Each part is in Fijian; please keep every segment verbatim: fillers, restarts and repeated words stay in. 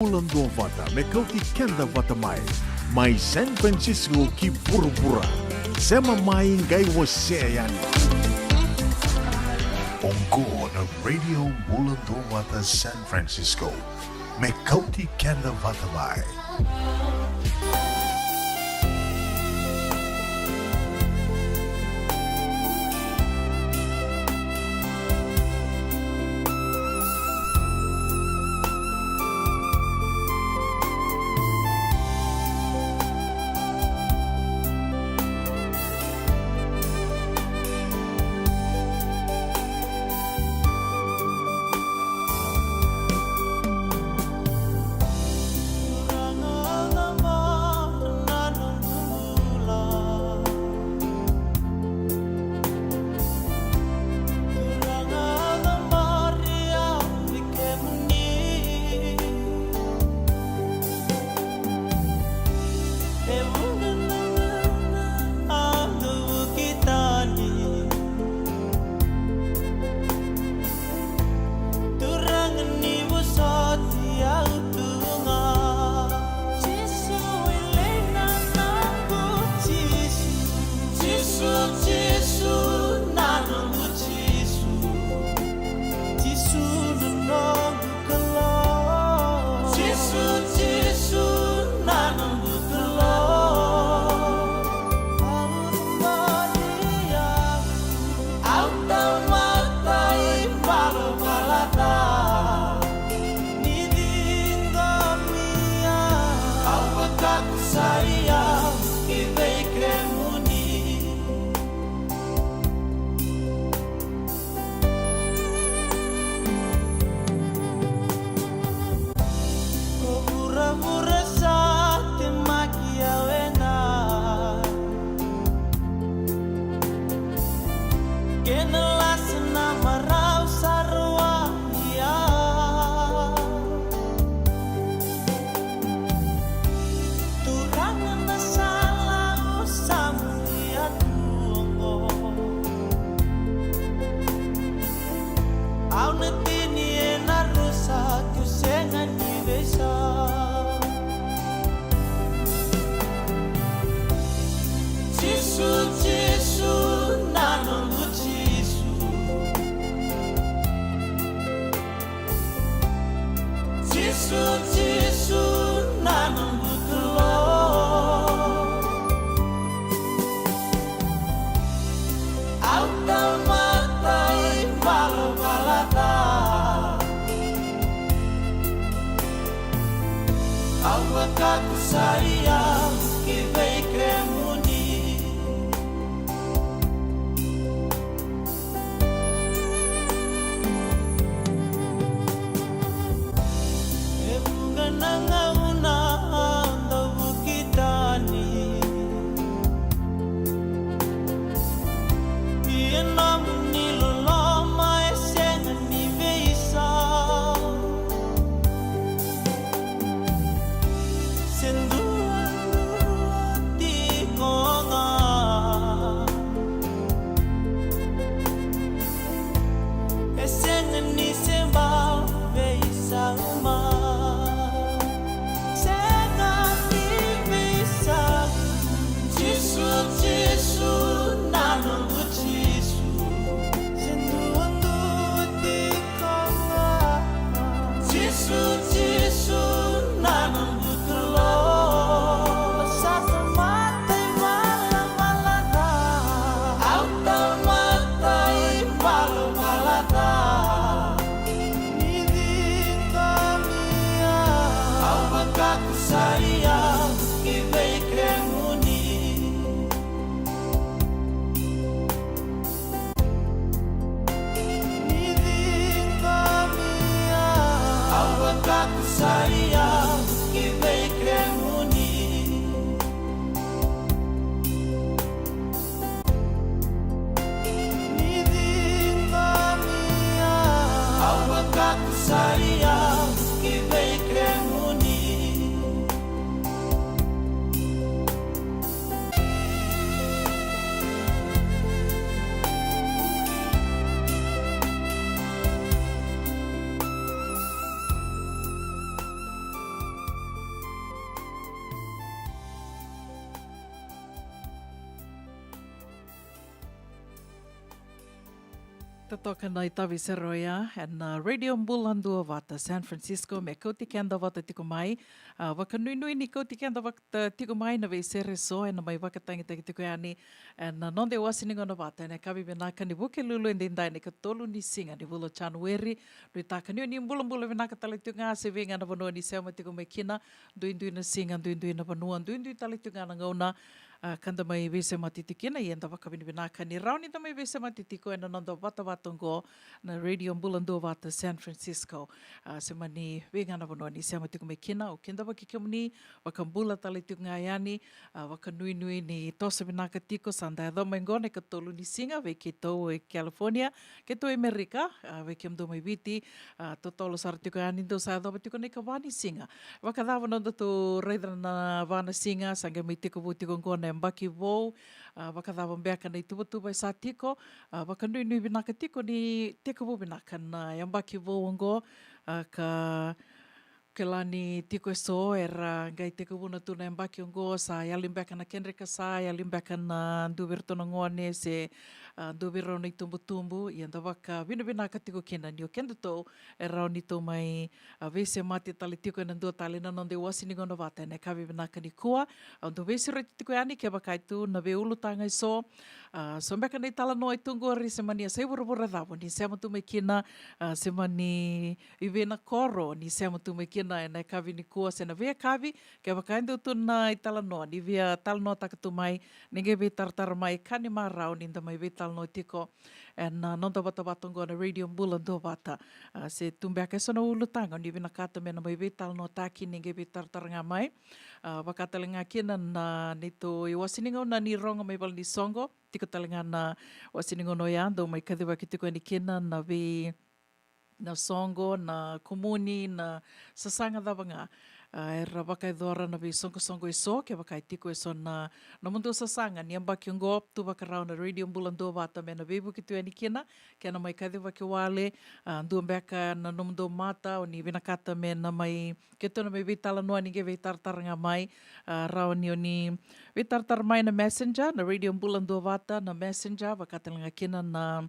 Bula Duavata, me kauti keda vata mai, mai San Francisco ki vuravura. Sema mai, qai wasea yani. Oqo na Radio Bula Duavata San Francisco, me kauti keda vata mai. Turaga ni vosoti au tu ga. Jisu e lei na noqu Jisu. Jisu, Jisu na noqu Jisu. Jisu na noqu Kalou. Jisu, Jisu na noqu Kalou. Au na mani au Au tamata ivalavala ca, ni ciqomi au, au vakaku sara i au ki vei kemuni. Ko vuravura sa temaki au ena, kena lasa na marau sa rawa i au. Turaga na sala au sa muria tu oqo. Au na tini ena rusa, keu sega ni veisau. Jisu, Jisu na noqu Jisu. Jisu, Jisu na noqu Kalou. Au tamata ivalavala ca, au vakaku sara i au ki vei kemuni. E vuqa na gauna au dau vuki tani, ia nomuni loloma e sega ni veisau. Se dua tiko ga. E sega ni se bau veisau mai. Sega ni veisau. Jisu, Jisu na noqu Jisu. Se duadua tiko ga. Jisu, Jisu na noqu Kalou. Sa tamata ivalavala ca. Au tamata ivalavala ca. Ni ciqomi au, au vakaku sara i au ki vei kemuni. Ni ciqomi au, au vakaku sara i au ki vei kemuni. Ni ciqomi au, au vakaku sara i au ki vei kemuni. Totoka na itavi sere oya ena Radio Bula Duavata San Francisco, me kauti keda vata tiko mai. A, vakanuinui ni kauti keda vata tiko mai na veisere eso ena mai vakatagitaki tiko yani ena noda iwase ni gauna vata ena yakavi vinaka ni Vukelulu edaidai, na ikatolu ni siga ni vula o Janueri. Nuitaka ni o ni bulabula vinaka tale tiko ga se vei ga na vanua ni sema tiko mai kina. Duidui na siga, duidui na vanua, duidui tale tiko ga na gauna, a, ka da mai veisemati tiko kina. Ia da vakavinavinaka ni rawa ni da mai veisemati tiko ena noda vatavata oqo na Radio Bula Duavata San Francisco. A, se mani vei ga na vanua ni sema tiko mai kina, au kidavaki kemuni, vakabula tale tiko ga yani. A, vakanuinui ni toso vinaka tiko, sa da yaco mai oqo na ikatolu ni siga vei keitou e California, keitou e Amerika, a, vei kemudou mai Viti, a, totolo sara tiko yani dou sa yacova tiko na ikava ni siga. Vakacava na nodatou raica na va na siga, sa qai mai tekivu tiko oqo na yabaki vou, a, vakacava beka na ituvatuva e sa tiko, a, vakanuinui vinaka tiko ni tekivu vinaka na yabaki vou oqo, a, ka kila ni tiko eso era qai tekivuna tu na yabaki oqo, sa yali beka na kedra ikasa, yali beka na dua vei iratou na gone se, a, dua vei rau na itubutubu. Ia da vakavinavinaka tiko kina ni o kedatou e rawa ni tou mai, a, veisemati tale tiko ena dua tale na noda iwase ni gauna vata ena yakavi vinaka nikua. Au dau veisureti tiko yani kevaka e tu na veiulutaga eso, a, so beka na italanoa e tu qori, se mani a sa ivuravura cava o ni sema tu mai kina, a, se mani i vei na koro o ni sema tu mai kina ena yakavi nikua se na veiyakavi. Kevaka e dua tu na italanoa ni via talanoataka tu mai, ni qai veitaratara mai, ka ni marau ni da mai veitalanoa tiko ena noda vatavata oqo na Radio Bula Duavata. A, se tu beka eso na ulutaga o ni vinakata me na mai veitalanoataki, ni qai veitaratara ga mai. A, vaka tale ga kina na neitou iwase ni gauna ni rogo mai valenisoqo, tiko tale ga na iwase ni gauna oya dou mai kacivaki tiko yani kina na vei na soqo, na kumuni, na sasaga cava ga, a, era vakayacora na veisoqosoqo eso. Kevaka e tiko eso na nomudou sasaga ni yabaki oqo, tu vakarau na Radio Bula Duavata me na veivuke tu yani kina, ke na mai kacivaki wale. A, dua beka na nomudou mata o ni vinakata me na mai, keitou na mai veitalanoa, ni qai veitaratara ga mai. A, rawa ni o ni veitaratara mai na Messenger, na Radio Bula Duavata na Messenger, vaka tale ga kina na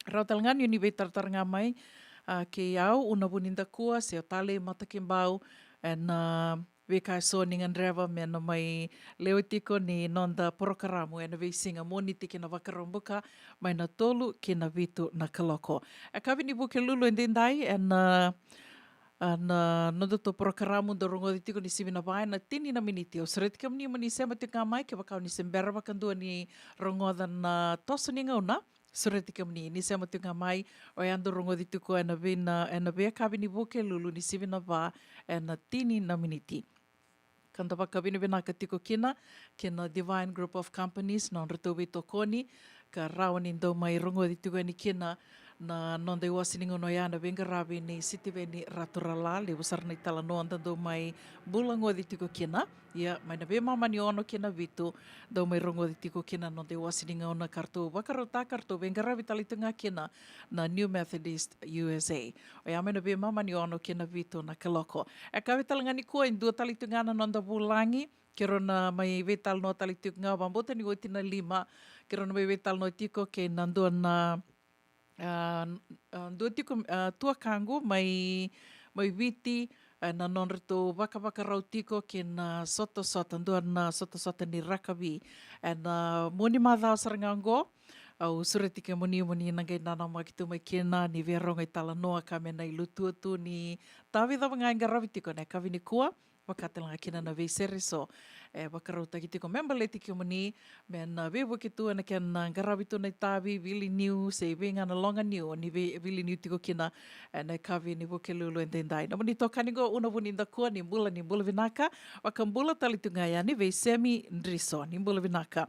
rawa tale ga ni o ni veitaratara ga mai, a, kei au, Una Vunidakua, se o Talei Matakibau, ena veika eso ni gadreva me na mai lewe tiko ni noda porokaramu ena veisiga Moniti ki na Vakaraubuka, mai na tolu ki na vitu na kaloko. E yakavi ni Vukelulu edaidai, ena, a, na nodatou porokaramu dau rogoci tiko ni sivi na va ena tini na miniti. Au sureti kemuni mo ni sema tiko ga mai kevaka o ni se bera vakadua ni rogoca na toso ni gauna. Sureti kemuni ni sema tiko ga mai, oya dau rogoci tiko ena vei na, ena veiyakavi ni Vukelulu ni sivi na va ena tini na miniti. Ka da vakavinavinaka tiko kina kei na Divine Group of Companies, na nodratou veitokoni, ka rawa ni dau mai rogoci tiko yani kina na noda iwase ni gauna oya na veiqaravi nei Sitiveni Raturala. Levu sara na italanoa da dau mai bulagoci tiko kina. Ia, mai na veimama ni ono ki na vitu, dau mai rogoci tiko kina na noda iwase ni gauna ka ratou vakarautaka, ka ratou veiqaravi tale tiko ga kina na New Methodist U S A. Oya mai na veimama ni ono ki na vitu na kaloko. E yakavi tale ga nikua e dua tale tiko ga na noda vulagi, keirau na mai veitalanoa tale tiko ga, vakabauta ni oti na lima, keirau na mai veitalanoa tiko kei na dua na, a, a, dua tiko, a, tuakaqu mai, mai Viti, ena nodratou vakavakarau tiko kei na sotasota, dua na sotasota ni rakavi ena mua ni macawa sara ga oqo. Au sureti kemuni mo ni na qai nanamaki tu mai kina ni via rogo italanoa ka me na ilutua tu ni tavi cava ga e qaravi tiko ena yakavi nikua. Vaka tale ga kina na veisere eso e vakarautaki tiko me baleti kemuni, me na veivuke tu ena kena qaravi tu na itavi, vili niu se i vei ga na loga niu o ni vei, vili niu tiko kina ena yakavi ni Vukelulu edaidai. Nomuni itokani qo Una Vunidakua, ni bula, ni bula vinaka. Vakabula tale tu ga yani vei Semi Driso, ni bula vinaka.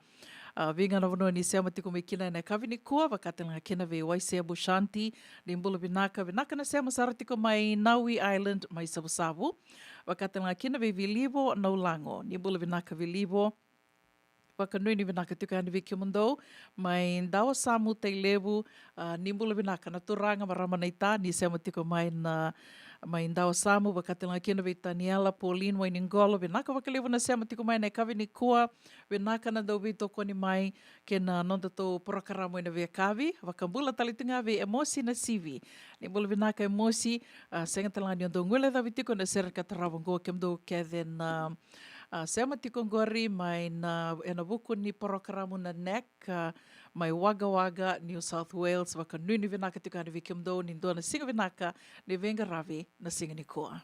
A, vei ga na vanua ni sema tiko mai kina ena yakavi nikua, vaka tale ga kina vei Waisea Bushanti, ni bula vinaka. Vinaka na sema sara tiko mai Naui Island, mai Savusavu. Vaka tale ga kina vei Vilivo Naulago, ni bula vinaka Vilivo. Vakanuinui vinaka tiko yani vei kemudou mai Dawasamu, Tailevu, a, ni bula vinaka na turaga, marama naita, ni sema tiko mai na, mai Dawasamu, vakatalega kina vei Taniela, Pauline Wainiqolo, vinaka vakalevu na sema tiko mai na yakavi nikua, vinaka na dau veitokoni mai kei na nodatou porokaramu ena veiyakavi, vakabula tale tu ga vei Emosi Nasivi. Ni bula vinaka Emosi, a, sega talega ni o dau guilecavi tiko na sere ka tarava oqo kemudou kece na, a, sema tiko oqori mai na, ena vuku ni porokaramu na NEC, a, mai Wagga Wagga, New South Wales, vakanuinui vinaka tiko yani vei kemudou ni dua na siga vinaka ni veiqaravi na siga nikua.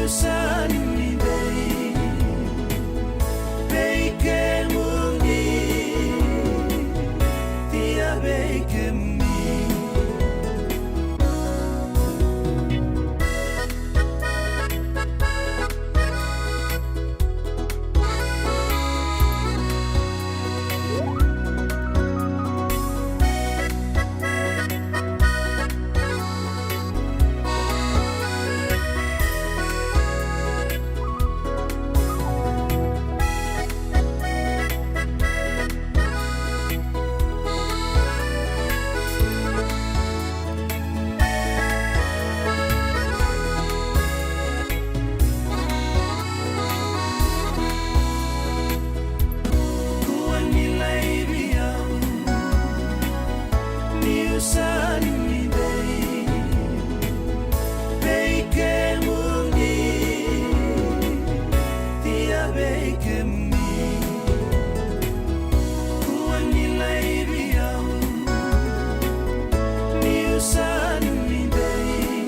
Sa ni vei, vei kemuni, tia vei kemuni. Kua ni laivi au, niu sa ni vei, vei kemuni, tia vei kemuni. Kua ni laivi au, niu sa ni vei,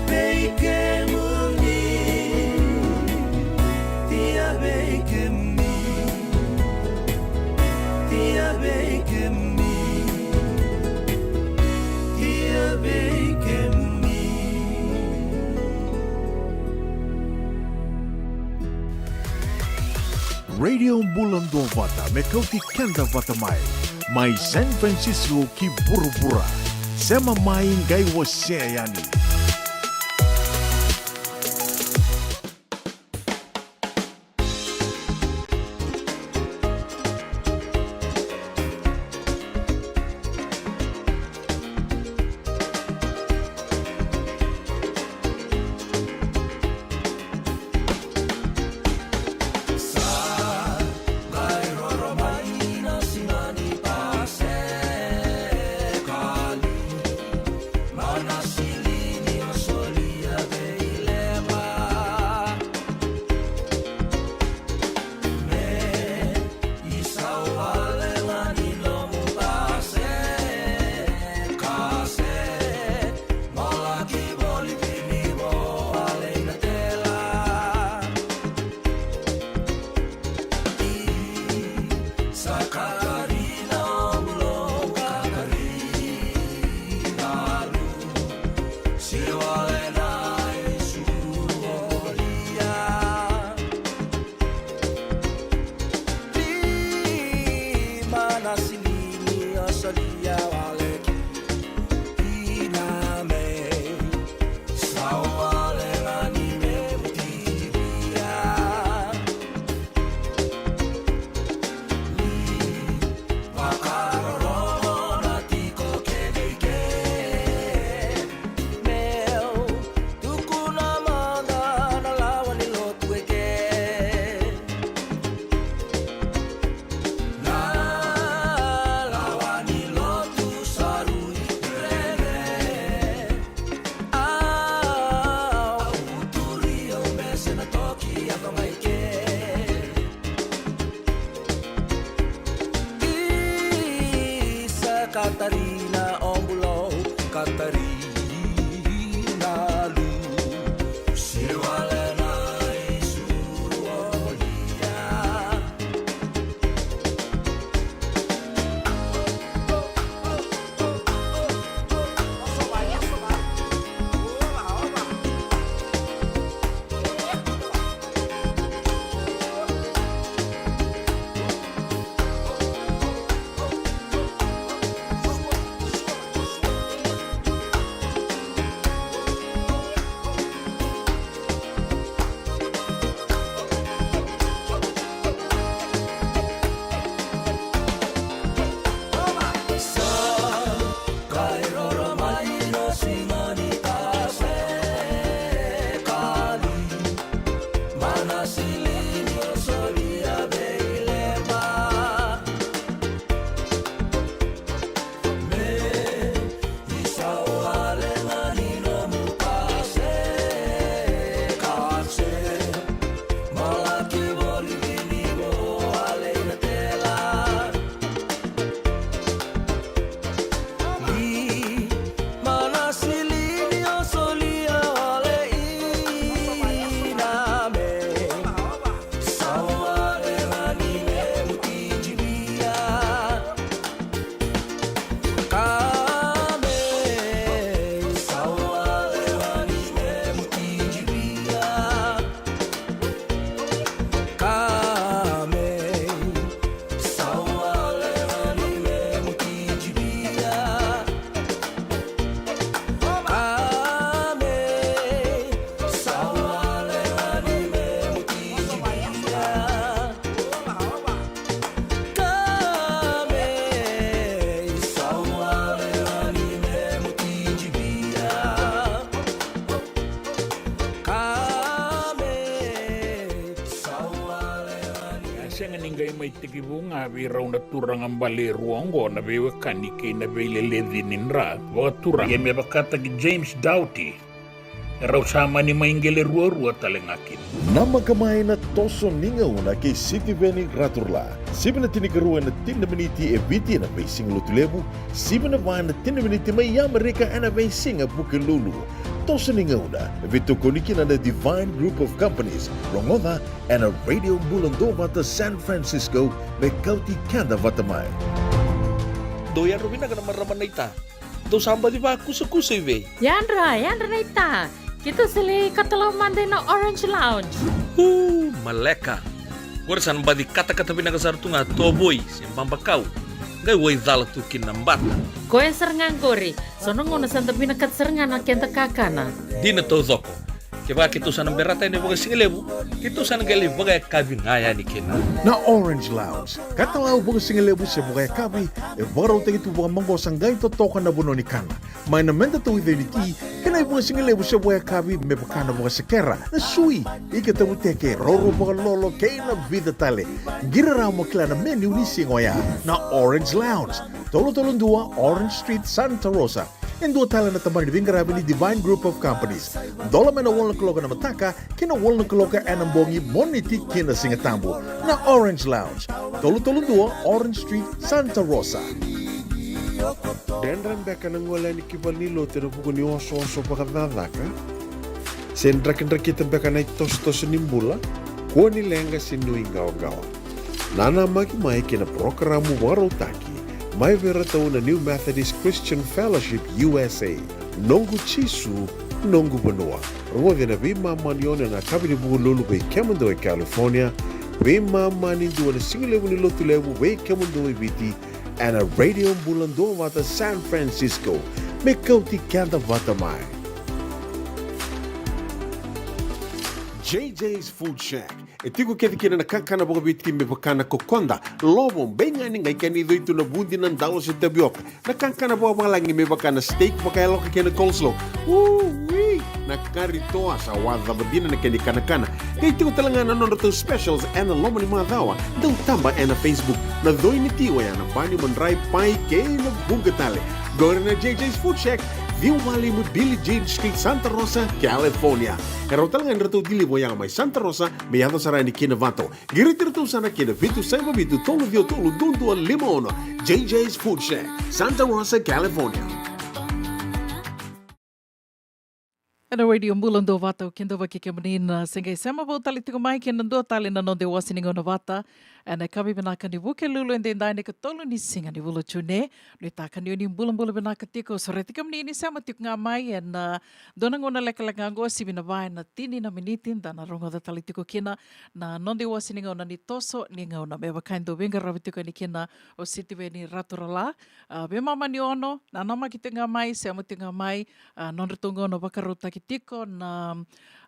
vei kemuni, tia vei kemuni, tia vei kemuni, tia vei kemuni. Radio Bula Duavata, me kauti keda vata mai. Mai San Francisco ki vuravura. Sema mai, qai wasea yani. Sega ni qai mai tekivu ga vei rau na turaga bale e rua oqo na veiwekani kei na veileleci ni dra vakaturaga. Ia me vakataki James Doughty, e rau sa mani mai qele ruarua tale ga kina. Namaka mai na toso ni gauna kei Sitiveni Raturla. Sivi na tinikarua ena tini na miniti e Viti ena veisiga Lotulevu, sivi na va ena tini na miniti mai Amerika ena veisiga Vukelulu. Toso ni gauna e veitokoni kina na Divine Group of Companies. Rogoca ena Radio Bula Duavata San Francisco, me kauti keda vata mai. Dou yadra vinaka na marama naita. Dou sa baci vakusakusa i vei? Yadra, yadra naita. Keitou sa lai katalau mada ina Orange Lounge. Uu, maleka. Qori sa na baci katakata vinaka sara tu ga tovoi se babakau. Qai wai cala tu kina na bata. Koya sara ga qori. So na gauna sa da vinakata sara ga na keda kakana. Dina taucoko. Kevaka keitou sa na berata yani vakasigalevu, keitou sa na qai lai vakayakavi ga yani kina. Na Orange Lounge, katalau vakasigalevu se vakayakavi, e vakarautaki tu vakamaqosa qai totoka na vanua ni kana. Mai na meda tauica ni ti, kei na ivakasigalevu se vakayakavi me vaka na vakasekera, na sui, ika tavuteke, roro vakalolo, kei na vica tale. Qiri rawa mo kila na menu ni siga oya. Na Orange Lounge, tolu tolu dua Orange Street, Santa Rosa. E dua tale na tabana ni veiqaravi ni Divine Group of Companies. Dola mai na walu na kaloko ena mataka ki na walu na kaloko ena bogi, Moniti ki na Sigatabu. Na Orange Lounge, tolu tolu dua Orange Street, Santa Rosa. Dredre beka na gole yani ki valenilotu ena vuku ni osooso vakacakacaka? Se drakidrakita beka na itosotoso ni bula? Kua ni leqa se nuiqawaqawa. Nanamaki mai kei na parokaramu vakarautaki mai vei iratou na New Methodist Christian Fellowship U S A, Noqu Jisu, Noqu Vanua. Rogoci ena veimama ni ono ena yakavi ni Vukelulu vei kemudou e California, veimama ni dua ena sigalevu ni Lotulevu vei kemudou e Viti, ena Radio Bula Duavata San Francisco, me kauti keda vata mai. J J's Food Shack. E tiko kece kina na kakana vakaviti me vaka na kokoda, lovo, beigani, qai kena icoi tu na vudi, na dalo se tavioka. Na kakana vakavalagi me vaka na steak vakayaloka kei na coleslaw. Ui! Na kari toa, sa wacava dina na kena ikanakana. Qai tiko tale ga na nodratou specials ena loma ni macawa. Dau taba ena Facebook. Na coi ni ti oya na bani, madrai, pai kei na vuqa tale. Qori na J J's Food Shack, ciwa walu lima Billie Jean Street, Santa Rosa, California. E rawa tale ga ni ratou deliver oya mai Santa Rosa me yaco sara yani ki Novato. Qiriti iratou sara ki na vitu saiva vitu tolu ciwa tolu dua dua lima ono. J J's Food Shack, Santa Rosa, California. Ena Radio Bula Duavata, au kidavaki kemuni na se qai sema vou tale tiko mai ki na dua tale na noda iwase ni gauna vata. Ena yakavi vinaka ni Vukelulu edaidai, na ikatolu ni siga ni vula o June. Nuitaka ni o ni bulabula vinaka tiko, sureti kemuni ni sema tiko ga mai ena dua na gauna lekaleka oqo, sivi na va ena tini na miniti, da na rogoca tale tiko kina na noda iwase ni gauna ni toso ni gauna, me vaka e dau veiqaravi tiko yani kina o Sitiveni Raturala. A, veimama ni ono, nanamaki tiko ga mai, sema tiko ga mai, a, nodratou gauna vakarautaki tiko na,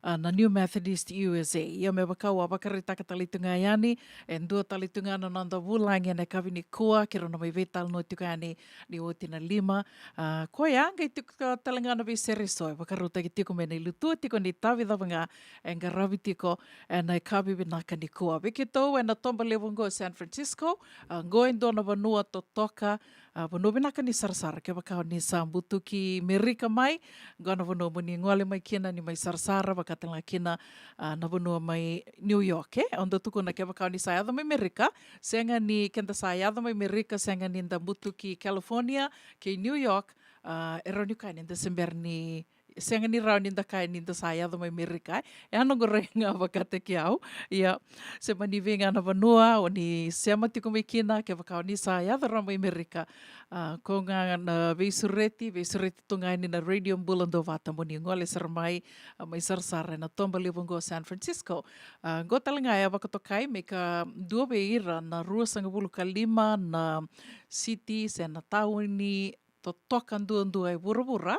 a, na New Methodist U S A. Ia me vaka au a vakaraitaka tale tiko ga yani, e dua tale tiko ga na noda vulagi ena yakavi nikua, keirau na mai veitalanoa tiko yani ni oti na lima. A, koya qai tiko tale ga na veisere eso e vakarautaki tiko me na ilutua tiko ni itavi cava ga e qaravi tiko ena yakavi vinaka nikua. Vei keitou ena toba levu oqo e San Francisco, a, oqo e dua na vanua totoka, a, vanua vinaka ni sarasara. Kevaka o ni sa butuki Merika mai, oqo na vanua mo ni gole mai kina ni mai sarasara, vaka tale ga kina, a, na vanua mai New York, e? Au dau tukuna kevaka o ni sa yaco mai Merika, sega ni keda sa yaco mai Merika, sega ni da butuki California kei New York, a, e rawa ni kaya ni da se bera ni, sega ni rawa ni da kaya ni da sa yaco mai Merika, e? E a noqu rai ga vakataki au. Ia, se mani vei ga na vanua o ni sema tiko mai kina, kevaka o ni sa yaco rawa mai Merika. A, ko ga na veisureti, veisureti tu ga yani na Radio Bula Duavata mo ni gole sara mai, a, mai sarasara ena toba levu oqo San Francisco. A, oqo tale ga e a vakatokai me ka dua vei ira na ruasagavulu ka lima na city se na tauni totoka duadua e vuravura,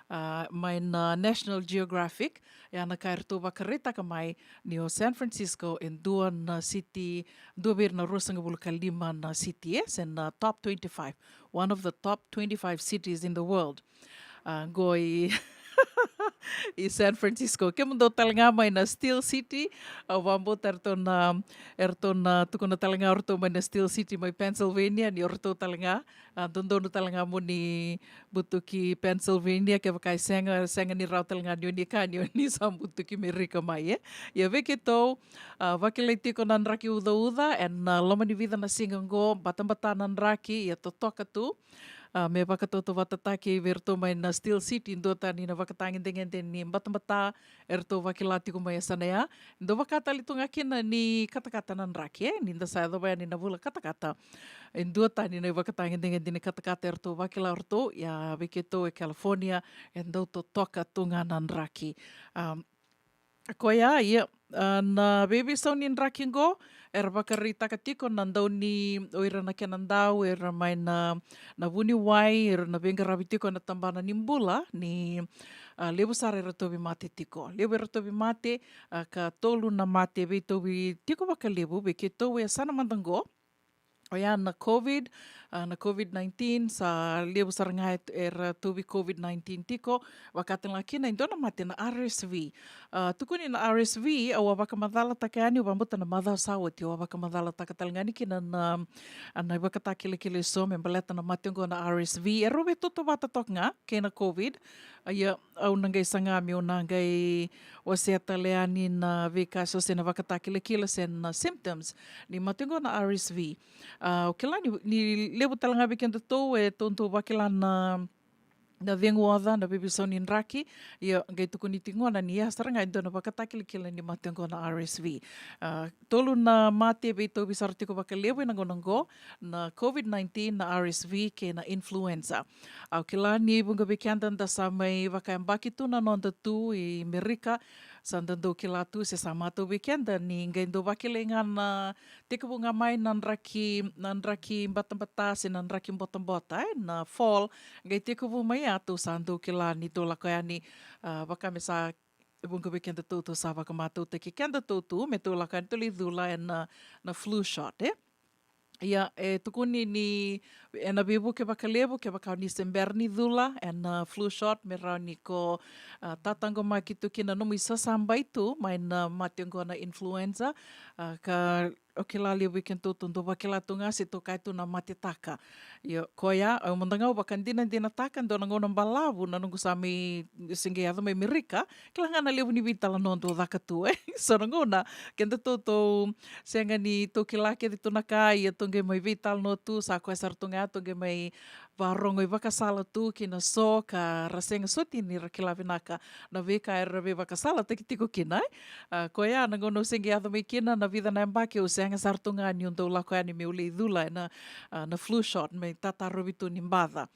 a, mai na National Geographic, e a na ka eratou vakaraitaka mai ni o San Francisco e dua na city, dua vei ira na ruasagavulu ka lima na city, e, se na top twenty-five, one of the top twenty-five cities in the world. A, qo i I San Francisco. Kemudou tale ga mai na Steel City, au vakabauta eratou na, eratou na tukuna tale ga o ratou mai na Steel City mai Pennsylvania, ni o ratou tale ga, a, dodonu tale ga mo ni butuki Pennsylvania, kevaka e sega, sega ni rawa tale ga ni o ni kaya ni o ni sa butuki Merika mai, e. Ia vei keitou, a, vakilai tiko na draki ucauca, ena loma ni vica na siga oqo, batabata na draki, ia totoka tu. A, me vakatautauvatataki vei iratou mai na Steel City, duatani na ivakatagedegede ni batabata eratou vakila tiko mai e yasana ya. Dau vaka tale tu ga kina ni katakata na draki, e, ni da sa yacova yani na vula katakata. E duatani na ivakatagedegede ni katakata eratou vakila o ratou, ia vei keitou e California, e dau totoka tu ga na draki. A, koya, ia, a, na veiveisau ni draki qo, era vakaraitaka tiko na dau ni, o ira na kena dau, era mai na, na vuniwai, era na veiqaravi tiko na tabana ni bula, ni, a, levu sara era tauvi mate tiko. Levu era tauvi mate, a, ka tolu na mate veitauvi tiko vakalevu, vei keitou e yasana mada qo, oya na COVID, a, na COVID nineteen, sa levu sara ga e, era tauvi COVID nineteen tiko, vaka tale ga kina e dua na mate na R S V. A, tukuni na R S V, au a vakamacalataka yani, au vakabauta na macawa sa oti, au a vakamacalataka tale ga yani kina na, a, na ivakatakilakila eso me baleta na mate oqo na R S V. E rau veitautauvata toka ga kei na COVID. A, ia, au na qai saga meu na qai wasea tale yani na veika eso se na ivakatakilakila se na symptoms ni mate oqo na R S V. A, o kila ni, ni levu tale ga vei kedatou e tou dau vakila na, na cegu oca, na veiveisau ni draki. Ia, qai tukuni tiko gona ni ya sara ga e dua na ivakatakilakila ni mate oqo na R S V. A, tolu na mate veitauvi sara tiko vakalevu ena gauna oqo, na COVID nineteen, na R S V kei na influenza. Au kila ni vuqa vei keda da sa mai vakayabaki tu na noda tu i Merika, sa da dau kila tu se sa matau vei keda ni qai dau vakilai ga na tekivu ga mai na draki, na draki batabata se na draki botabota, e, na fall, qai tekivu mai ya tou sa dau kila ni tou lako yani, a, vaka me sa vuqa vei kedatou tou sa vakamatautaki kedatou tu me tou lako yani tou lai cula ena, na flu shot, e. Ia, e tukuni ni ena veivuke vakalevu kevaka o ni se bera ni cula ena flu shot me rawa ni ko, a, tataqomaki tu kina nomu isasabai tu mai na mate oqo na influenza, a, ka o kila levu vei kedatou tou dau vakila tu ga se tou kaya tu na matetaka. Ia, koya, au mada ga au vakadinadinataka, dua na gauna balavu na noqu sa mai, se qai yaco mai Merika, kila ga na levu ni veitalanoa dau caka tu, e. So na gauna kedatou tou sega ni tou kila kece tu na ka, ia tou qai mai veitalanoa tu, sa koya sara tu ga tou qai mai varogo ivakasala tu ki na so ka ra sega soti ni ra kila vinaka na veika era veivakasalataki tiko kina, e. A, koya na gauna au se qai yaco mai kina na vica na yabaki au sega sara tu ga niu dau lako yani meu lai cula ena, a, na flu shot me tatarovi tu ni baca.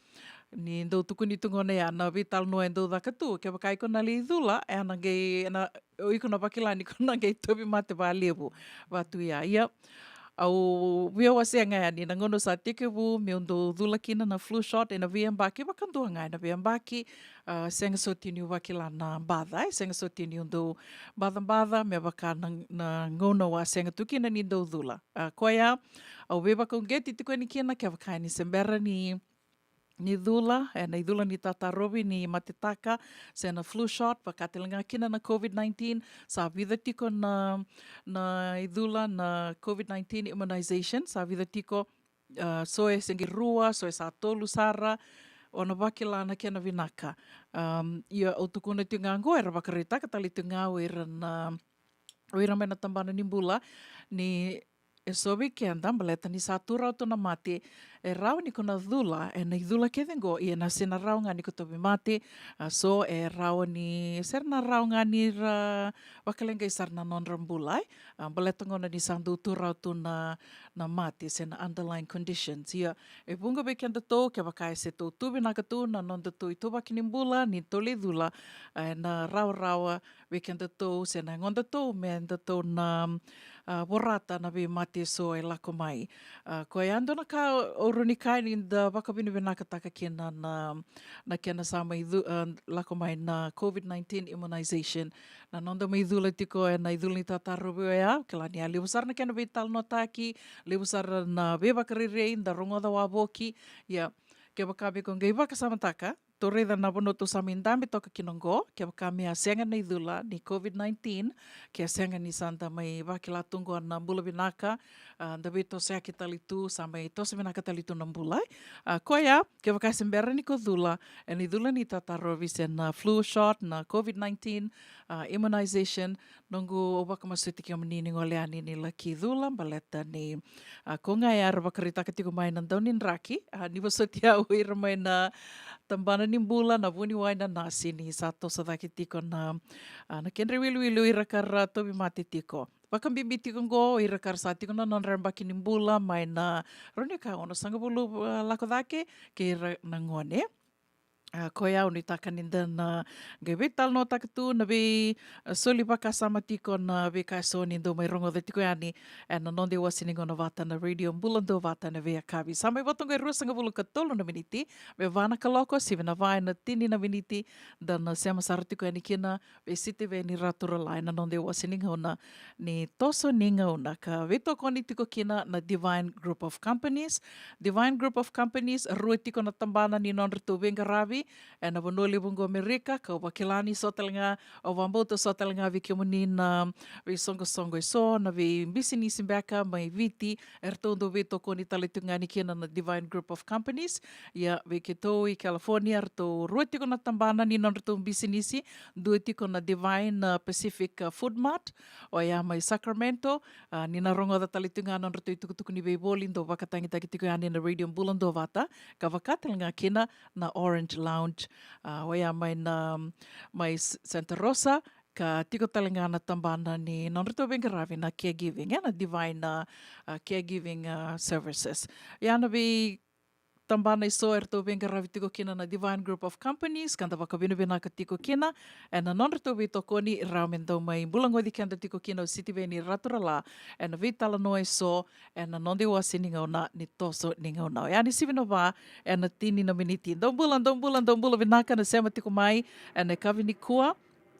Ni dau tukuni tu gona ya na veitalanoa e dau caka tu, kevaka iko na lai cula, ena qai, ena, o iko na vakila ni ko na qai tauvi mate valevu vatu ya. Ia, au via wasea ga yani na gauna sa tekivu meu dau cula kina na flu shot ena veiyabaki vakadua ga ena veiyabaki, a, sega soti niu vakila na baca, e, sega soti niu dau bacabaca me vaka na, na gauna au a sega tu kina ni dau cula. A, koya, au veivakauqeti tiko yani kina kevaka ni se bera ni ni cula, e, na icula ni tatarovi ni matetaka, se na flu shot, vaka tale ga kina na COVID nineteen, sa vica tiko na, na icula na COVID nineteen immunization, sa vica tiko, a, so e se qai rua, so e sa tolu sara, o na vakila na kena vinaka. Am, ia au tukuna tiko ga oqo, era vakaraitaka tale tiko ga o ira na, o ira mai na tabana ni bula, ni e so vei keda, baleta ni sa tu rawa tu na mate, e rawa ni ko na cula ena icula kece oqo, ia na se na rawa ga ni ko tauvi mate, a, so e rawa ni, se na rawa ga ni ra vakaleqai sara na nodra bula, e. A, baleta gona ni sa dau tu rawa tu na, na mate, se na underlying conditions. Ia, e vuqa vei kedatou, kevaka e se tou tu vinaka tu na nodatou ituvaki ni bula, ni tou lai cula, e, na rawarawa, vei kedatou se na yagodatou me datou na, a, vorata na veimate eso e lako mai. A, koya e dua na ka au rawa ni kaya ni da vakavinavinakataka kina na, na kena sa mai cu-, a, lako mai na COVID nineteen immunization. Na noda mai cula tiko ena icula ni tatarovi oya, kila ni a levu sara na kena veitalanoataki, levu sara na veivakarerei da rogoca wavoki. Ia, kevaka me ko qai vakasamataka, Tou raica na vanua tou sa mai dabe toka kina oqo, kevaka me a sega na icula ni COVID nineteen, ke a sega ni sa da mai vakila tu oqo na bula vinaka, a, da veitosoyaki tale tu, sa mai toso vinaka tale tu na bula. A, koya, kevaka se bera ni ko cula, ena icula ni tatarovi se na flu shot, na COVID nineteen, a, immunization, noqu au vakamasuti kemuni ni gole yani ni laki cula, baleta ni, a, ko ga era vakaraitaka tiko mai na dau ni draki, a, ni vosoti au ira mai na tabana ni bula, na vuniwai, na nasi ni sa toso cake tiko na, a, na kedra iwiliwili o ira ka ra tauvimate tiko. Vakabibi tiko oqo o ira ka ra sa tiko na nodra yabaki ni bula mai na rauta ni ka onosagavulu, a, lako cake, kei ira na gone. A, koya au nuitaka ni da na qai veitalanoataka tu na vei, a, soli vakasama tiko na veika eso ni dau mai rogoca tiko yani ena noda iwase ni gauna vata na Radio Bula Duavata ena veiyakavi. Sa mai vota oqo e ruasagavulu ka tolu na miniti me va na kaloko, sivi na va ena tini na miniti, da na sema sara tiko yani kina vei Sitiveni Raturala ena noda iwase ni gauna ni toso ni gauna ka veitokoni tiko kina na Divine Group of Companies. Divine Group of Companies, rua tiko na tabana ni nodratou veiqaravi ena vanua levu oqo Amerika, kau vakila ni so tale ga, au vakabauta so tale ga vei kemuni na veisoqosoqo eso, na veibisinisi beka mai Viti, eratou dau veitokoni tale tu ga yani kina na Divine Group of Companies. Ia vei keitou i California, eratou rua tiko na tabana ni nodratou bisinisi, dua tiko na Divine, a, Pacific, a, Food Mart, oya mai Sacramento, a, ni na rogoca tale tu ga na nodratou itukutuku ni veivoli dau vakatagitaki tiko yani na Radio Bula Duavata, ka vaka tale ga kina na Orange Lounge, a, oya mai na, mai S-, Santa Rosa, ka tiko tale ga na tabana ni nodratou veiqaravi na caregiving, e na Divine, a, a, Caregiving, a, Services. Ia na vei tabana eso eratou veiqaravi tiko kina na Divine Group of Companies, ka da vakavinavinaka tiko kina ena nodratou veitokoni, rawa me dau mai bulagoci keda tiko kina o Sitiveni Raturala ena veitalanoa eso ena noda iwase ni gauna ni toso ni gauna. Oya ni sivi na va ena tini na miniti. Dou bula, dou bula, dou bula vinaka na sema tiko mai ena yakavi nikua.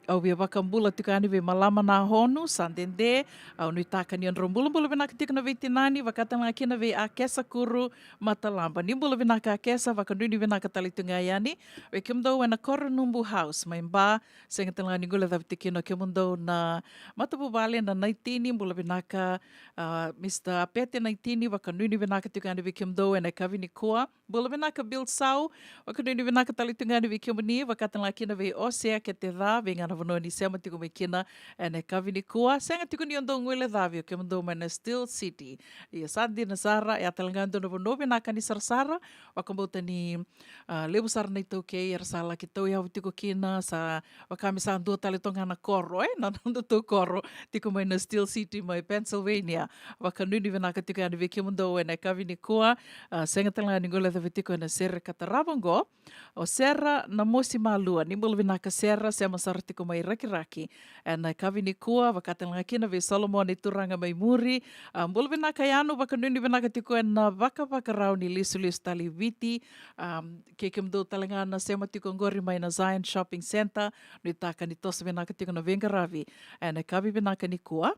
Au via vakabula tiko yani vei Malama Nahonu, sa dede. Au nuitaka ni o drau bulabula vinaka tiko na veitinani, vaka tale ga kina vei Akesa Kuru Matalaba. Ni bula vinaka Akesa, vakanuinui vinaka tale tu ga yani vei kemudou ena Koronubu House mai Ba. Sega tale ga ni guilecavi tiko kina o kemudou na matavuvale na Naitini, bula vinaka, a, Mister Apete Naitini, vakanuinui vinaka tiko yani vei kemudou ena yakavi nikua. Bula vinaka Bill Sau, vakanuinui vinaka tale tu ga yani vei kemuni, vaka tale ga kina vei Osea kei Teca, vei ga na vanua ni sema tiko mai kina ena yakavi nikua. Sega tiko ni o dou guilecavi o kemudou mai na Steel City. Ia sa dina sara, e a tale ga dua na vanua vinaka ni sarasara, vakabauta ni, a, levu sara na iTaukei era sa laki tauyavu tiko kina, sa vaka me sa dua tale toga na koro, e, na nodatou koro tiko mai na Steel City mai Pennsylvania. Vakanuinui vinaka tiko yani vei kemudou ena yakavi nikua. A, sega tale ga ni guilecavi tiko ena sere ka tarava oqo o Sera Namosi Malua. Ni bula vinaka Sera, sema sara tiko mai Rakiraki ena yakavi nikua, vaka tale ga kina vei Solomone Turaga mai Muri. A, bula vinaka Yanu, vakanuinui vinaka tiko ena vakavakarau ni lesulesu tale i Viti. A, kei kemudou tale ga na sema tiko oqori mai na Zion Shopping Centre, nuitaka ni toso vinaka tiko na veiqaravi ena yakavi vinaka nikua.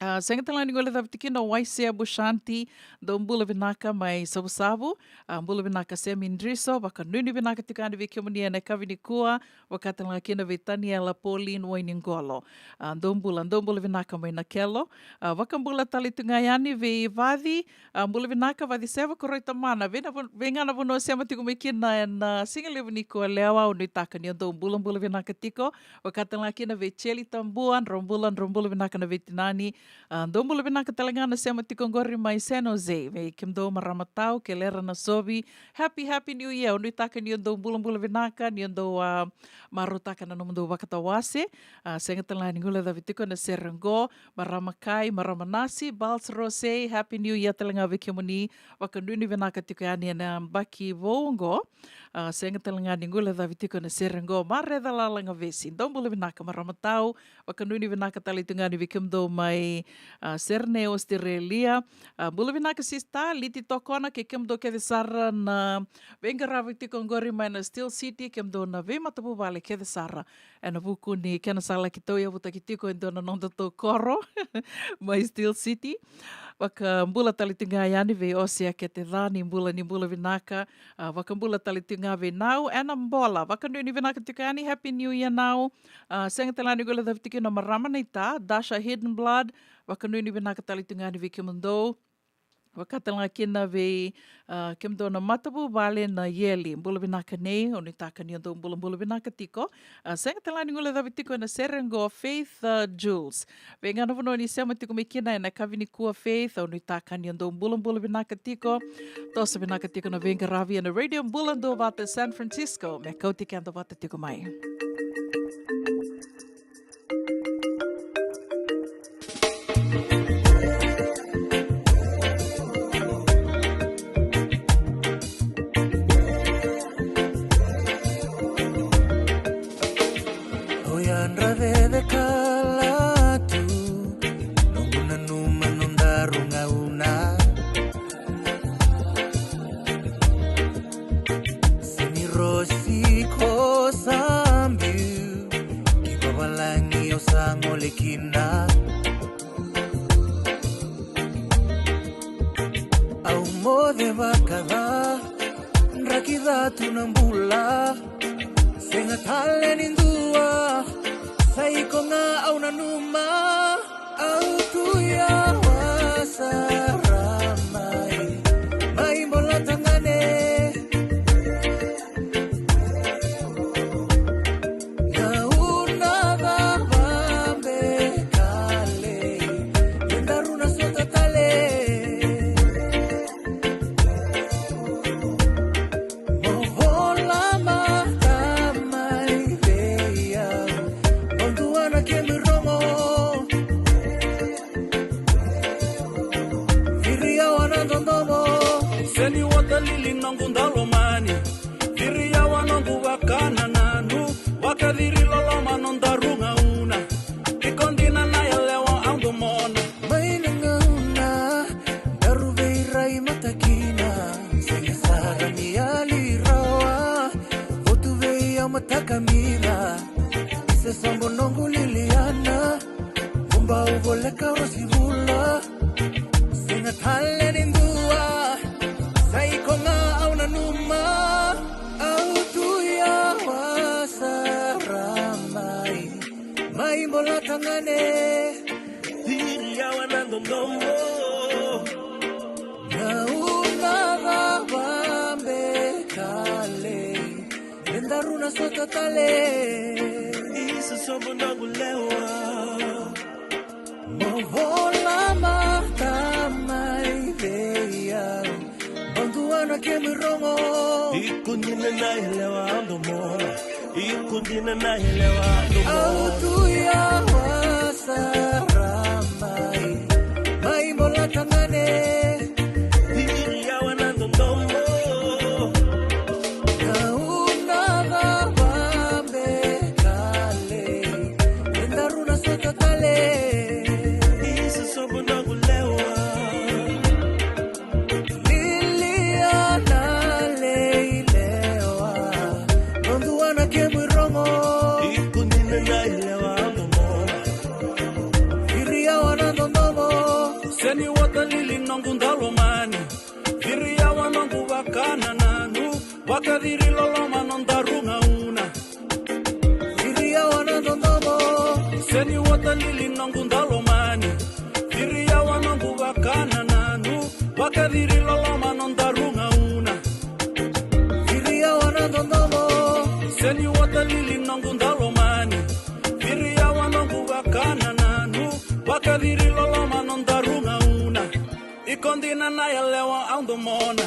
A, sega tale ga ni guilecavi tiko kina o Waisea Bushanti, dou bula vinaka mai Savusavu. A, bula vinaka Semi Driso, vakanuinui vinaka tiko yani vei kemuni ena yakavi nikua, vaka tale ga kina vei Taniela Pauline Wainiqolo. A, dou bula, dou bula vinaka mai Nakelo. A, vakabula tale tu ga yani vei Vaci, a, bula vinaka Vaci Seva Koroi Tamana, vei na van-, vei ga na vanua sema tiko mai kina ena, a, siga levu nikua, lewa, au nuitaka ni o dou bulabula vinaka tiko. Vaka tale ga kina vei Jeli Tabua, drau bula, drau bula vinaka na veitinani. A, dou bula vinaka tale ga na sema tiko oqori mai San Jose, vei kemudou marama tau, Kelera Nasovi. Happy, happy new year. Au nuitaka ni o dou bulabula vinaka, ni o dou, a, marautaka na nomudou vakatawase. A, sega tale ga ni guilecavi tiko na sere oqo, marama Kai, marama Nasi, Bals Rose, happy new year tale ga vei kemuni. Vakanuinui vinaka tiko yani ena yabaki vou oqo. A, sega tale ga ni guilecavi tiko na sere oqo, Mareca Lalagavesi. Dou bula vinaka marama tau, vakanuinui vinaka tale tu ga yani vei kemudou mai, a, Sydney, Australia. A, bula vinaka sista, Liti Tokona, kei kemudou kece sara na veiqaravi tiko oqori mai na Steel City, kemudou na veimatavuvale kece sara Ena vuku ni kena sa laki tauyavutaki tiko e dua na nodatou koro mai Steel City. Vakabula tale tu ga yani vei Osia Keteca, ni bula, ni bula vinaka. A, vakabula tale tu ga vei Nau ena Bola. Vakanuinui vinaka tiko yani, Happy New Year Nau. A, sega tale ga ni guilecavi tiko na marama naita, Dasha Hidden Blood. Vakanuinui vinaka tale tu ga yani vei kemudou. Vaka tale ga kina vei, a, kemudou na matavuvale na Yeli. Bula vinaka nei, au nuitaka ni o dou bulabula vinaka tiko. A, sega tale ga ni guilecavi tiko ena sere qo Faith, a, Jules. Vei ga na vanua ni sema tiko mai kina ena yakavi nikua Faith, au nuitaka ni o dou bulabula vinaka tiko. Toso vinaka tiko na veiqaravi ena Radio Bula Duavata San Francisco, me kauti keda vata tiko mai. Au yadra cecekala tu, noqu nanuma nodaru gauna. Se ni rosi ko sa biu ki vavalagi au sa gole kina. Au moce vakaca, draki ca tu na bula. Sega tale ni dua, sa iko ga au nanuma. Au tu yawa sara mai, mai Bola tagane. Na una cava be kale, e daru na sota tale. Mo vola mata mai vei au, mo dua na kemu rogo. Viri au a na dodomo. Se ni ota lili noqu daulomani. Viri au a noqu vakanananu. Vakaciri loloma nodaru gauna. Iko dina na yalewa au domona. Mai na gauna daru veirai matakina, sega sara ni yali rawa. Votu vei au mataka mira, isa sobo noqu liliana. Vuba au voleka rosi vula, sega tale ni dua, sa iko ga au nanuma. Au tu yawa sara mai, mai Bola tagane. Viri au a na dodomo. Na una cava be kale, e daru na sota tale. Isa sobo noqu lewa. Mo vola mata mai vei au, mo dua na kemu rogo. Iko dina na yalewa au domona. Iko dina na yalewa au domona. Au tu yawa sara mai, mai Bola tagane. Viri au a na dodomo. Na una cava be kale, e daru na sota tale. Isa sobo noqu lewa. Liliana lei lewa, mo dua na kemu irogo. Iko dina na yalewa au domona. Viri au a na dodomo. Se ni ota lili noqu daulomani. Viri au a noqu vakanananu. Vakaciri loloma nodaru gauna. Viri au a na dodomo. Se ni ota lili noqu daulomani. Viri au a noqu vakanananu. Vakaciri loloma nodaru gauna. Viri au a na dodomo. Se ni ota lili noqu daulomani. Viri au a noqu vakanananu. Vakaciri loloma nodaru gauna. Iko dina na yalewa au domona.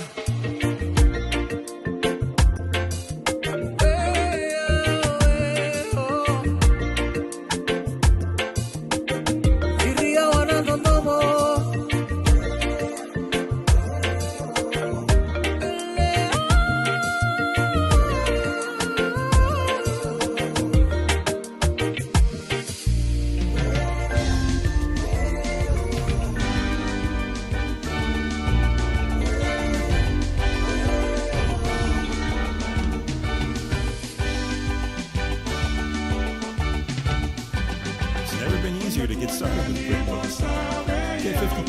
Here to get started with the great books. K fifty.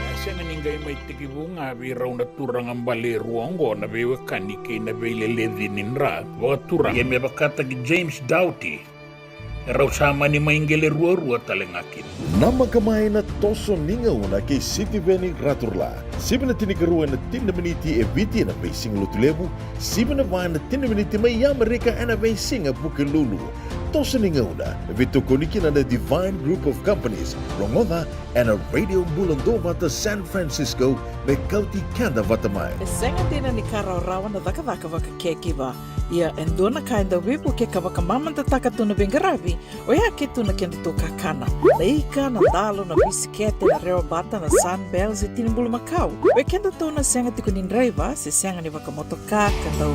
E sega ni qai mai tekivu ga vei rau na turaga bale e rua oqo na veiwekani kei na veileleci ni dra vakaturaga. Ia me vakataki James Doughty, e rau sa mani mai qele ruarua tale ga kina. Namaka mai na toso ni gauna kei Sitiveni Raturla. Sivi na tinikarua ena tini na miniti e Viti ena veisiga Lotulevu, sivi na va ena tini na miniti mai Amerika ena veisiga Vukelulu. Toso ni gauna e veitokoni kina na Divine Group of Companies. Rogoca ena Radio Bula Duavata San Francisco, me kauti keda vata mai. E sega dina ni ka rawarawa na cakacaka vaka caregiver. Ia e dua na ka e dau veivukei ka vakamamadataka tu na veiqaravi, oya ke tu na kedatou kakana. Na ika, na dalo, na bisikete, na rewa bata, na Sunbells, e tini bulumakau. Vei kedatou na sega tiko ni draiva se sega ni vakamotoka ka dau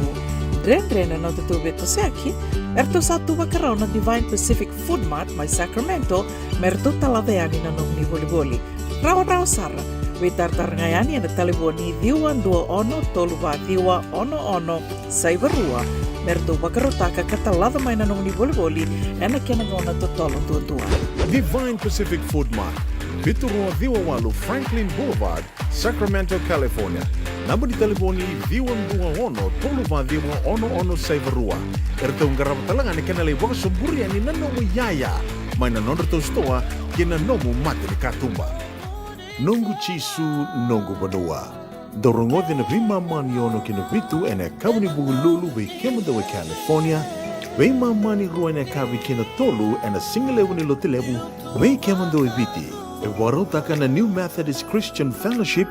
dredre na nodatou veitosoyaki, eratou sa tu vakarau na Divine Pacific Food Mart mai Sacramento me ratou talaca yani na nomuni volivoli. Rawarawa sara, veitaratara ga yani ena talevoni ciwa dua ono tolu va ciwa ono ono saiva rua me ratou vakarautaka ka talaca mai na nomuni volivoli ena kena gauna totolo duadua. Divine Pacific Food Mart, vitu rua ciwa walu Franklin Boulevard, Sacramento, California. Naba ni talevoni ciwa dua ono tolu va ciwa ono ono saiva rua. Eratou qarava tale ga na kena lai vakasoburi yani na nomu iyaya mai na nodratou sitoa kei na nomu mata ni katuba. Noqu Jisu, noqu vanua. Dou rogoci na veimama ni ono ki na vitu ena yakavi ni Vukelulu vei kemudou e California, veimama ni rua ena yakavi kei na tolu ena sigalevu ni Lotulevu vei kemudou e Viti. E vakarautaka na New Methodist Christian Fellowship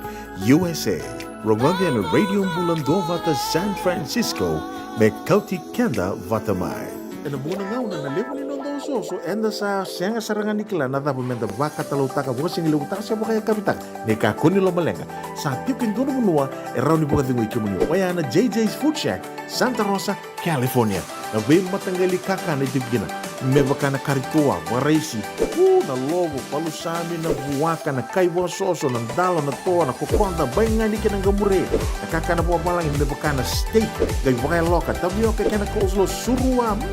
U S A. Rogoci ena Radio Bula Duavata San Francisco, me kauti keda vata mai. Ena vuqa na gauna na levu ni noda osooso, eda sa sega sara ga ni kila na cava meda vakatalautaka, vakasigalevutaka se vakayakavitaka. Ni kakua ni lomaleqa, sa tiko e dua na vanua e rawa ni vakacegui kemuni, oya na J J's Food Shack, Santa Rosa, California. Na veimataqali kakana e tiko kina, me vaka na kari toa, vakaraisi, u, na lovo, palusami, na vuaka, na kai vakasoso, na dalo, na toa, na kokoda, baigani kei na qamure, na kakana vakavalagi, me vaka na steak, qai vakayaloka, tavioka kei na coleslaw, surua, mm,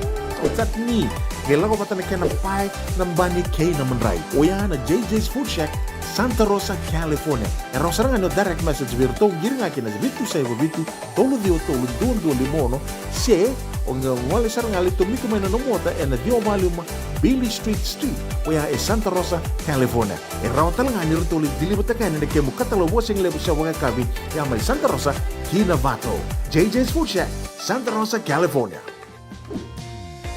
o chutney, qai lako vata na kena pae, na bani kei na madrai. Oya na J J's Food Shack, Santa Rosa, California. E rawa sara ga ni o direct message vei iratou, qiri ga kina vitu saiva vitu, tolu ciwa tolu, dua dua lima ono, se o qai gole sara ga, lai tomika mai na nomu ota ena ciwa walu lima Beale Street Suite, oya e Santa Rosa, California. E rawa tale ga ni ratou lai deliver-taka yani na kemu katalau vakasigalevu se vakayakavi, ya mai Santa Rosa ki Novato. J J's Food Shack, Santa Rosa, California.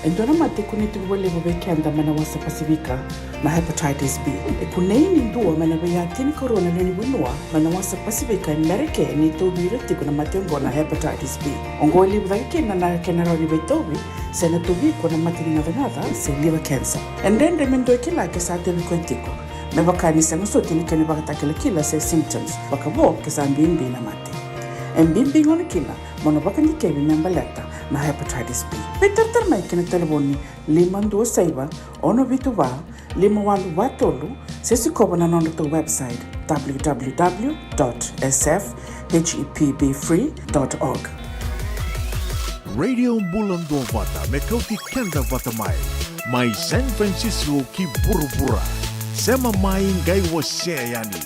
E dua na mate e kunei tiko vakalevu vei keda mai na wasa Pasifika, na hepatitis B. E kunei ni dua mai na vei tinikarua na lewe ni vanua mai na wasa Pasifika e Merika ni tauvi ira tiko na mate oqo na hepatitis B. Oqo e levu cake kina na kena rawa ni veitauvi se na tauvi iko na mate ni gacagaca se liver cancer. E dredre me dua e kila ke sa tauvi koya tiko, me vaka ni sega soti na kena ivakatakilakila se symptoms, vakavo ke sa bibi na mate. E bibi gona kina mo na vakadikevi me baleta na hepatitis B. Veitaratara mai ki na talevoni lima dua saiva, ono vitu va, lima walu va tolu, se sikova na nodratou website, w w w dot s f h e p b free dot org. Radio Bula Duavata, me kauti keda vata mai, mai San Francisco ki vuravura. Sema mai, qai wasea yani.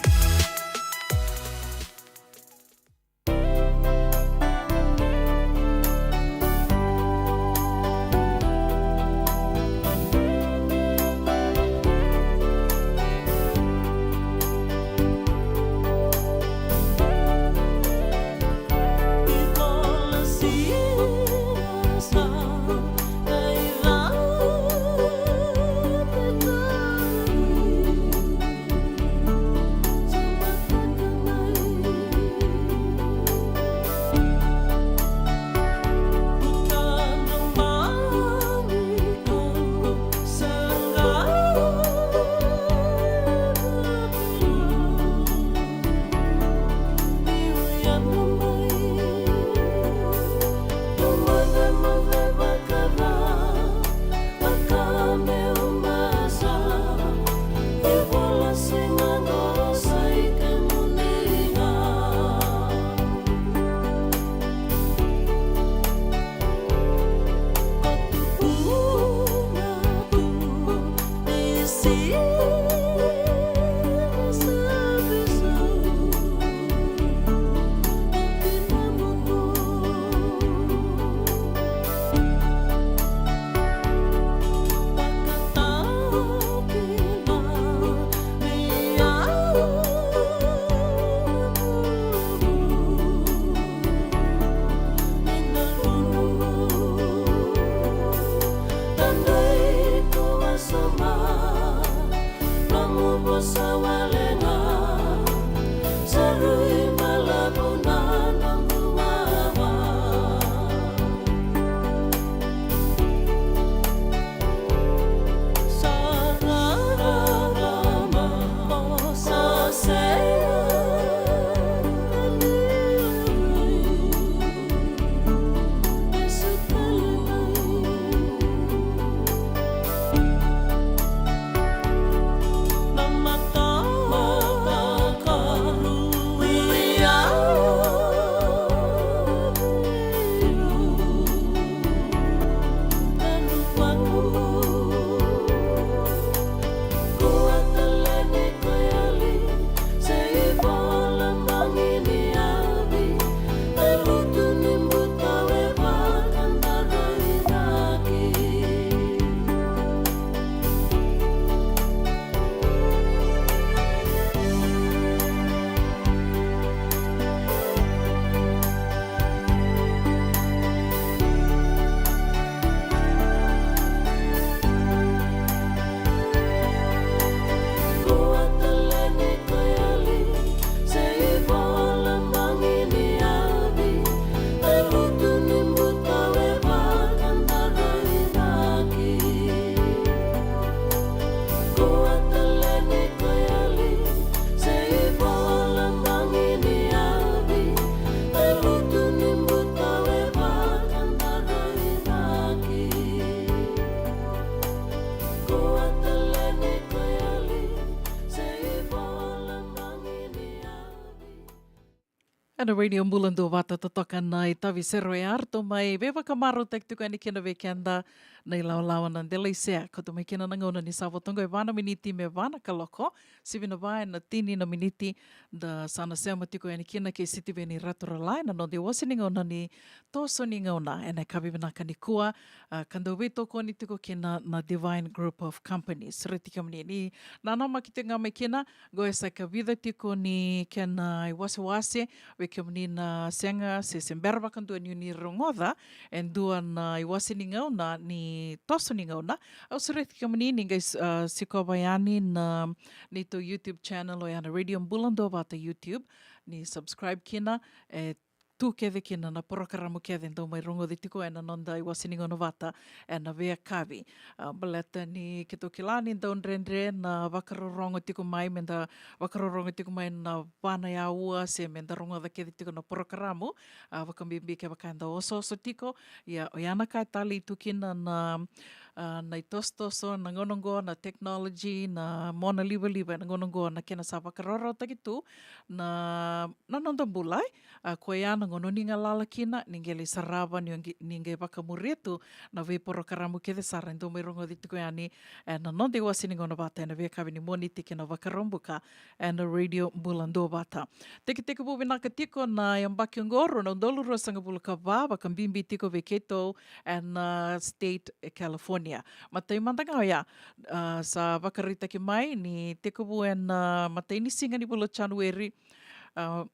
Na Radio Bula Duavata, totoka na itavi sero e a ratou mai veivakamarautaki tiko yani kina vei keda na ilawalawa na dela isea. Koto mai kina na gauna ni sa voto oqo e va na miniti me va na kaloko, sivi na va ena tini na miniti. Da sa na sema tiko yani kina kei Sitiveni Raturala ena noda iwase ni gauna ni toso ni gauna ena yakavi vinaka nikua, a, ka dau veitokoni tiko kina na Divine Group of Companies. Sureti kemuni ni nanamaki tiko ga mai kina, qo e sa ikavica tiko ni kena iwasewase. Vei kemuni na sega se se bera vakadua ni ni rogoca e dua na iwase ni gauna ni toso ni gauna, au sureti kemuni ni qai, a, sikova yani na neitou YouTube channel, oya na Radio Bula Duavata YouTube, ni subscribe kina. E tu kece kina na porokaramu kece dau mai rogoci tiko ena noda iwase ni gauna vata ena veiyakavi. A, baleta ni keitou kila ni dau dredre na vakarorogo tiko mai, meda vakarorogo tiko mai na va na aua, se meda rogoca kece tiko na porokaramu, a, vakabibi kevaka eda osooso tiko. Ia, oya na ka e talei tu kina na, a, na itosotoso, na gauna oqo, na technology, na mona livaliva ena gauna oqo, na kena sa vakarautaki tu na, na noda bula, e. A, koya na gauna ni galala kina, ni qai lai sarava, ni qai, ni qai vakamuria tu na veiporokaramu kece sara e dau mai rogoci tiko yani ena noda iwase ni gauna vata ena veiyakavi ni Moniti kei na Vakaraubuka ena Radio Bula Duavata. Tekitekivu vinaka tiko na yabaki oqo, rua na udolu ruasagavulu ka va, vakabibi tiko vei keitou ena, a, state e California. Matai mada ga oya, a, sa vakaraitaki mai ni tekivu ena, a, matai ni siga ni vula o January, a,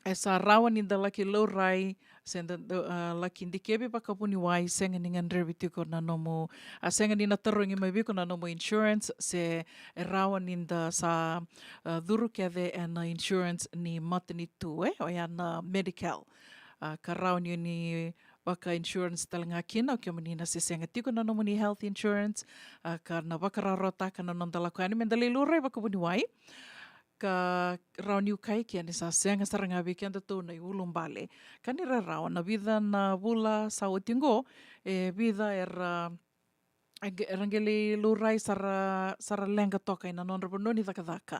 e sa rawa ni da laki laurai se da, da, a, laki dikevi vakavuniwai, sega ni gadrevi tiko na nomu, a, sega ni na tarogi mai vei iko na nomu insurance, se e rawa ni da sa, a, curu kece ena insurance ni matanitu, e, oya na Medi-Cal. A, ka rawa ni ni vaka-insurance tale ga kina o kemuni na se sega tiko na nomuni health insurance, a, ka na vakarawarawataka na noda lako yani meda lai laurai vakavuniwai. Ka rawa niu kaya ke ni sa sega sara ga vei kedatou na iulubale. Ka ni rarawa na vica na vula sa oti oqo, e vica era, e qe-, era qai lai laurai sara, sara leqa toka ena nodra vanua ni cakacaka.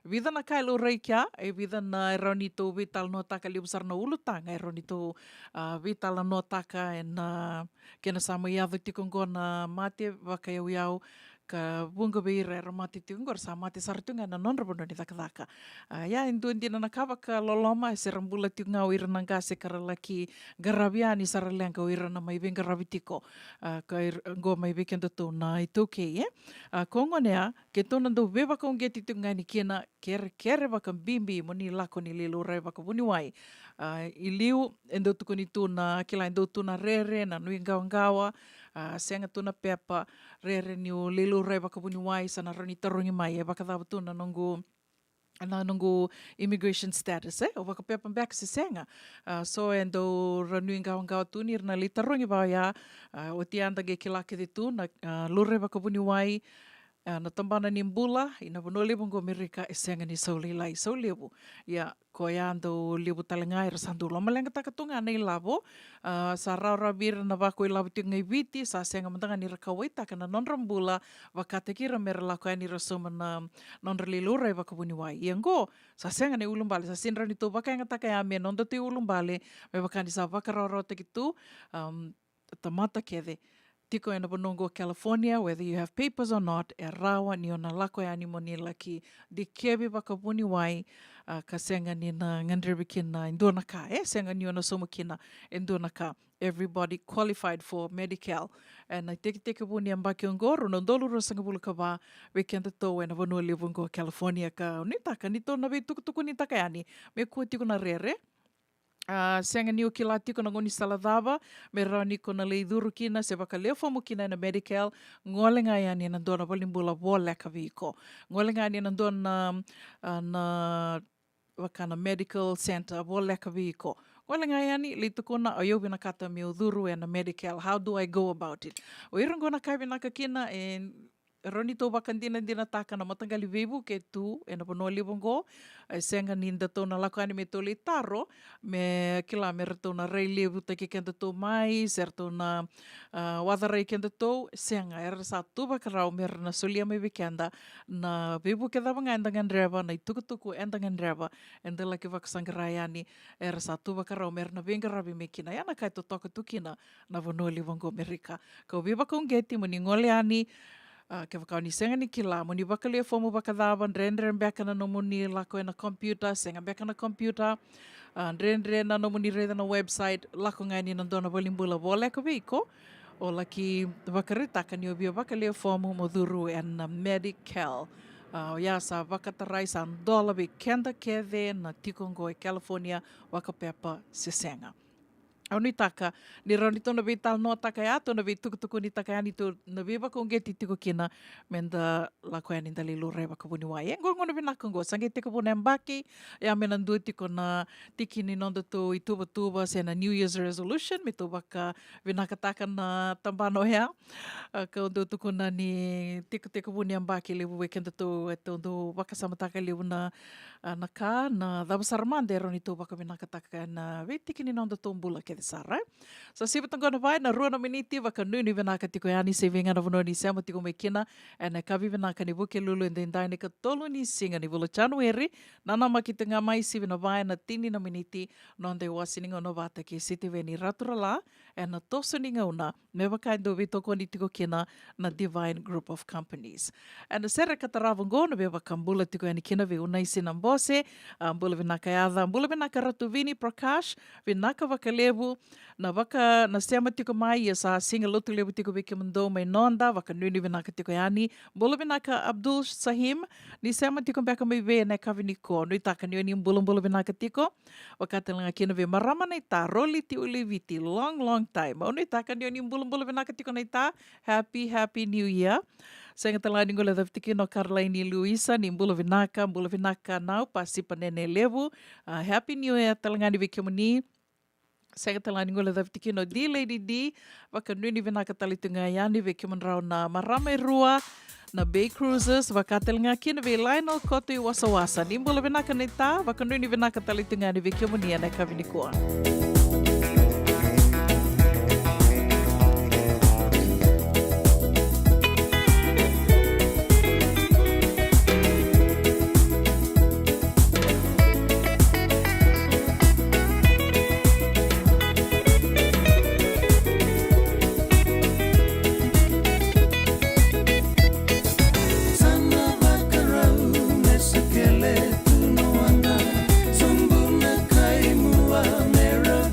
Vica na ka e laurai kea, e vica na e rawa ni tou veitalanoataka, levu sara na ulutaga e rawa ni tou, a, veitalanoataka ena, a, kena sa mai yaco tiko oqo na mate vakayauyau, ka vuqa vei ira era mate tiko oqo era sa mate sara tiko ga ena nodra vanua ni cakacaka. A, ia, e dua dina na ka vakaloloma, e se ra bula tiko ga o ira na qase ka ra laki qaravi yani sara leqa o ira na mai veiqaravi tiko. A, ka ir-, oqo mai vei kedatou na iTaukei, e. A, ko gona ya, keitou na dau veivakauqeti tiko ga yani kina, kerekere vakabibi mo ni lako ni lai laurai vakavuniwai. A, i liu, e dau tukuni tu na, kila, e dau tu na rere, na nuiqawaqawa, a, sega tu na pepa, rere niu lai laurai vakavuniwai, sa na rawa ni tarogi mai, e vakacava tu na noqu, na noqu immigration status, e? Au vakapepa beka se sega. A, so e dau ra nuiqawaqawa tu ni ra na lai tarogi vaya, a, oti ya da qai kila kece tu na, a, laurai vakavuniwai, a, na tabana ni bula ina vanua levu oqo Amerika e sega ni sau lailai, sau levu. Ia, koya dau levu tale ga era sa dau lomaleqataka tu ga na ilavo, a, sa rawarawa vei ira na vako ilavo tiko ga i Viti, sa sega mada ga ni ra kauwaitaka na nodra bula, vakataki ira me ra lako yani ra sauma na nodra lai laurai vakavuniwai. Ia oqo, sa sega na iulubale, sa sega ni rawa ni tou vakayagataka ya me nodatou iulubale, me vaka ni sa vakarawarawataki tu, am, tamata kece tiko ena vanua oqo California, whether you have papers or not, e rawa ni o na lako yani mo ni laki dikevi vakavuniwai, a, ka sega ni na gadrevi kina e dua na ka, e sega ni o na sauma kina e dua na ka. Everybody qualified for Medi-Cal. Ena tekitekivu ni yabaki oqo, rua na udolu ruasagavulu ka va, vei kedatou ena vanua levu oqo California, ka nuitaka ni tou na veitukutukunitaka yani me kua tiko na rere. A, sega ni o kila tiko na gaunisala cava me rawa ni ko na lai curu kina se vakalewe fomu kina ena Medi-Cal, gole ga yani ena dua na valenibula voleka vei iko. Gole ga yani ena dua na, a, na vaka na medical center voleka vei iko. Gole ga yani, lai tukuna, o yau vinakata meu curu ena Medi-Cal. How do I go about it? O ira oqo na ka e vinaka kina, e rawa ni tou vakadinadinataka na mataqali veivuke tu ena vanua levu oqo. E sega ni datou na lako yani me tou lai taro, me kila me ratou na rai levutaki kedatou mai, se ratou na, ah, wacarai kedatou. Sega, era sa tu vakarau me ra na solia mai vei keda na veivuke cava ga eda gadreva, na itukutuku eda gadreva, eda laki vakasaqara yani, era sa tu vakarau me ra na veiqaravi mai kina. Ia na ka e totoka tu kina na vanua levu oqo Merika. Kau veivakauqeti mo ni gole yani, ah, kevaka o ni sega ni kila mo ni vakalewe fomu vakacava, dredre beka na nomuni lako ena computer, sega beka na computer, ah, dredre na nomuni raica na website, lako ga yani na dua na valibula voleka vei iko, o laki vakaraitaka ni o via vakalewe fomu mo curu ena Medi-Cal. Ah, oya sa vakatarai, sa dola vei keda kece na tiko oqo e California, vakapepa se sega. Au nuitaka ni rawa ni tou na veitalanoataka ya, tou na veitukutukunitaka yani, tou na veivakauqeti tiko kina, me da lako yani da lai laurai vakavuniwai. E qo gauna vinaka oqo, sa qai tekivu na yabaki, ya me na dua tiko na tiki ni nodatou ituvatuva se na New Year's resolution, me tou vakavinakataka na tabana oya. Ah, kau dau tukuna ni tiko, tekivu ni yabaki, levu vei kedatou e tou dau vakasamataka levu na, ah, na ka, na cava sara mada e rawa ni tou vakavinakataka ena veitiki ni nodatou bula kece sara, e. Sa sivi toka qo na va ena rua na miniti, vakanuinui vinaka tiko yani se vei ga na vanua ni sema tiko mai kina ena yakavi vinaka ni Vukelulu edaidai, na ikatolu ni siga ni vula Janueri. Nanamaki tiko ga mai, sivi na va ena tini na miniti, noda iwase ni gauna vata kei Sitiveni Raturala ena toso ni gauna, me vaka e dau veitokoni tiko kina na Divine Group of Companies. Ena sere ka tarava oqo, na veivakabula tiko yani kina vei Unaisi Nabose. Ah, bula vinaka Yaca, bula vinaka Ratu Vini Prakash, vinaka vakalevu na vaka, na sema tiko mai, ia sa siga Lotulevu tiko vei kemudou mai noda, vakanuinui vinaka tiko yani. Bula vinaka Abdul Sahim, ni sema tiko beka mai vei ena yakavi nikua, nuitaka ni o ni bulabula vinaka tiko. Vaka tale ga kina vei marama naita Roliti Uliviti, long, long time. Au nuitaka ni o ni bulabula vinaka tiko naita, happy, happy new year. Sega tale ga ni guilecavi tiko kina o Caroline Luisa, ni bula vinaka, bula vinaka Nau Pasipa Nene Levu. Ah, happy new year tale ga ni vei kemuni. Sega tale ga ni guilecavi tiko kina o D Lady D, vakanuinui vinaka tale tu ga yani vei kemudrau na marama e rua na Bay Cruisers, vaka tale ga kina vei Lionel Koto i Wasawasa. Ni bula vinaka naita, vakanuinui vinaka tale tu ga yani vei kemuni ena yakavi nikua. Sa na vakarau me sa kele tu na waqa, sobu na kai mua me ra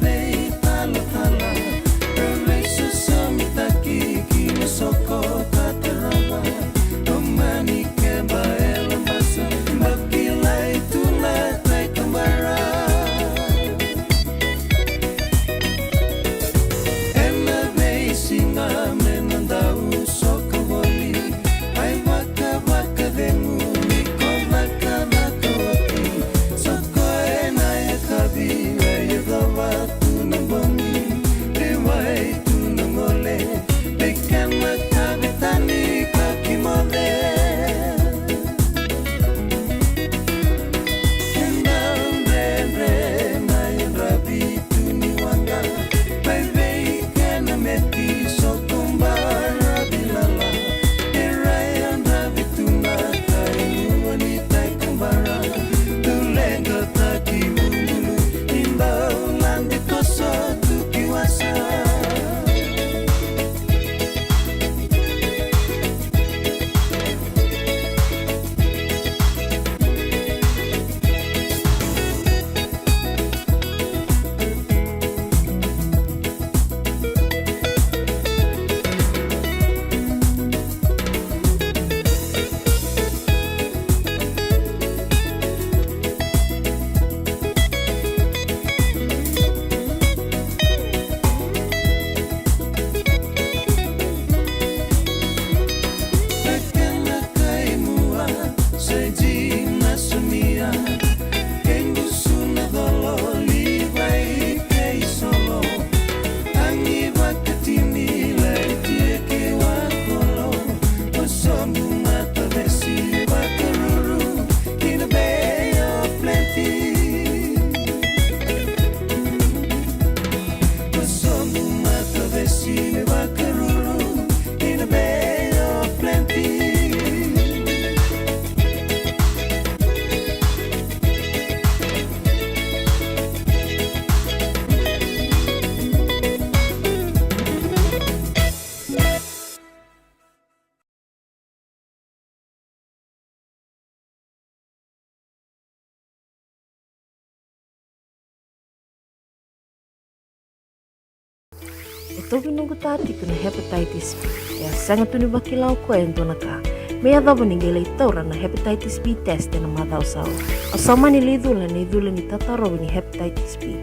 Tauvi noqu ta tiko na hepatitis B. E a sega tu ni vakila o koya e dua na ka me yacova ni qai lai taura na hepatitis B test ena macawa sa oti. Au sa mani lai cula na icula ni tatarovi ni hepatitis B.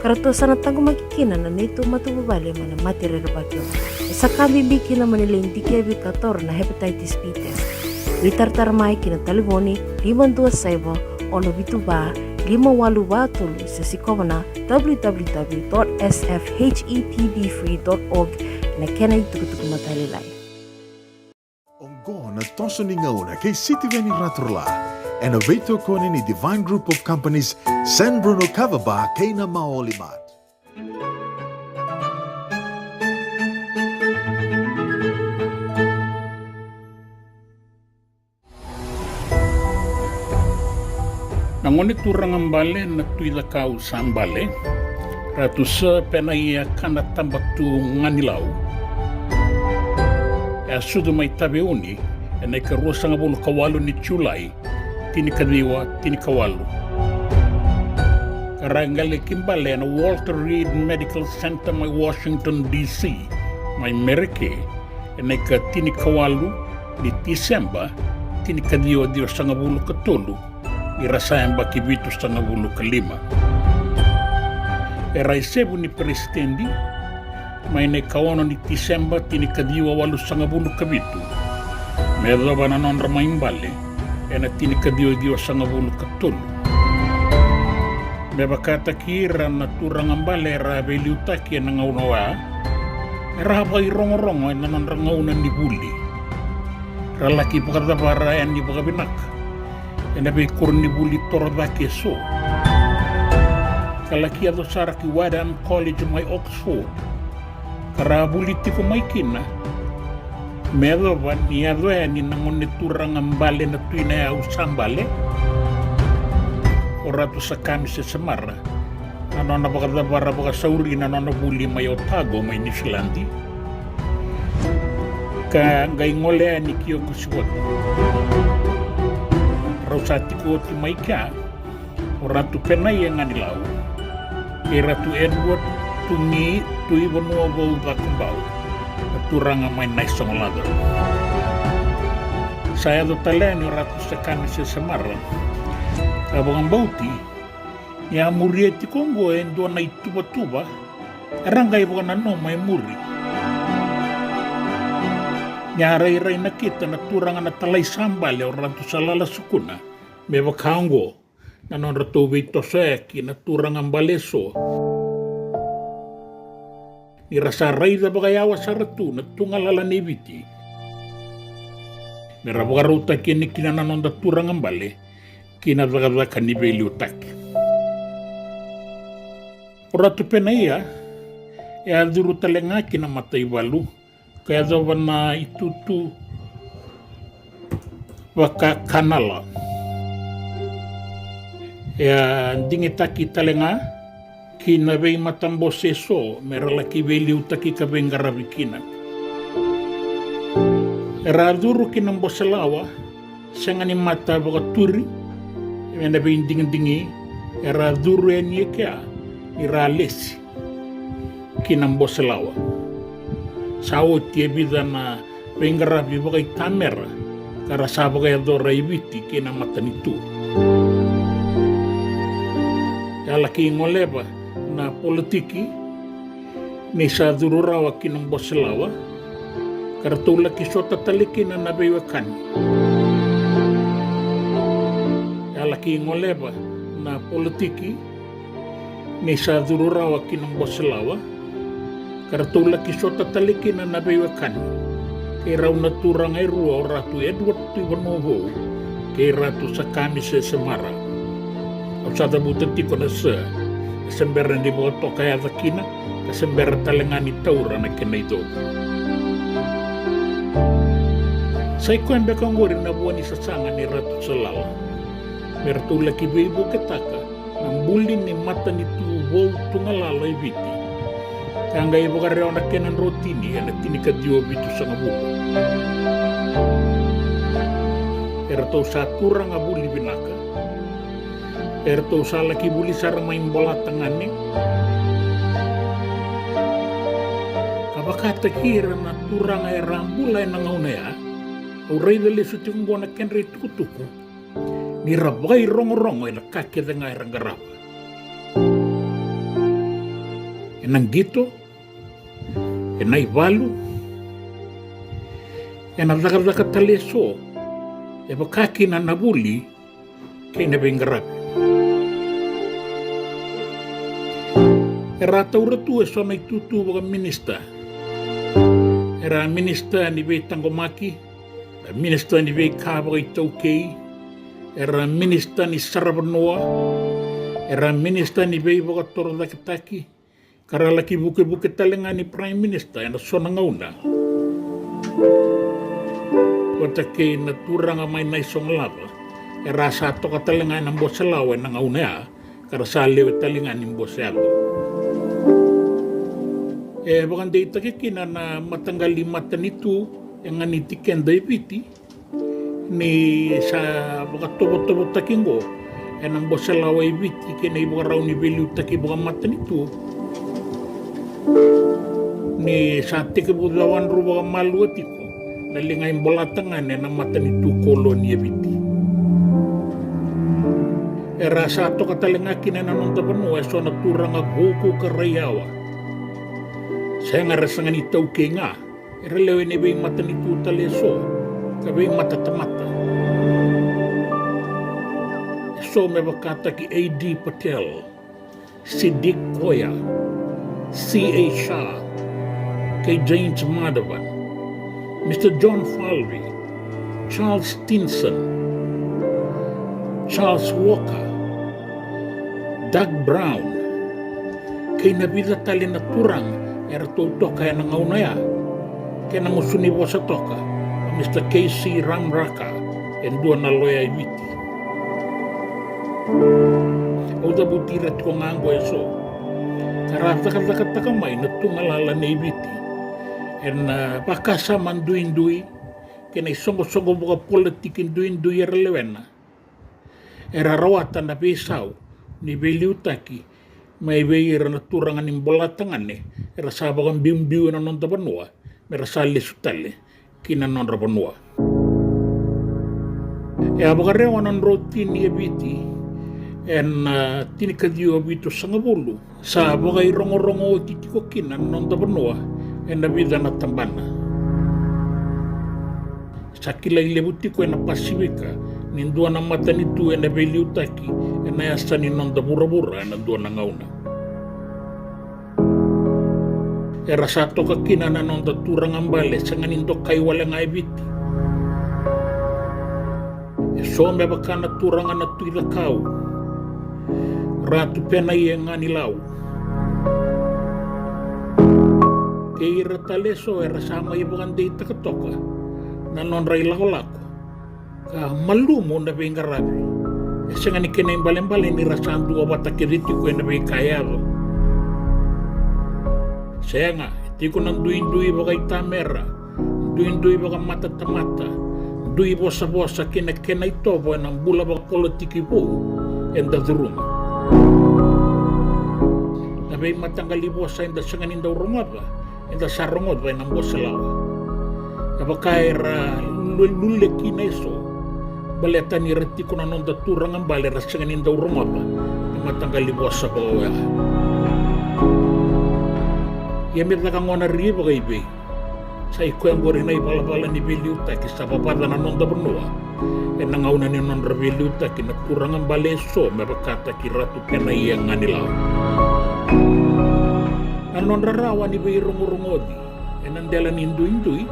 Ka ratou sa na taqomaki kina na neitou matavuvale mai na mate rerevaki oqo. E sa ka bibi kina mo ni lai dikevi ka taura na hepatitis B test. Veitaratara mai ki na talevoni lima dua saiva, ono vitu va, lima walu va tolu, se sikova na w w w dot s f h e p b free dot org ena kena itukutuku matailalai. Oqo na toso ni gauna kei Sitiveni Raturla ena veitokoni ni Divine Group of Companies, San Bruno Kava Bar kei na Maoli Mart. Na gone turaga bale na Tui Cakau sa bale, Ratu Sir Penaia Kanatabatu Ganilau, e a sucu mai Taveuni ena ikaruasagavulu ka walu ni Julai, tinikaciwa tinikawalu. Ka ra qai laki bale ena Walter Reed Medical Center mai Washington D C mai Merika ena ikatini ka walu ni Tiseba, tinikaciwa ciwasagavulu ka tolu, ni ra sa yabaki vitusagavulu ka lima. Era isevu ni peresitedi mai na ikaono ni Tiseba, tinikaciwa walusagavulu ka vitu, me yacova na nodra mai bale ena tinikaciwa ciwasagavulu ka tolu. Me vakataki ira na turaga bale era veiliutaki ena gauna oya, era a vakairogorogo ena nodra gauna ni vuli. Ra laki vakacavara yani vakavinaka ena veikoronivuli torocake eso, ka laki yaco sara ki Wadham College mai Oxford, ka ra vuli tiko mai kina me yacova ni yaco yani na gone turaga bale na Tui Nayau sa bale, o Ratu Sakami Sesemara, na nona vakacavara vakasauri na nona vuli mai Otago mai Niusiladi, ka qai gole yani ki Okosiwati. Rau sa tiko oti mai kea o Ratu Penaia Ganilau kei Ratu Edward Tumi Tuivanua Vou Cakobau, na turaga mai Naisogolaca. Sa yaco tale yani o Ratu Sakami Sesemara, ka vakabauti ni a muria tiko oqo e dua na ituvatuva era qai vakananuma e muri. Ni a rairai nakita na turaga na talai sa bale o Ratu Salala Sukuna me vaka oqo na nodratou veitosoyaki na turaga bale eso, ni ra sa raica vakayawa sara tu na tugalala nei Viti me ra vakarautaki yani kina na noda turaga bale ki na cakacaka ni veiliutaki. O Ratu Penaia e a curu tale ga ki na mataivalu ka yacova na itutu vakakanala. E a digitaki tale ga ki na veimatabose eso me ra laki veiliutaki ka veiqaravi kina. Era a curu ki na Boselawa, sega ni mata vakaturi ena veidigidigi, era a curu yani e kea ni ra a lesi ki na Boselawa. Sa oti e vica na veiqaravi vakaitamera ka ra sa vakayacora e Viti kei na matanitu. E a laki goleva na politiki ni sa curu rawa ki na Boselawa, ka ratou laki sota tale kina na veiwekani. E a laki goleva na politiki ni sa curu rawa ki na Boselawa, ka ratou laki sota tale kina na veiwekani kei rau na turaga e rua, o Ratu Edward Tuivanua Vou kei Ratu Sakami Sesemara. Au sa cavuta tiko na sa, e se bera ni vakatoka yaca kina, ka se bera tale ga ni taura na kena icegu. Sa i koya beka oqori na vua ni sasaga ni Ratu Salala me ratou laki veivuketaka na buli ni matanitu vou tugalala e Viti, ka qai vakarewa na kena drotini ena tinikaciwa vitusagavulu. Eratou sa turaga vuli vinaka. Eratou sa laki vuli sara mai Bolatagane. Vakataki ira na turaga era a bula ena gauna ya, au raica lesu tiko oqo na kedra itukutuku ni ra vakairogorogo ena ka kece ga era qarava. Ena qito, ena ivalu, ena cakacaka tale eso, e vaka kina na vuli kei na veiqaravi. Era a taura tu eso na itutu vakaminista. Era a minista ni veitaqomaki, era a minista ni veika vakaitaukei, era a minista ni saravanua, era a minista ni veivakatorocaketaki, ka ra laki vukevuke tale ga ni Prime Minister ena so na gauna. Vata kei na turaga mai Naisogolava, era sa toka tale ga ena bose lawa ena gauna ya, ka ra sa lewe tale ga ni bose yaco. E vakadeitaki kina na mataqali matanitu e ganiti keda e Viti, ni sa vakatovotovotaki oqo ena bose lawa e Viti kei na ivakarau ni veiliutaki vakamatanitu, ni sa tekivu cawadru vakamalua tiko na liga i Bolatagane ena matanitu koloni e Viti. Era sa toka tale ga kina ena noda vanua eso na turaga vuku ka rai yawa. Sega, era sega ni taukei ga, era lewe ni veimatanitu tale eso ka veimatatamata. Eso me vakataki A D Patel, Siddiq Goya, C A Shah, kei James Madhavan, Mister John Falvey, Charles Stinson, Charles Walker, Doug Brown, kei na vica tale na turaga eratou toka ena gauna ya, kei na gusu ni vosa toka o Mister K C Ramraka, e dua na loya e Viti. Au cavuti ira tiko ga oqo eso, ka ra cakacakataka mai na tugalala nei Viti ena vakasama duidui kei na isoqosoqo vakapolitiki duidui era lewena. Era rawata na veisau ni veiliutaki mai vei ira na turaga ni Bolatagane era sa vakabiubiu ena noda vanua, me ra sa lesu tale ki na nodra vanua. E a vakarewa na drotini e Viti ena tinikaciwa vitusagavulu, sa vakairogorogo oti tiko kina na noda vanua ena vica na tabana. Sa kilai levu tiko ena Pasifika ni dua na matanitu ena veiliutaki ena yasa ni noda vuravura ena dua na gauna. Era sa toka kina na noda turaga bale sega ni dokai wale ga e Viti. Eso me vaka na turaga na Tui Cakau, Ratu Penaiya Ganilau, kei ira tale eso era sa mai vakadeitaka toka na nodra ilakolako ka malumu na veiqaravi. E sega ni kena ibalebale ni ra sa dua vata kece tiko ena veika e yaco. Sega, e tiko na duidui vakaitamera, duidui vakamatatamata, dui vosavosa kei na kena itovo ena bula vakapolitiki vou eda curuma. Na veimataqali vosa eda sega ni dau rogoca, eda sa rogoca ena bose lawa. E vaka era lule, lule kina eso, baleta ni ra tiko na noda turaga bale era sega ni dau rogoca na mataqali vosa vaka oya. Ia me caka gona ri vakaivei? Sa i koya oqori na ivalavala ni veiliutaki sa vavaca na noda vanua ena gauna ni nodra veiliutaki na turaga bale eso me vakataki Ratu Penaiya Ganilau. Na nodra rawa ni veirogorogoci ena dela ni duidui,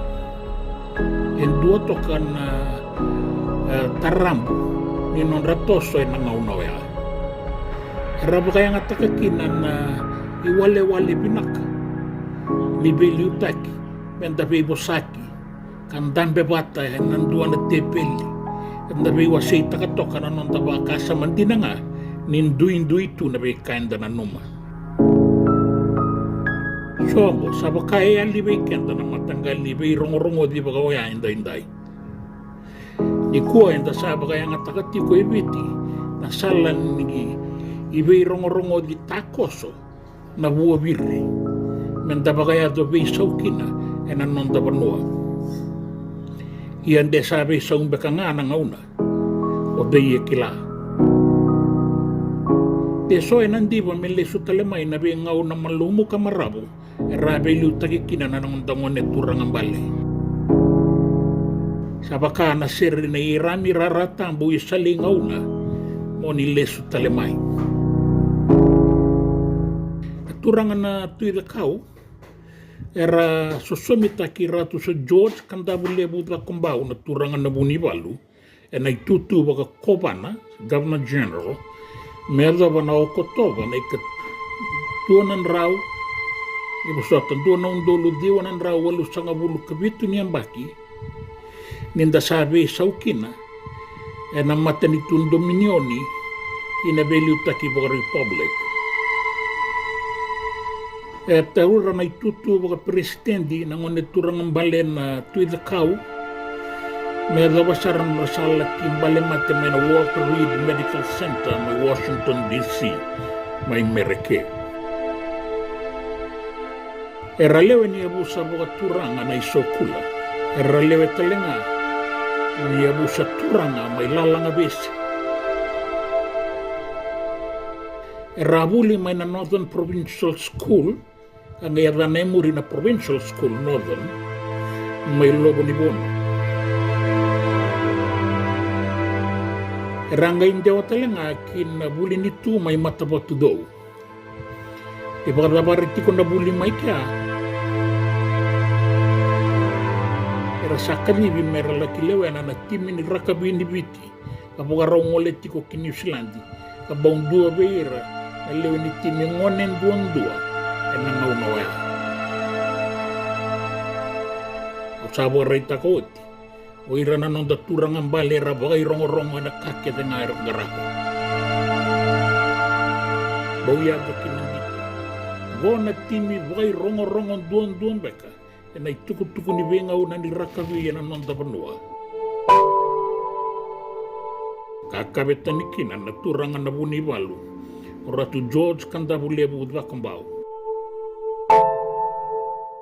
e dua toka na, e, tarabu ni nodra toso ena gauna oya. Era vakayagataka kina na iwalewale vinaka ni veiliutaki me da veivosaki ka dabe vata ena dua na teveli, eda veiwaseitaka toka na noda vakasama dina ga ni duidui tu na veika eda nanuma. Sobo, sa vaka e yali vei keda na mataqali veirogorogoci vaka oya edaidai. Nikua eda sa vakayagataka tiko e Viti na sala ni veirogorogoci takoso na vuaviri, me da vakayaco veisau kina ena noda vanua. Ia de sa veisau beka ga na gauna, o cei e kila? De so ena diva me lesu tale mai na veigauna malumu ka maravu era a veiliutaki kina na noda gone turaga bale. Sa vaka na sere nei Irami Raratabu i Saligauna, mo ni lesu tale mai. Na turaga na Tui Cakau era sosomitaki Ratu Sir George Kadavulevu Cakobau na turaga na Vunivalu ena itutu vakakovana, Governor General, me yacova na Okotova na ika dua na drau, ni vosota, dua na udolu ciwa na drau walusagavulu ka vitu ni yabaki, ni da sa veisau kina ena matanitu dominioni ki na veiliutaki vakarepublic. E taura na itutu vakaperesitedi na gone turaga bale na Tui Cakau, me yacova sara na nodra sa laki bale mate mai na Walter Reed Medical Center mai Washington D C, mai Mereke. Era lewe ni yavusa vakaturaga na iSokula. Era lewe tale ga ni yavusa turaga mai Lalagavesi. Era a vuli mai na Northern Provincial School, ka qai yacana e muri na Provincial School Northern, mai Lovonivonu. Era a qai dewa tale ga ki na vuli ni tu mai Matavatucou. E vakacavari tiko na vuli mai kea, era sa kacivi me ra laki lewena na timi ni rakavi ni Viti, ka vakarau gole tiko ki Niusiladi, ka bau dua vei ira na lewe ni timi gone duadua ena gauna oya. Au sa vakaraitaka oti, o ira na noda turaga bale era vakairogorogo ena ka kece ga era qarava. Bau yaco ki na qito, qo na timi vakairogorogo duadua beka ena itukutuku ni veigauna ni rakavi ena noda vanua. Ka kavetani kina na turaga na Vunivalu, o Ratu George Kadavulevu Cakobau.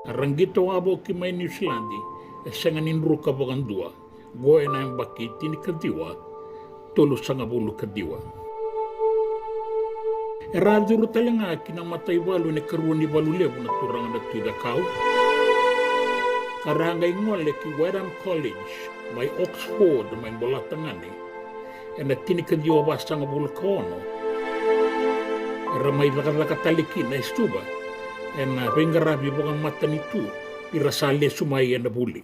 Era qito wavoki mai Niusiladi e sega ni druka vakadua, qo ena yabaki tinikaciwa tolusagavulu ka ciwa. Era a curu tale ga ki na mataivalu ena ikarua ni valu levu na turaga na Tui Cakau, ka ra qai gole ki Wadham College mai Oxford, mai Bolatagane, ena tinikaciwa vasagavulu ka ono. Era mai cakacaka tale kina e Suva ena veiqaravi vakamatanitu ni ra sa lesu mai ena vuli.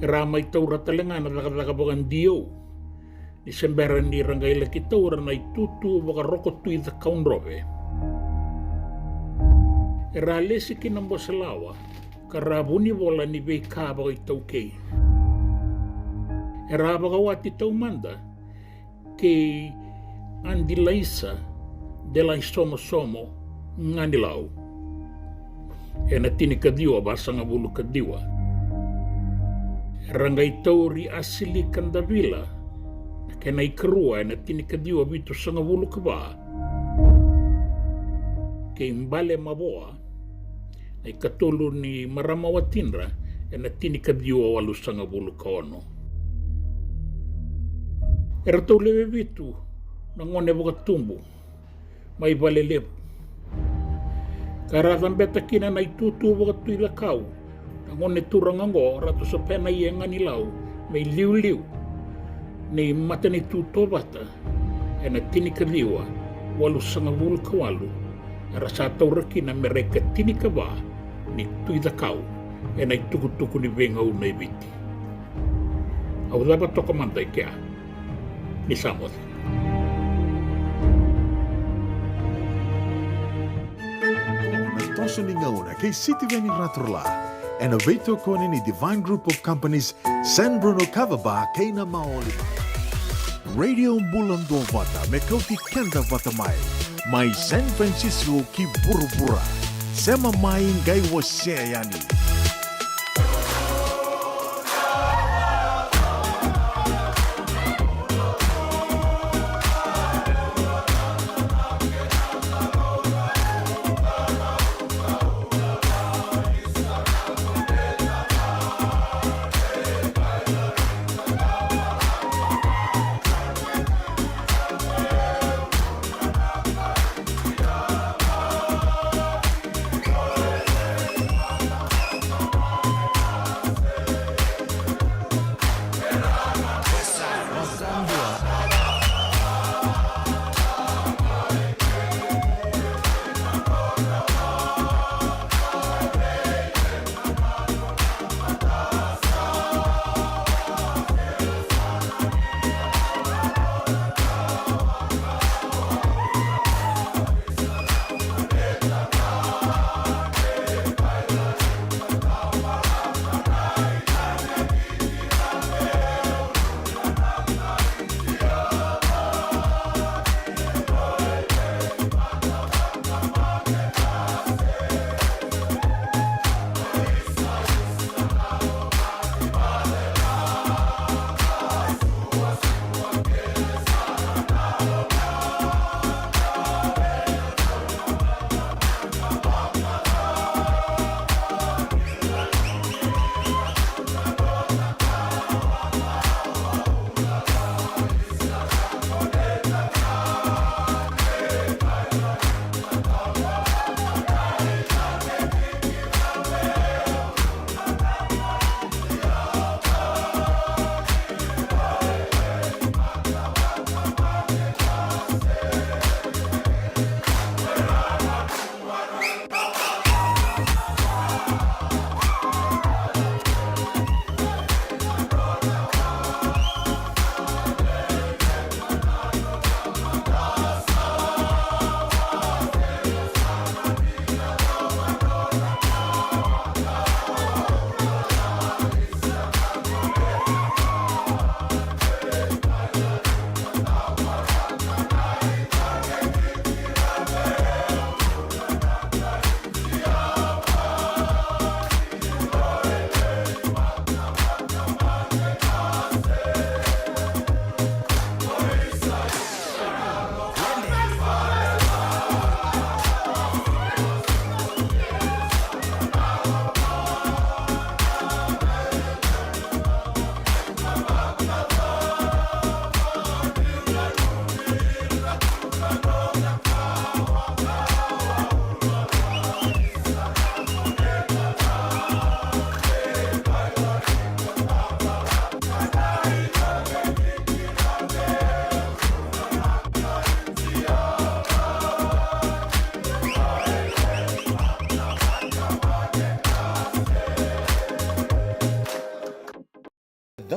Era a mai taura tale ga na cakacaka vaka-D O, ni se bera ni ra qai laki taura na itutu vakaRoko Tui Cakaudrove. Era a lesi ki na Boselawa, ka ra vunivola ni veika vakaitaukei. Era a vakawati taumada kei Adilaisa Delaisomosomo Ganilau ena tinikaciwa vasagavulu ka ciwa. Era qai tauri Asilika Davila na kena ikarua ena tinikaciwa vitusagavulu ka va, kei Bale Mavoa na ikatolu ni marama watidra ena tinikaciwa walusagavulu ka ono. Eratou lewe vitu na gone vakatubu mai Valelevu, ka ra cabeta kina na itutu vakaTui Cakau na gone turaga oqo, Ratu Sopena Ie Ganilau, me iliuliu ni matanitu Tovata ena tinikaciwa walusagavulu ka walu, era sa taura kina me ra ikatinikava ni Tui Cakau ena itukutuku ni veigauna e Viti. Au cava toka mada e kea, ni sa moce. Na toso ni gauna kei Sitiveni Raturla, ena veitokoni ni Divine Group of Companies, San Bruno Kava Bar kei na Maoli. Radio Bula Duavata me kauti keda vata mai, mai San Francisco ki vuravura. Sema mai, qai wasea yani.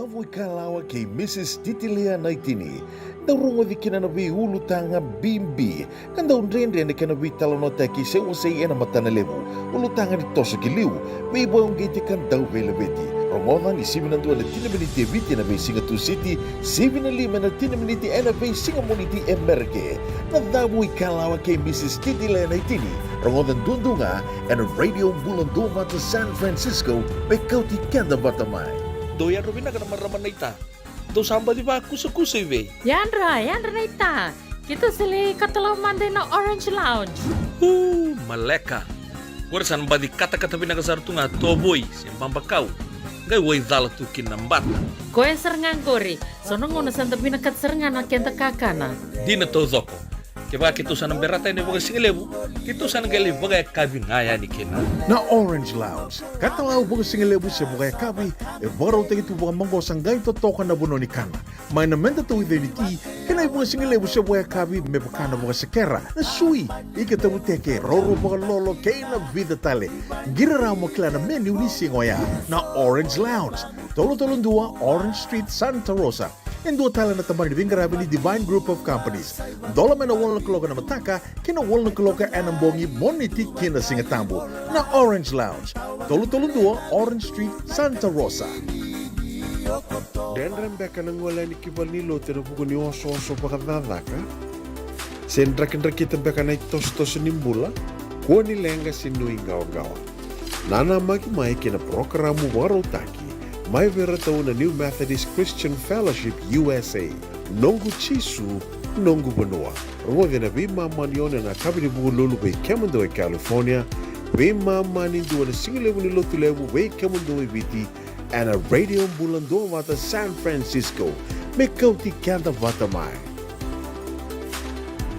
Vuikalawa kei Mrs Titilea Naitini. Dau rogoci kina na veiulutaga bibi ka dau dredre na kena veitalanoataki se wasei ena matana levu. Ulutaga ni toso ki liu, veivakauqeti ka dau veilaveti. Rogoca ni sivi na dua ena tini na miniti e Viti ena veisiga Tusiti, sivi na lima ena tini na miniti ena veisiga Moniti e Merika. Na Cavu i Kalawa kei Mrs Titilea Naitini. Rogoca duadua ga ena Radio Bula Duavata San Francisco, me kauti keda vata mai. Dou yadra vinaka na marama naita. Dou sa baci vakusakusa i vei? Yadra, yadra naita. Keitou sa lai katalau mada ina Orange Lounge. Uu, maleka. Qori sa na baci katakata vinaka sara tu ga tovoi se babakau. Qai waicala tu kina na bata. Koya sara ga qori. So na gauna sa da vinakata sara ga na keda kakana. Dina taucoko. Kevaka keitou sa na berata yani vakasigalevu, keitou sa na qai lai vakayakavi ga yani kina. Na Orange Lounge, katalau vakasigalevu se vakayakavi, e vakarautaki tu vakamaqosa qai totoka na vanua ni kana. Mai na meda tauica ni ti, kei na ivakasigalevu se vakayakavi me vaka na vakasekera, na sui, ika tavuteke, roro vakalolo, kei na vica tale. Qiri rawa mo kila na menu ni siga oya. Na Orange Lounge, tolu tolu dua Orange Street, Santa Rosa. E dua tale na tabana ni veiqaravi ni Divine Group of Companies. Dola mai na walu na kaloko ena mataka ki na walu na kaloko ena bogi, Moniti ki na Sigatabu. Na Orange Lounge, tolu tolu dua Orange Street, Santa Rosa. Dredre beka na gole yani ki valenilotu ena vuku ni osooso vakacakacaka? Se drakidrakita beka na itosotoso ni bula? Kua ni leqa se nuiqawaqawa. Nanamaki mai ki na parokaramu vakarautaki mai vei iratou na New Methodist Christian Fellowship U S A, Noqu Jisu, Noqu Vanua. Rogoci ena veimama ni ono ena yakavi ni Vukelulu vei kemudou e California, veimama ni dua ena sigalevu ni Lotulevu vei kemudou e Viti, ena Radio Bula Duavata San Francisco, me kauti keda vata mai.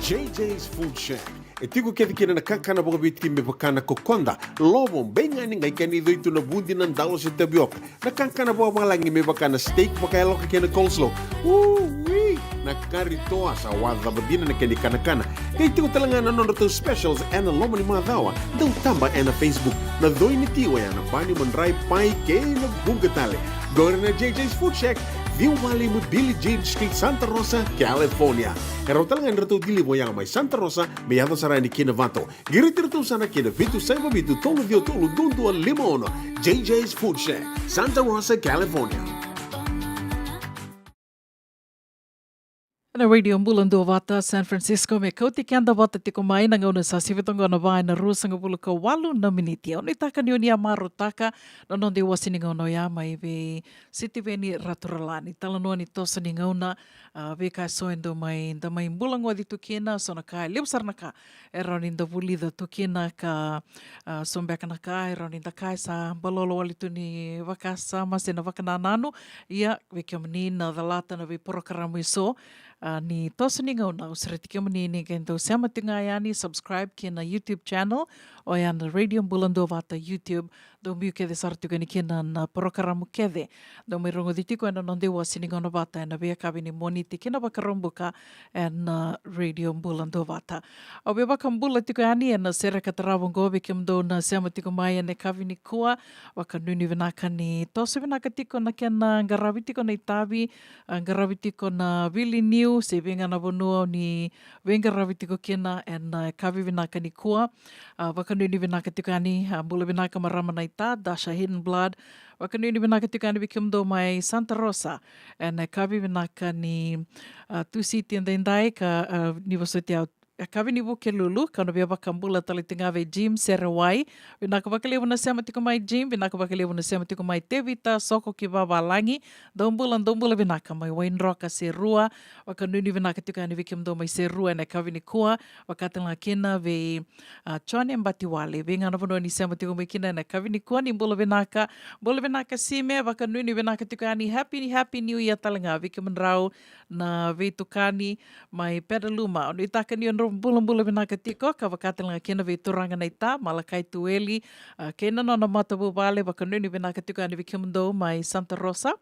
J J's Food Shack. E tiko kece kina na kakana vakaviti me vaka na kokoda, lovo, beigani, qai kena icoi tu na vudi, na dalo se tavioka. Na kakana vakavalagi me vaka na steak vakayaloka kei na coleslaw. Ui, na kari toa, sa wacava dina na kena ikanakana. Qai tiko tale ga na nodratou specials ena loma ni macawa. Dau taba ena Facebook. Na coi ni ti oya na bani, madrai, pai kei na vuqa tale. Qori na J J's Food Shack, ciwa walu lima Billie Jean Street, Santa Rosa, California. E rawa tale ga ni ratou deliver oya mai Santa Rosa me yaco sara yani ki Novato. Qiriti iratou sara ki na vitu saiva vitu, tolu ciwa tolu, dua dua lima ono. J J's Food Shack, Santa Rosa, California. Na Radio Bula Duavata San Francisco, me kauti keda vata tiko mai na gauna sa sivi toka qo na va ena ruasagavulu ka walu na miniti. Au nuitaka ni o ni a marautaka na noda iwase ni gauna oya mai vei Sitiveni Raturalani. Talanoa ni toso ni gauna, a, veika eso e dau mai, da mai bula goci tu kina, so na ka e levu sara na ka e rawa ni da vulica tu kina ka, a, so beka na ka e rawa ni da kaya sa balolo wale tu ni vakasama se na vakanananu. Ia, vei kemuni na calata na veiporokaramu eso, a, ni toso ni gauna, au sureti kemuni ni qai dau sema tiko ga yani, subscribe ki na YouTube channel, oya na Radio Bula Duavata YouTube. Dau biu kece sara tiko yani kina na porokaramu kece dau mai rogoci tiko ena noda iwase ni gauna vata ena veiyakavi ni Moniti ki na Vakaraubuka ena Radio Bula Duavata. Au via vakabula tiko yani ena sere ka tarava oqo vei kemudou na sema tiko mai ena yakavi nikua. Vakanuinui vinaka ni toso vinaka tiko na kena qaravi tiko na itavi, a, qaravi tiko na vili niu se vei ga na vanua o ni veiqaravi tiko kina ena yakavi vinaka nikua. A, vakanuinui vinaka tiko yani, a, bula vinaka marama naita, Dasha Hidden Blood. Vakanuinui vinaka tiko yani vei kemudou mai Santa Rosa ena yakavi vinaka ni, a, Tusiti edaidai ka, a, ni vosoti au, yakavi ni Vukelulu, ka na via vakabula tale tiko ga vei Jim Serewai. Vinaka vakalevu na sema tiko mai Jim, vinaka vakalevu na sema tiko mai Tevita Soko ki Vavalagi. Dou bula, dou bula vinaka mai Waidroka Serua. Vakanuinui vinaka tiko yani vei kemudou mai Serua ena yakavi nikua. Vaka tale ga kina vei, a, Jone Batiwale, vei ga na vanua ni sema tiko mai kina ena yakavi nikua, ni bula vinaka. Bula vinaka Sime, vakanuinui vinaka tiko yani. Happy, happy New Year tale ga vei kemudrau na veitukani mai Pedaluma. Au nuitaka ni o drau bulabula vinaka tiko, ka vaka tale ga kina vei turaga naita Malakai Tueli, a, kei na nona matavuvale. Vakanuinui vinaka tiko yani vei kemudou mai Santa Rosa.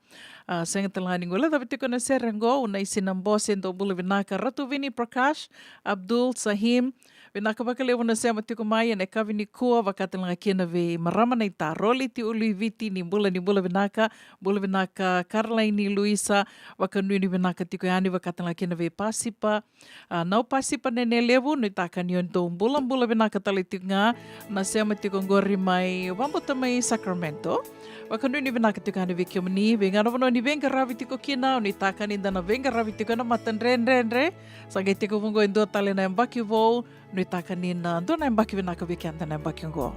A, sega tale ga ni guilecava tiko na sere oqo, Unaisi Nabose, dou bula vinaka, Ratu Vini Prakash, Abdul Sahim, Vinaka vakalevu na sema tiko mai ena yakavi nikua, vakatalega kina vei marama na itaro Leti Uluiviti. Ni bula, ni bula vinaka. Bula vinaka Caroline Luisa, vakanuinui vinaka tiko yani, vakatalega kina vei Pasipa. A, Nau Pasipa Nene Levu, nuitaka ni o dou bula, bula vinaka tale tiko ga. Na sema tiko qori mai, vabauta mai Sacramento. Vakanuinui vinaka tiko yani vei kemuni, vei ga na vanua ni veiqaravi tiko kina, nuitaka ni da na veiqaravi tiko ena matadredredre. Sa qai tekivu qo e dua tale na yabaki vou, nuitaka ni na dua na yabaki vinaka vei keda na yabaki oqo.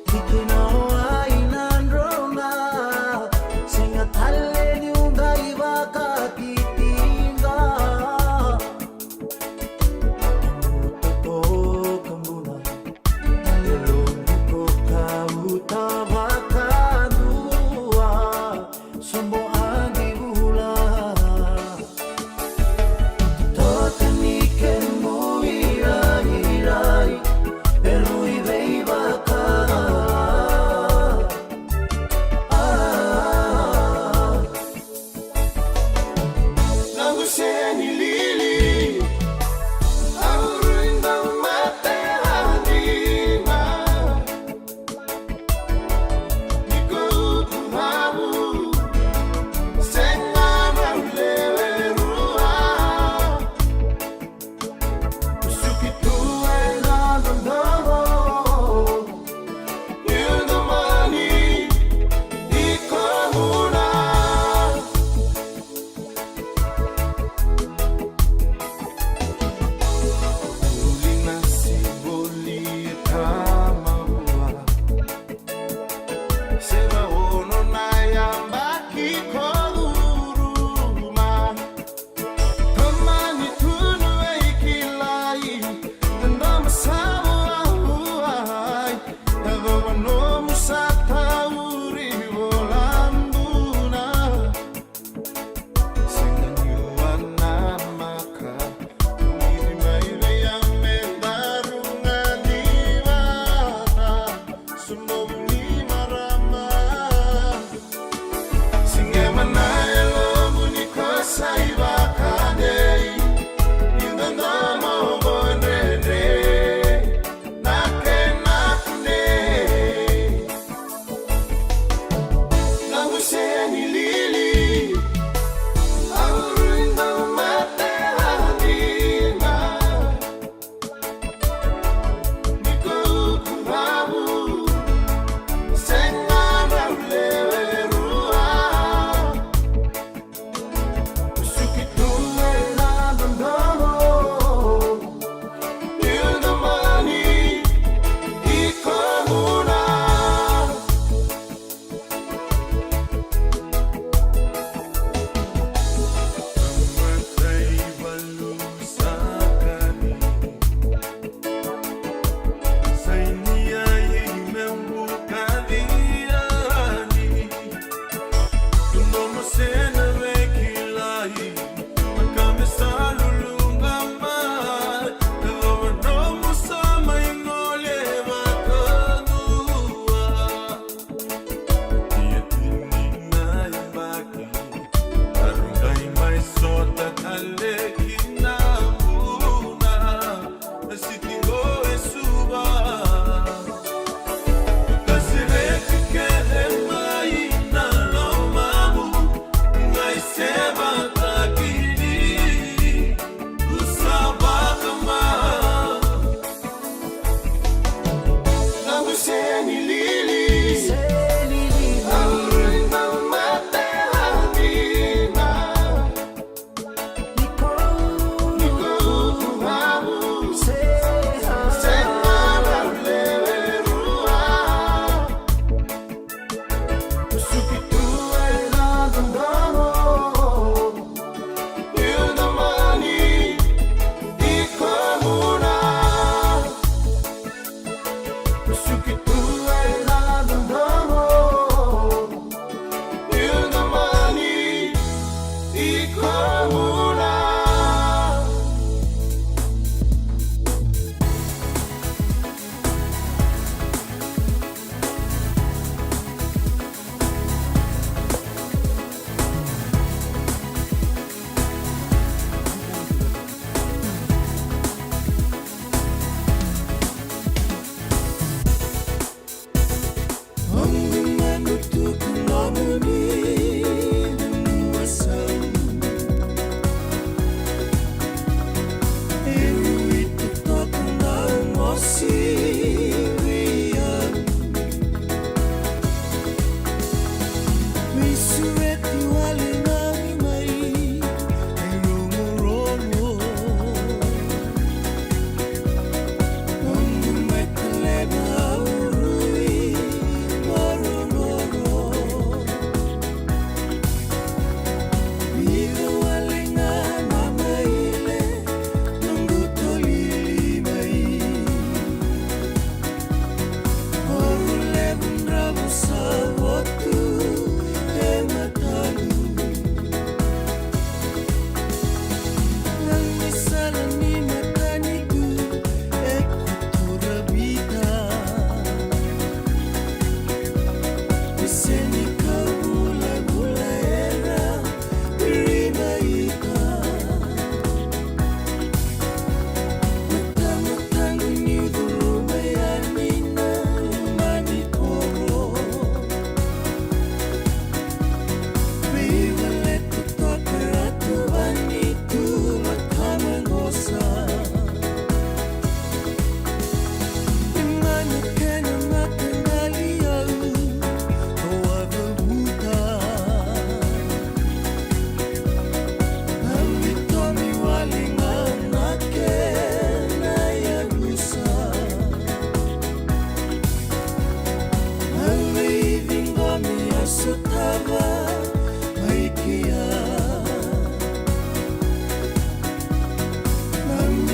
Tikina o ai na droga, sega tale ni uda i vakatitiqa.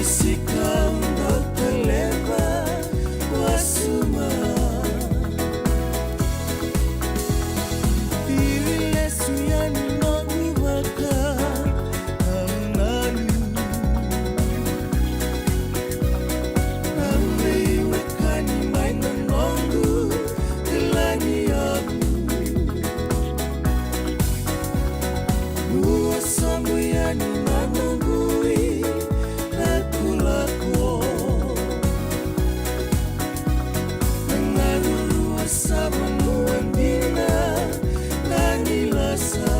Sika dau taleva wasuma. Iri lesu yani noqu vaka au nanu. Au veiwekani mai na noqu lagi yavu. Ua sobu yani na noqu i lakolako. Na maruru sa vanua dina na ni lasa.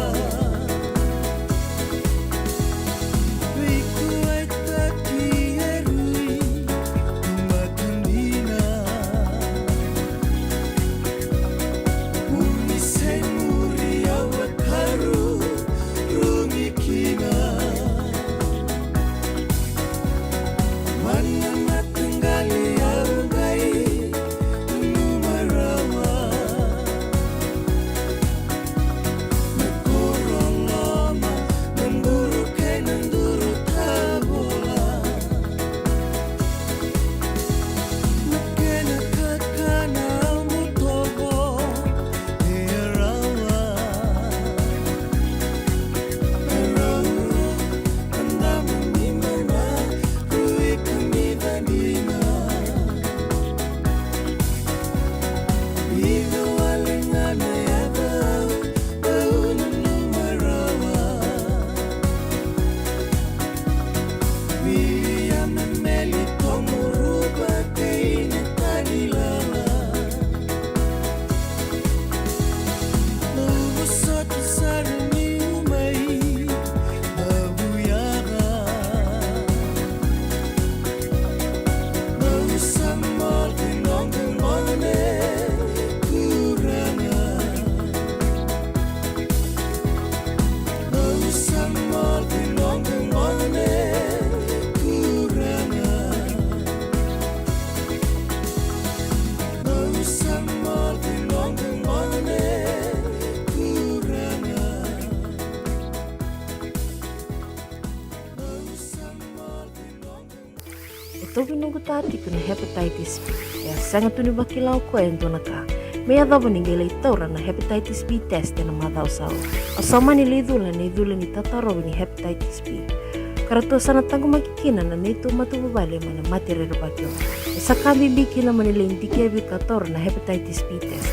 Veikuaitaki e rui mata dina. Uni se muri au vakaru rumi kina. Mana mataqali au qai nanuma rawa. Na koro loma, na duru kei na duru tavola. Na kena kakana au butovo. E tauvi noqu ta tiko na hepatitis B. E a sega tu ni vakila o koya e dua na ka me yacova ni qai lai taura na hepatitis B test ena macawa sa oti. A sa mani lai cula na icula ni tatarovi ni hepatitis B. Ka ratou sa na taqomaki kina na neitou matavuvale mai na mate rerevaki oqo. E sa ka bibi kina mo ni lai dikevi ka taura na hepatitis B test.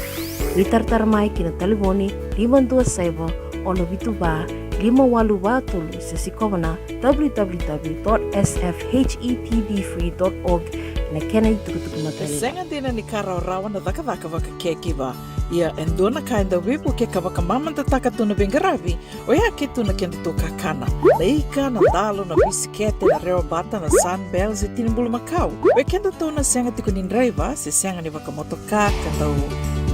Veitaratara mai ki na talevoni lima dua saiva, ono vitu va, lima walu va tolu se sikova na w w w dot s f h e p b free dot org ena kena itukutuku matalia. E sega dina ni ka rawarawa na cakacaka vaka caregiver. Ia e dua na ka e dau veivukei ka vakamamadataka tu na veiqaravi, oya ke tu na kedatou kakana. Na ika, na dalo, na bisikete, na rewabata, na Sunbell se tini bulumakau. Vei kedatou na sega tiko ni draiva se sega ni vakamotoka ka dau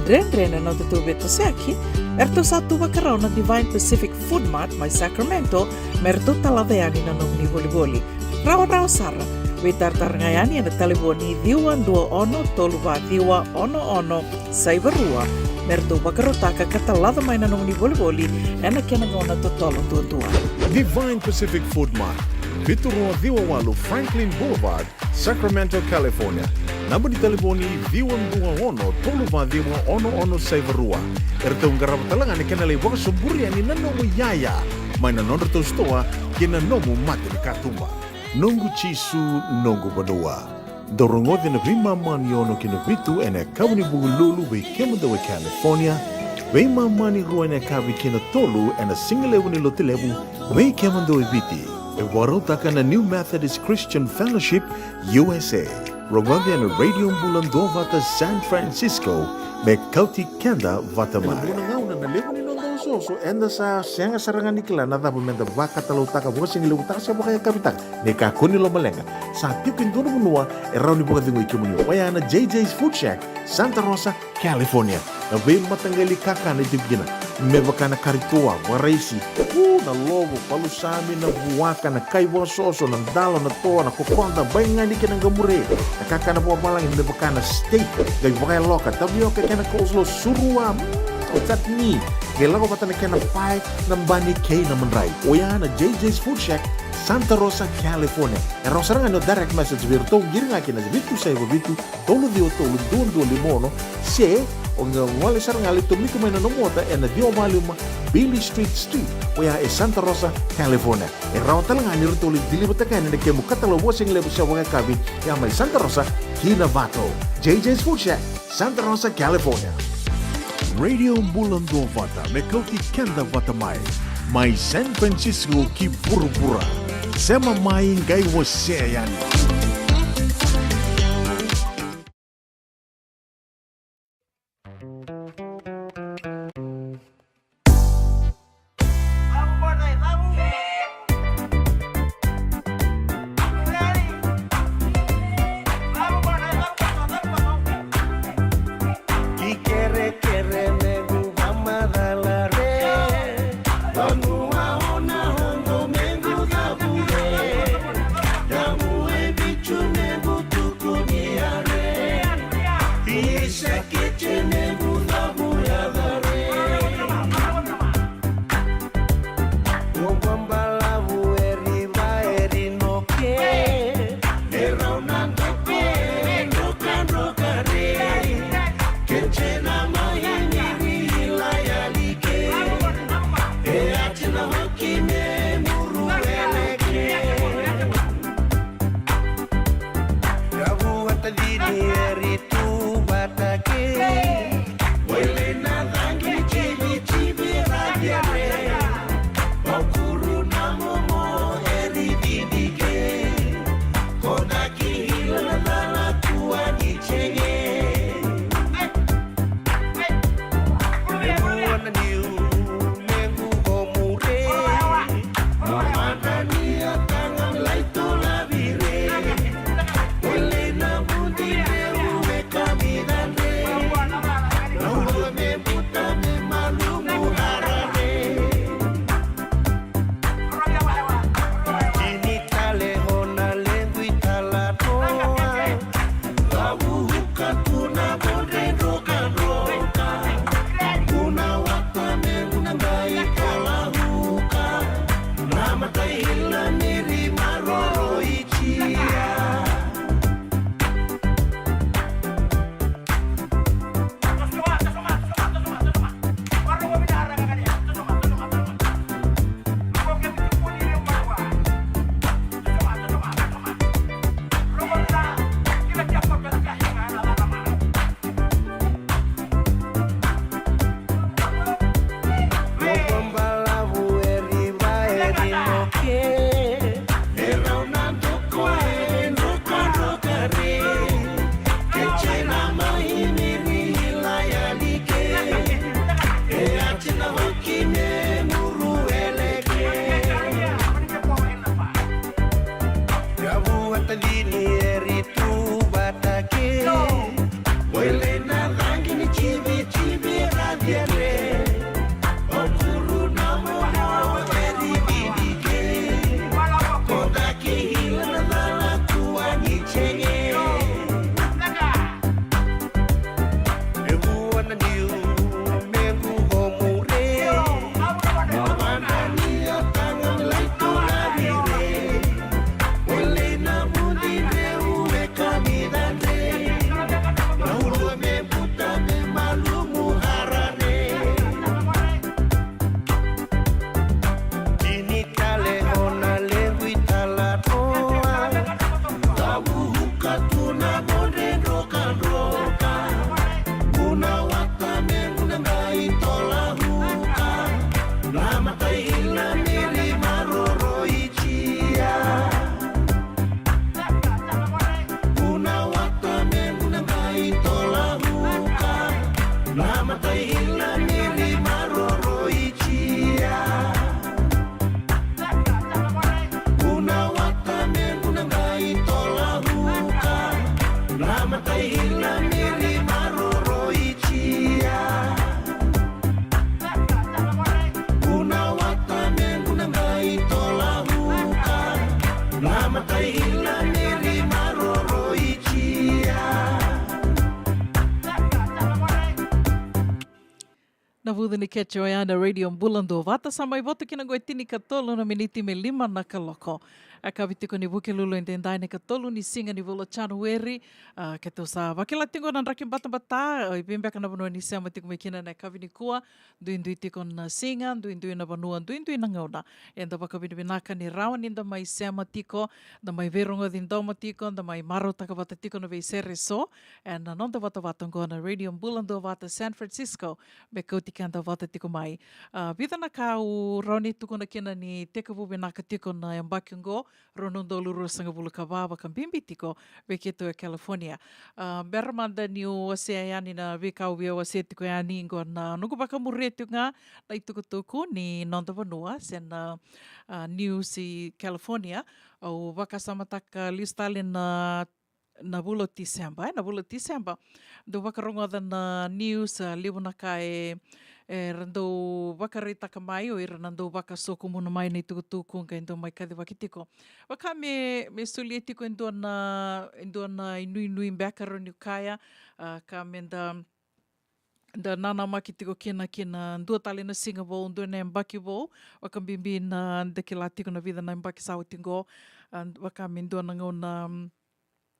dredre na nodatou veitosoyaki, eratou sa tu vakarau na Divine Pacific Food Mart mai Sacramento me ratou talaca yani na nomuni volivoli. Rawarawa sara, veitaratara ga yani ena talevoni ciwa dua ono tolu va ciwa ono ono saiva rua me ratou vakarautaka ka talaca mai na nomuni volivoli ena kena gauna totolo duadua. Divine Pacific Food Mart, vitu rua ciwa walu Franklin Boulevard, Sacramento, California. Naba ni talevoni ciwa dua ono tolu va ciwa ono ono saiva rua. Eratou qarava tale ga na kena lai vakasoburi yani na nomu iyaya mai na nodratou sitoa ki na nomu mata ni katuba. Noqu Jisu, noqu vanua. Dou rogoca na veimama ni ono ki na vitu ena yakavi ni Vukelulu vei kemudou e California, veimama ni rua ena yakavi ki na tolu ena sigalevu ni Lotulevu vei kemudou e Viti. E vakarautaka na New Methodist Christian Fellowship U S A. Rogoca ena Radio Bula Duavata San Francisco me kauti keda vata mai. Ena vuqa na gauna na levu ni noda osooso eda sa sega sara ga ni kila na cava meda vakatalaucaka, vakasigalevu taka se vakayakavi taka. Ni kakua ni lomaleqa, sa tiko e dua na vanua e rawa ni vakacegui kemuni, oya na J J's Food Shack, Santa Rosa, California. Na veimataqali kakana e tiko kina me vaka na kari toa, vakaraisi, u, na lovo, palusami, na vuaka, na kai vakasoso, na dalo, na toa, na kokoda, baigani kei na qamure. Na kakana vakavalagi me vaka na steak, qai vakayaloka, tavioka kei na coleslaw, surua. Mm. O chutney, qai lako vata na kena pae, na bani kei na madrai. Oya na J J's Food Shack, Santa Rosa, California. E rawa sara ga ni o direct message vei iratou, qiri ga ki na vitu saiva vitu, tolu ciwa tolu, dua dua lima ono, se o qai gole sara ga, lai tomika mai na nomu ota ena ciwa walu lima Beale Street Suite, oya e Santa Rosa, California. E rawa tale ga ni ratou lai deliver-taka yani na kemu katalau vakasigalevu se vakayakavi, ya mai Santa Rosa ki Novato. J J's Food Shack, Santa Rosa, California. Radio Bula Duavata, me kauti keda vata mai. Mai San Francisco ki vuravura. Sema mai, qai wasea yani. Ikerekere mequ vamacala re, vanua o na oqo mequ cavu re, yavu e vicu mequ tukuni a re, isa kece mequ cavu yaca re. O vabalavu e riva e rinoke, e rau na doke, e drokadroka re. Kece na mai niri ila yali ke, e ati na hoki me muru eleke. Yavu vata dini e ri tu vata ke. Wele na cagi ni civi civi ra diare. Vaukuru na momo e ri didi ke. Koda ki hila na cala tua ni cege. E mua na niu lequ ko mure. Mo madra ni a taga lai tola vire. Wele na vudi reu e kamidadre. Na ulua me buta me malumu harare. Kini tale hona lequ i tala toa. Vavuka tu na vodre drokadroka. Una wata me una qai tola huka. Na matai hila ni ri maroro i tia. Balavu e riva e rinoke. E rau na doko e drokadroka re. Kece na mai miri ila yali ke. E ati na hoki me muru eleke. Yavu vata dini e ri tu vata ke. Wele na cagi ni civi civi ra diare. Vaukuru na momo e ri didi ke. Koda ki hila na cala tua ni cege. E vua na niu mequ ko mure. Na vana ni a taga lai tola vire. Wele na vudi reu e kamidadre. Na ulua me buta me malumu harare. Kini tale hona lequ i tala toa. Tavuka tu na vodre drokadroka. Una wata me una qai tola huka. Na matai hila ni ri maroro i tia. Una wata me una qai tola huka. Na matai hila ni ri maroro i tia. Una wata me una qai tola huka. Na matai hila ni ri maroro i tia. Una wata me una qai tola huka. Na matai hila ni ri maroro i tia. Na vucu ni keche oya na Radio Bula Duavata, sa mai votu kina qo e tinikatolu na miniti me lima na kaloko. A kavi tiko ni Vukelulu e daidai na ikatolu ni siga ni vula o Janueri. A, keitou sa vakila tiko na draki batabata, a, i vei beka na vanua ni sema tiko mai kina na kavi nikua, duidui tiko na siga, duidui na vanua, duidui na gauna. Eda vakavinavinaka ni rawa ni da mai sema tiko, da mai veirogoci domo tiko, da mai marautaka vata tiko na veisere eso ena noda vatavata oqo na Radio Bula Duavata San Francisco, me kauti keda vata tiko mai. A, vica na ka au rawa ni tukuna kina ni tekivu vinaka tiko na yabaki oqo, rua na udolu ruasagavulu ka va, vakabibi tiko vei keitou e California. A, bera mada niu wasea yani na veika au via wasea tiko yani qo, na noqu vakamuria tiko ga na itukutuku ni noda vanua se na, a, news i California. Au vakasamataka lesu tale na na vula o Tiseba, e, na vula o Tiseba. Dau vakarogoca na news, a, levu na ka e, era dau vakaraitaka mai o ira na dau vakasokumuna mai na itukutuku, qai dau mai kacivaki tiko. Vaka me, me solia tiko e dua na, e dua na inuinui beka, rawa niu kaya, a, ka me da, da nanamaki tiko kina, kina dua tale na siga vou, dua na yabaki vou, vakabibi na da kila tiko na vica na yabaki sa oti qo, a, vaka me dua na gauna, mm,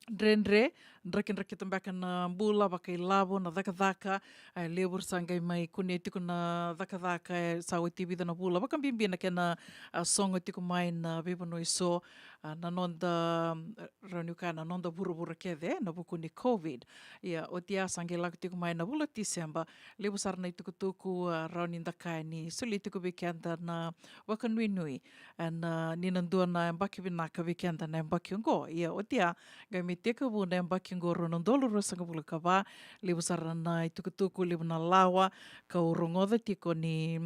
dredre, drakidrakita beka na bula vakailavo, na cakacaka, e levu era sa qai mai kunea tiko na cakacaka, e sa oti vica na vula, vakabibi na kena, a, sogo tiko mai na veivanua eso, a, na noda, mm, rawa niu kaya na noda vuravura kece, na vuku ni COVID. Ia, oti ya sa qai lako tiko mai na vula o Tiseba, levu sara na itukutuku, a, rawa ni da kaya ni solia tiko vei keda na vakanuinui, ena, ni na dua na yabaki vinaka vei keda na yabaki oqo. Ia, oti ya, qai mai tekivu na yabaki oqo rua na udolu ruasagavulu ka va, levu sara na itukutuku, levu na lawa kau rogoca tiko ni,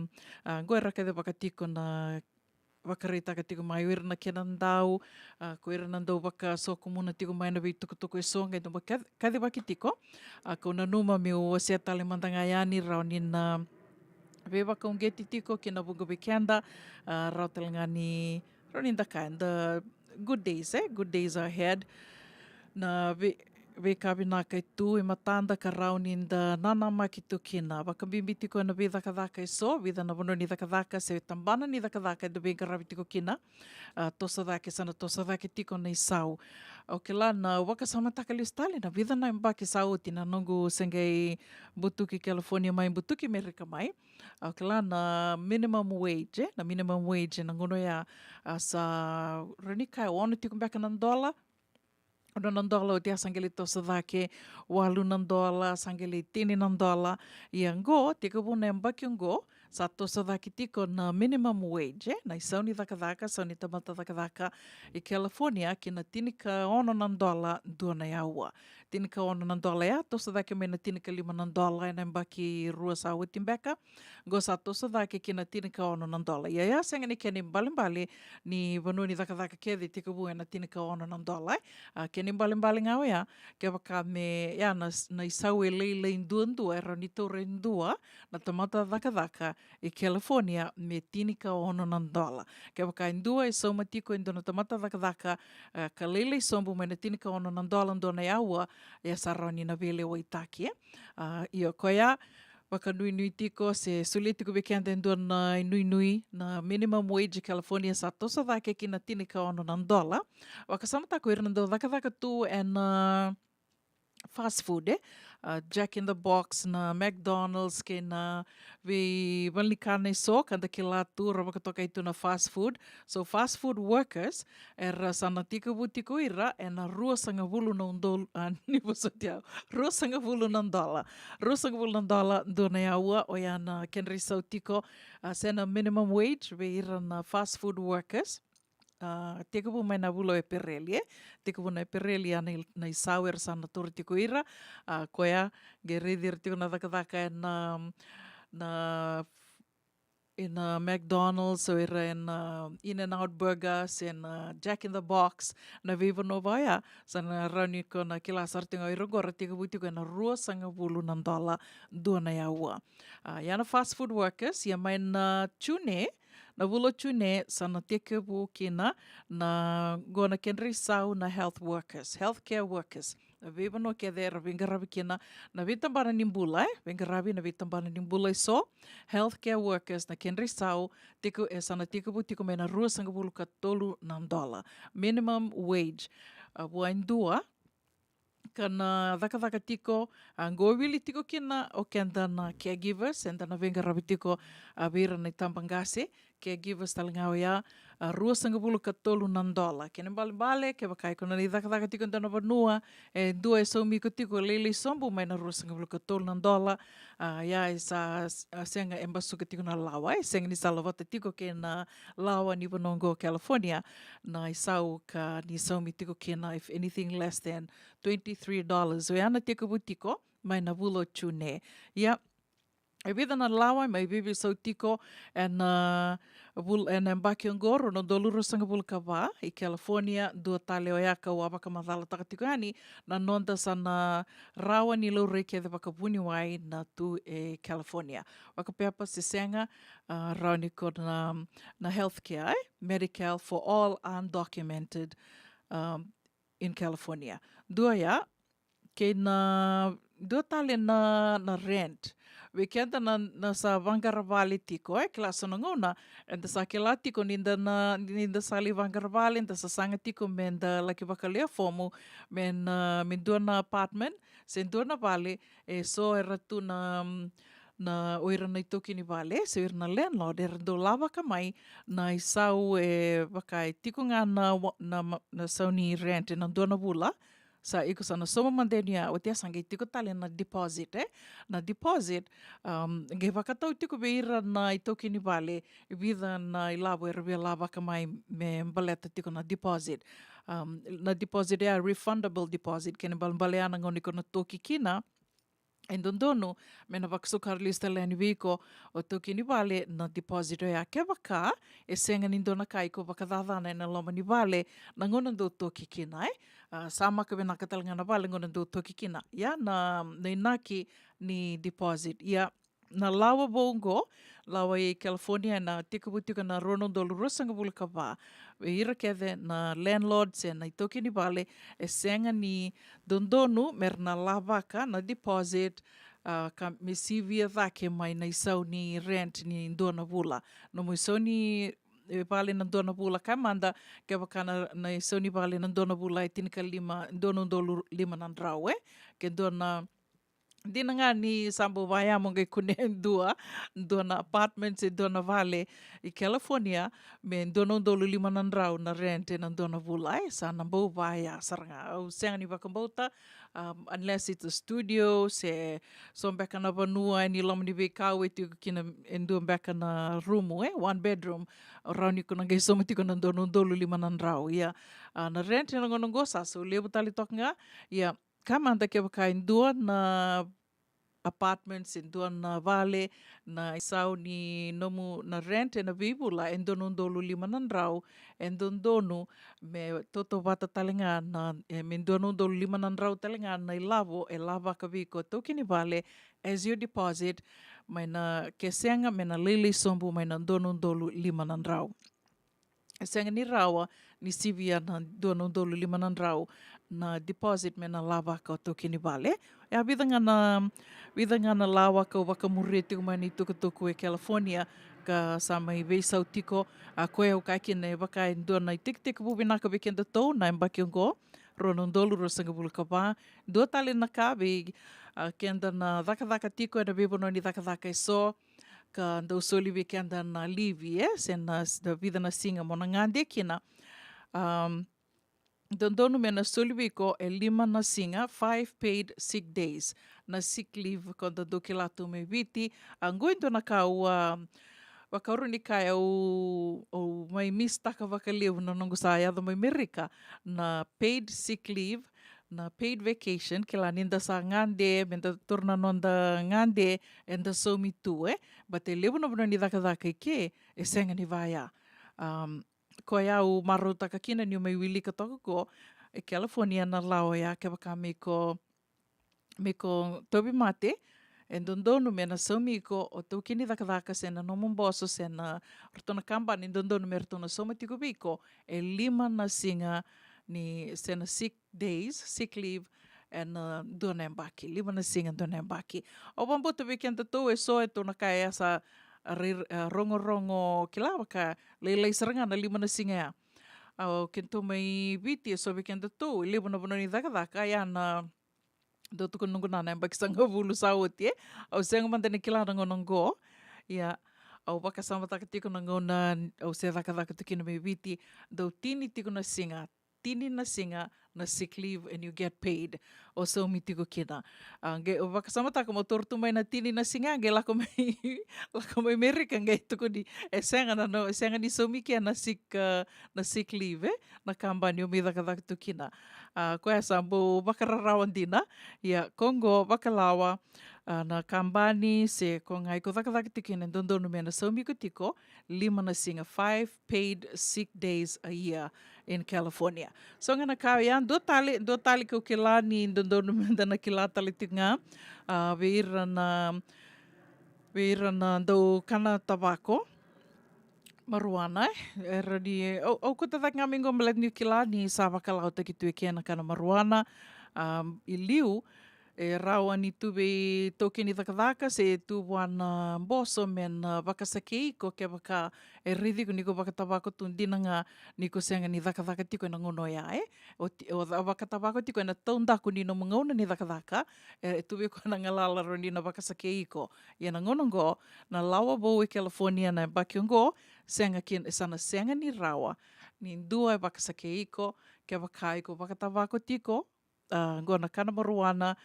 a, qo era kacivaka tiko na vakaraitaka tiko mai o ira na kena dau, a, ko ira na dau vakasokumuna tiko mai na veitukutuku eso, qai dau vaka-, kacivaki tiko. A, kau nanuma meu wasea tale mada ga yani, rawa ni na veivakauqeti tiko ki na vuqa vei keda, a, rawa tale ga ni, rawa ni da kaya, the good days, e? Good days ahead. Na vei-, veika vinaka e tu e matada ka rawa ni da nanamaki tu kina. Vakabibi tiko ena veicakacaka eso, vica na vanua ni cakacaka se tabana ni cakacaka eda veiqaravi tiko kina. A, toso cake, sa na toso cake tiko na isau. Au kila na, au vakasamataka lesu tale na vica na yabaki sa oti na noqu se qai butuki California mai, butuki Merika mai. Au kila na minimum wage, e? Na minimum wage na gauna oya, a, sa rawa ni kaya ono tiko beka na dola. Ono na dola, oti ya sa qai lai toso cake, walu na dola, sa qai lai tini na dola. Ia qo, tekivu na yabaki oqo, sa toso cake tiko na minimum wage, e? Na isau ni cakacaka, sau ni tamata cakacaka i California, ki na tinikaono na dola dua na aua. Tinikaono na dola ya, toso cake mai na tinikalima na dola ena yabaki rua sa oti beka. Qo sa toso cake ki na tinikaono na dola. Ia, ia sega ni kena ibalebale ni vanua ni cakacaka kece tekivu ena tinikaono na dola, e. A, kena ibalebale ga oya, kevaka me, ia na, na isau e lailai duadua, e rawa ni taura e dua na tamata cakacaka i California me tinikaono na dola. Kevaka e dua e sauma tiko e dua na tamata cakacaka, e, ka lailai sobu mai na tinikaono na dola dua na aua, ia sa rawa ni na veilewaitaki, e. A, io, koya, vakanuinui tiko, se solia tiko vei keda e dua na inuinui, na minimum wage i California sa toso cake ki na tinikaono na dola. Vakasamataka o ira na dau cakacaka tu ena, a, fast food, e? A, Jack in the Box, na McDonald's, kei na veivalenivuli eso, ka da kila tu, ra vakatokai tu na fast food. So, fast food workers, era sa na tekivu tiko ira ena ruasagavulu na udolu, a, ni vosoti au, ruasagavulu na dola. Ruasagavulu na dola dua na aua, oya na kedra isau tiko, a, se na minimum wage vei ira na fast food workers. A, tekivu mai na vula o Epereli, e? Tekivu na Epereli, a, na i-, na isau era sa na taura tiko ira. A, koya, qai raici ira tiko na cakacaka ena, na ena McDonald's, o ira ena In-N-Out Burgers, ena Jack in the Box, na veivanua vaya, sa na rawa ni ko na kila sara tiko ga o ira qo ra tekivu tiko ena ruasagavulu na dola dua na aua. A, ia na fast food workers, ia mai na June, na vula o June, sa na tekivu kina na qo na kedra isau na health workers, healthcare workers. na veivanua kece era veiqaravi kina na veitabana ni bula, e veiqaravi na veitabana ni bula eso, healthcare workers, na kedra isau tiko e sa na tekivu tiko mai na ruasagavulu ka tolu na dola minimum wage. A, vua e dua ka na cakacaka tiko, a, qo wili tiko kina o keda na caregivers, eda na veiqaravi tiko, a, vei ira na itabaqase, caregivers tale ga oya, a, ruasagavulu ka tolu na dola. Kena ibalebale kevaka iko na lai cakacaka tiko e dua na vanua e dua e saumi iko tiko e lailai sobu mai na ruasagavulu ka tolu na dola, a, ia e sa, a, sega, e basuka tiko na lawa, e sega ni sala vata tiko kei na lawa ni vanua oqo California, na isau ka ni saumi tiko kina, if anything less than twenty-three dollars. Oya na tekivu tiko mai na vula o June. Ia, e vica na lawa mai veiveisau tiko ena, a, vul-, ena yabaki oqo, rua na udolu ruasagavulu ka va i California. Dua tale oya kau a vakamacalataka tiko yani na noda sa na rawa ni laurai kece vakavuniwai na tu e California. Vakapepa se sega, a, rawa ni ko na, na healthcare, e? Medi-Cal for all undocumented, um, in California. Dua ya, kei na dua tale na, na rent. Vei keda na, na sa vaqara vale tiko, e kila so na gauna eda sa kila tiko ni da na, ni da sa lai vaqara vale, da sa saga tiko me da laki vakalewe fomu me na, me dua na apartment se dua na vale, e so era tu na, na o ira na itaukei ni vale se o ira na landlord era dau lavaka mai na isau e vaka e tiko ga na wa-, na ma-, na sau ni rent ena dua na vula. Sa iko sa na sauma mada yani ya, oti ya sa qai tiko tale na deposit, e? Na deposit, um, qai vakatau tiko vei ira na itaukei ni vale e vica na ilavo era via lavaka mai me baleta tiko na deposit. Um, na deposit ya refundable deposit, kena ibalebale ya na gauna iko na toki kina, e dodonu me na vakasuka lesu tale yani vei iko o taukei ni vale na deposit oya. Kevaka e sega ni dua na ka iko vakacacana ena loma ni vale na gauna dou toki kina, e? A, sa maka vinaka tale ga na vale gauna dou toki kina. Ia na, na inaki ni deposit. Ia na lawa vou oqo, lawa i California ena tekivu tiko ena rua na udolu ruasagavulu ka va. Vei ira kece na landlord se na itaukei ni vale e sega ni dodonu me ra na lavaka na deposit, a, ka me sivia cake mai na isau ni rent ni dua na vula. Nomu isau ni, e, vale na dua na vula, kaya mada kevaka na, na isau ni vale na dua na vula e tinikalima, dua na udolu lima na drau, e? Ke dua na, dina ga ni sa bau vaya mo qai kunea e dua, dua na apartment se dua na vale i California me dua na udolu lima na drau na rent ena dua na vula, e sa na bau vaya sara ga. Au sega ni vakabauta, um, unless it's a studio se so beka na vanua e ni loma ni veikau e tiko kina e dua beka na rumu, e, one bedroom, rawa ni ko na qai sauma tiko na dua na udolu lima na drau. Ia, a, na rent ena gauna oqo sa, sa levu tale toka ga. Ia, kaya mada kevaka e dua na apartment se dua na vale na isau ni nomu na rent ena veivula e dua na udolu lima na drau, e dodonu me tautauvata tale ga na, e, me dua na udolu lima na drau tale ga na ilavo e lavaka vei iko taukei ni vale as your deposit, mai na, ke sega, me na lailai sobu mai na dua na udolu lima na drau. E sega ni rawa ni sivia na dua na udolu lima na drau na deposit me na lavaka o taukei ni vale. E a vica ga na, vica ga na lawa kau vakamuria tiko mai na itukutuku e California ka sa mai veisau tiko, a, koya au kaya kina e vaka e dua na itekitekivu vinaka vei kedatou na yabaki oqo, rua na udolu ruasagavulu ka va. Dua tale na ka vei, a, keda na cakacaka tiko ena veivanua ni cakacaka eso, ka dau soli vei keda na livi, e, se na, s-, na vica na siga mo na gade kina. Um, dodonu me na soli vei iko e lima na siga, five paid sick days, na sick leave ko da dau kila tu mai Viti. A, qo e dua na ka au, a, vakarau ni kaya au, au mai mistaka vakalevu na noqu sa yaco mai Merika, na paid sick leave, na paid vacation, kila ni da sa gade, me da taura na noda gade, eda saumi tu, e. But e levu na vanua ni cakacaka i ke e sega ni vaya. Um, koya au marautaka kina niu mai wilika toka qo e California na lawa ya, kevaka me iko, me iko tauvimate, e dodonu me na saumi iko o taukei ni cakacaka se na nomu boso se na ratou na kabani, e dodonu me ratou na sauma tiko vei iko e lima na siga ni, se na sick days, sick leave, ena dua na yabaki, lima na siga dua na yabaki. Au vakabauta vei kedatou eso e tou na kaya sa rai-, e, rogorogo kila vaka lailai sara ga na lima na siga ya. Au kedatou mai Viti eso vei kedatou e levu na vanua ni cakacaka ya na dau tukuna noqu nana yabaki sagavulu sa oti, e. Au sega mada ni kila na gauna oqo. Ia, au vakasamataka tiko na gauna au se cakacaka tu kina mai Viti, dau tini tiko na siga, tini na siga na sick leave and you get paid. O saumi tiko kina. A, qai, au vakasamataka mo toro tu mai na tini na siga, qai lako mai, lako mai Merika, qai tukuni, e sega na, no, e sega ni saumi ke na sick, e, na sick leave, e, na kabani o mai cakacaka tu kina. A, koya sa bau vakararawa dina. Ia, ko qo vakalawa, a, na kabani se ko ga iko cakacaka tiko kina e dodonu me na saumi iko tiko lima na siga, five paid sick days a year in California. So ga na ka ya, dua tale, dua tale kau kila ni dodonu me da na kila tale tiko ga, a, vei ira na, vei ira na dau kana tavako, marijuana, e, era ni, au, au kauta cake ga mai qo baleta niu kila ni sa vakalawataki tu e ke na kana marijuana, a, i liu, e rawa ni tu veitaukei ni cakacaka se tu vua na boso me na vakasakei iko kevaka e raici iko ni ko vakatavako tu dina ga ni ko sega ni cakacaka tiko ena gauna oya, e. O ti-, o ca-, vakatavako tiko ena taudaku ni nomu gauna ni cakacaka, e, e tu vei koya na galala rawa ni na vakasakei iko. Ia na gauna oqo, na lawa vou e California na yabaki oqo, sega kina, e sa na sega ni rawa ni dua e vakasakei iko kevaka iko vakatavako tiko, a, qo na kana marijuana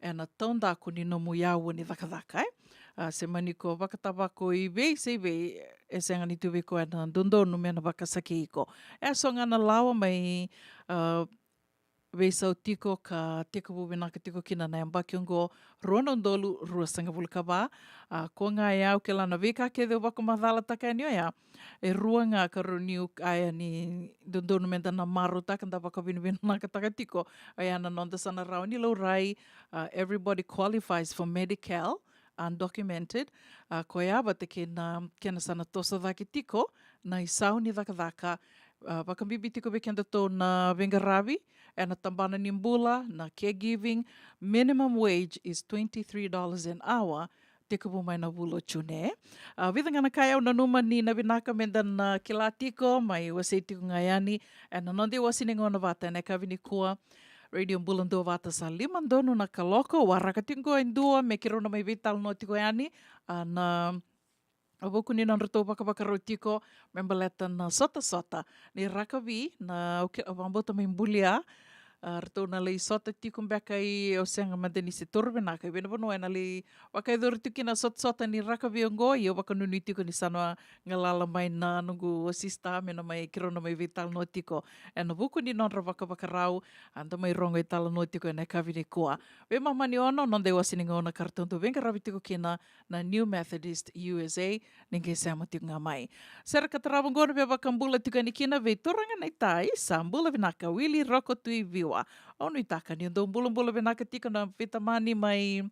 ena taudaku ni nomu yaua ni cakacaka, e. A, se mani ko vakatavako i vei se i vei, e sega ni tu vei koya na dodonu me na vakasakei iko. E so ga na lawa mai, a, veisau tiko ka tekivu vinaka tiko kina na yabaki oqo, rua na udolu ruasagavulu ka va. A, ko ga ya au kila na veika kece au vakamacalataka yani oya, e rua ga ka rawa niu kaya ni dodonu me da na marautaka, da vakavinavinakataka tiko. Oya na noda sa na rawa ni laurai, a, everybody qualifies for Medi-Cal, undocumented, a, koya vata kei na kena sa na toso cake tiko na isau ni cakacaka, a, vakabibi tiko vei kedatou na veiqaravi ena tabana ni bula, na caregiving, minimum wage is twenty-three dollars an hour, tekivu mai na vula o June. A, vica ga na ka au nanuma ni na vinaka me da na kila tiko, mai wasei tiko ga yani ena noda iwasi ni gauna vata ena yakavi nikua. Radio Bula Duavata sa lima donu na kaloko, waraka tiko e dua me keirau na mai veitalanoa tiko yani, a, na vuku ni nodratou vakavakarau tiko me baleta na sotasota ni rakavi, na, okay, au vakabauta mai bulia, a, ratou na lai sota tiko beka i, au sega mada ni se taura vinaka, i vei na vanua ena lai vakayacori tiko kina na sotasota ni rakavi oqo, ia au vakanuinui tiko ni sa na galala mai na noqu assistant me na mai, keirau na mai veitalanoa tiko ena vuku ni nodra vakavakarau, a, da mai rogo italanoa tiko ena yakavi nikua. Veimama ni ono, noda iwasi ni gauna ka ratou dau veiqaravi tiko kina na New Methodist U S A, ni qai sema tiko ga mai. Sere ka tarava oqo na veivakabula tiko yani kina vei turaga naita, sa bula vinaka Wili Roko Tui Viwa. Au nuitaka ni dou bulabula vinaka tiko na veitamani mai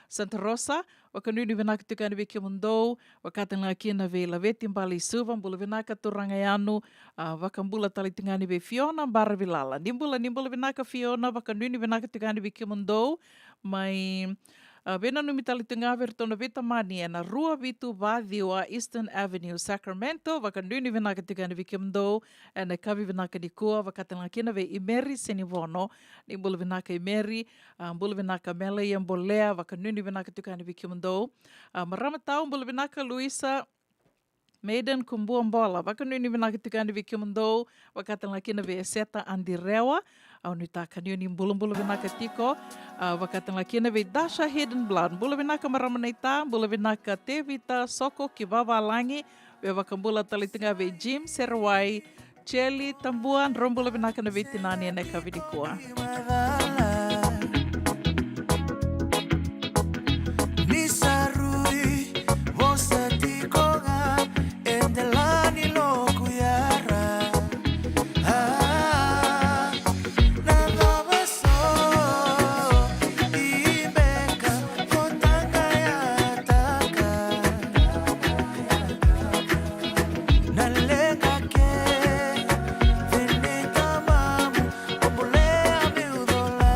Santa Rosa, vakanuinui vinaka tiko yani vei kemudou, vakatale ga kina vei Laveti Bale i Suva, bula vinaka turaga Yanu, a, vakabula tale tiko yani vei Fiona Baravilala. Ni bula, ni bula vinaka Fiona, vakanuinui vinaka tiko yani vei kemudou, mai, a, veinanumi tale tiko ga vei iratou na veitamani ena rua vitu va ciwa Eastern Avenue, Sacramento, vakanuinui vinaka tiko yani vei kemudou ena yakavi vinaka nikua, vakatale ga kina vei Imeri Senivono, ni bula vinaka Imeri, a, bula vinaka Mela Iabolea, vakanuinui vinaka tiko yani vei kemudou. A, marama tau, bula vinaka Luisa Maiden Kubuabola, vakanuinui vinaka tiko yani vei kemudou, vakatale ga kina vei Eseta Adirewa, au nuitaka ni o ni bulabula vinaka tiko, a, vakatale ga kina vei Dasha Hidden Blood, bula vinaka marama naita, bula vinaka Tevita Soko ki Vavalagi, vei vakabula tale tiko ga vei Jim Serewai, Jeli Tabua, drau bula vinaka na veitinani ena yakavi nikua. Ni sa rui vosa tiko ga e dela ni loku yara. A, na cava so i beka ko tagayataka. Na leqa kece ni tamamu, o bulea meu cola.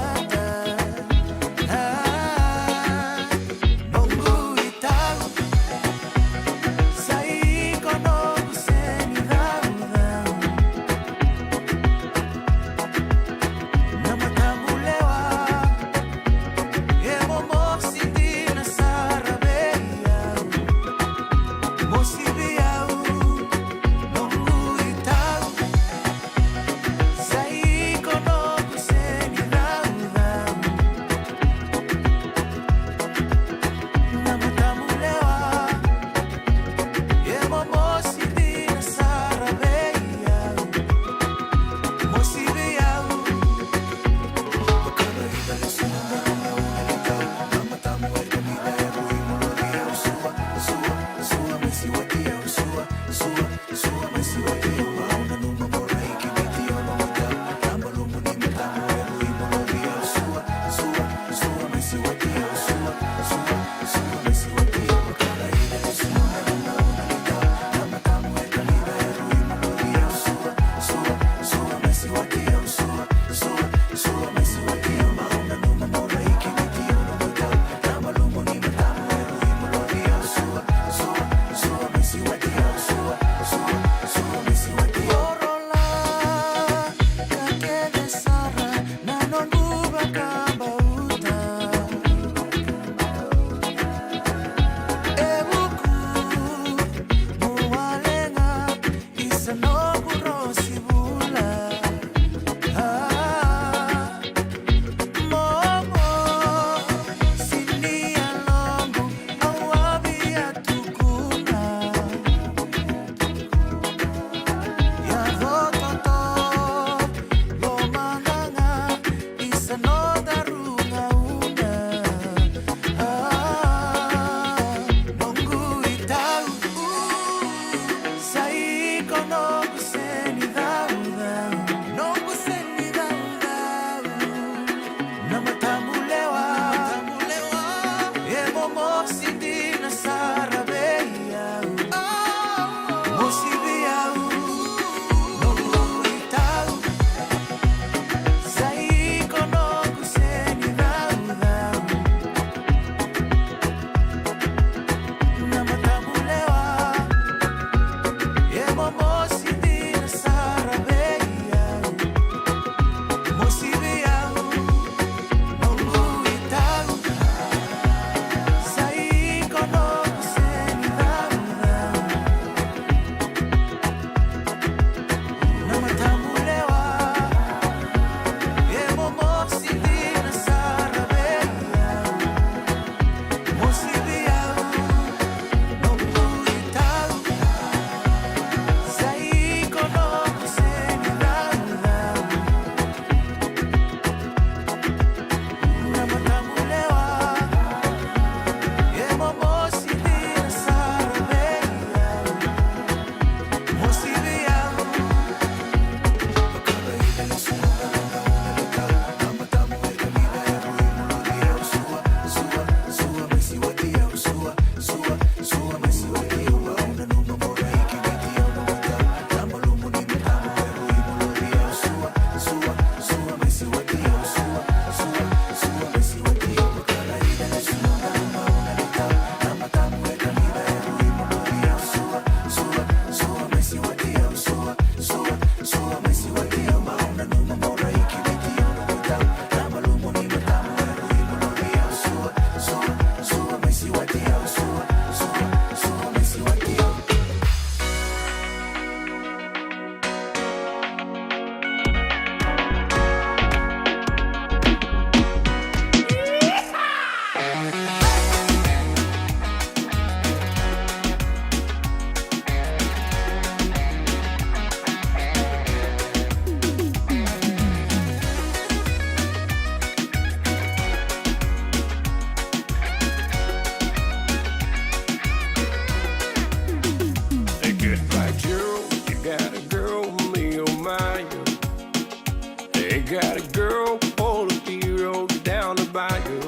Got a girl, all the hero down the bayou.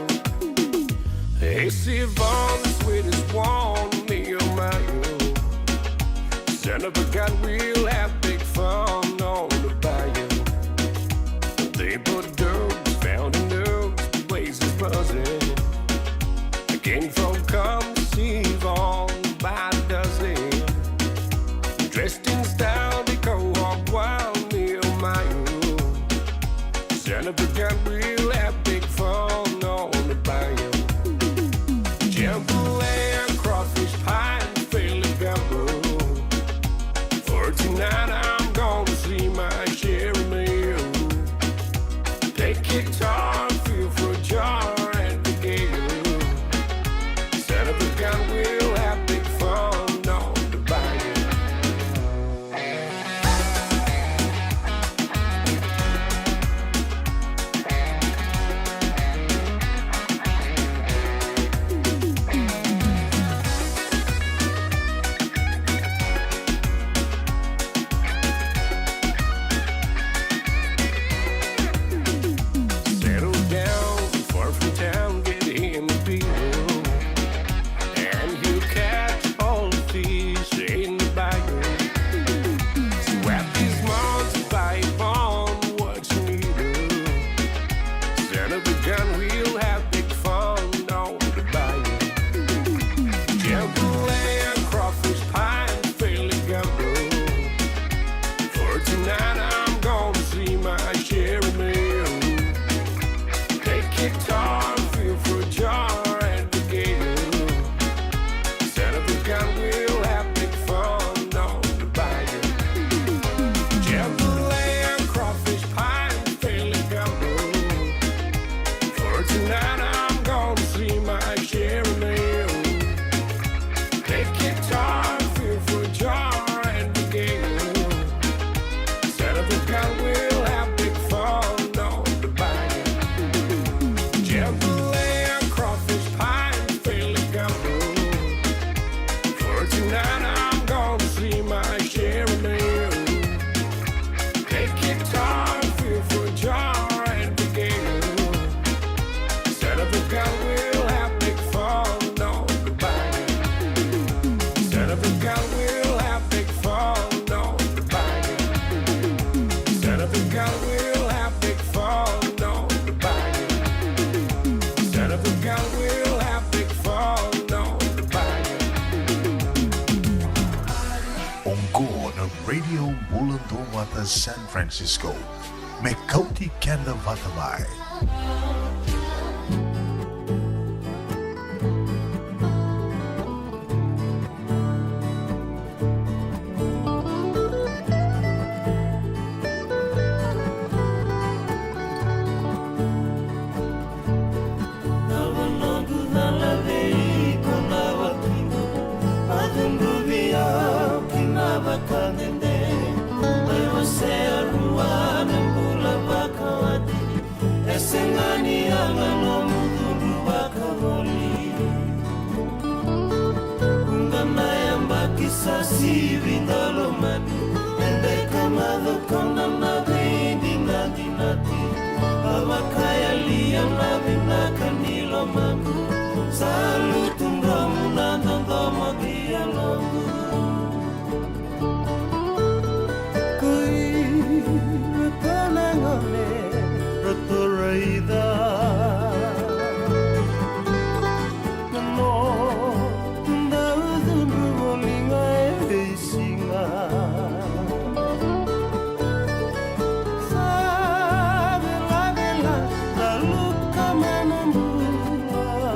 Hey, Siobhan, the sweetest one, me oh my oh. Son of a gun, we'll have big fun on the bayou. They put dogs, found in dogs, the ways is buzzing. I came from come Siobhan by the dozen. Dressed in style, they go hog wild, me oh my oh. Son of a gun, we'll have big fun on the bayou. Jambalaya, crawfish pie, and Philly gumbo. For tonight, I'm gonna see my share of meal. Play guitar, feel for joy and the gale. Son of a gun, we'll have big fun on the bayou. Settle down, far from town, get in the beer. And you catch all the fish in the bayou. Swap these months by on what you need. Son of a gun, we'll have big fun on the bayou. Jambalaya, crawfish pie, and Philly gumbo. For tonight, I'm gonna see my share of meal. Take guitar, feel for joy and the gale. Son of a gun, we'll have big fun on the bayou. Jambalaya, crawfish pie, and Philly gumbo. For tonight, I'm gonna see my share of meal. Take guitar, feel for joy and the gale. Son of a gun, we'll have big fun on the bayou. Jambalaya, crawfish pie, and Philly gumbo. For tonight, I'm gonna see my share of meal. Take guitar, feel for joy and the gale. Son of a gun, we'll have big fun on the bayou. Son of a gun, we'll have big fun on the bayou. Son of a gun, we'll have big fun on the bayou. Son of a gun, we'll have big fun on the bayou. Oqo na Radio Bula Duavata San Francisco. Me kauti keda vata mai. Na vanua cala vei iko na vatubu, vatubuvi au ki na vakadede. Mai wasea rua na bula vakawati, e sega ni yaga nomu cudru vakavoli. Uga na yabaki sa sivi da lomani, e deka macoka na na veidinadinati. A vakayalia na vinaka ni lomaqu, sa lutu dromu na dodomo ki yaloqu. Ko iratou na gone ratou raica na noda cudru voli ga e veisiga. Sa velavela na luka mai na bula.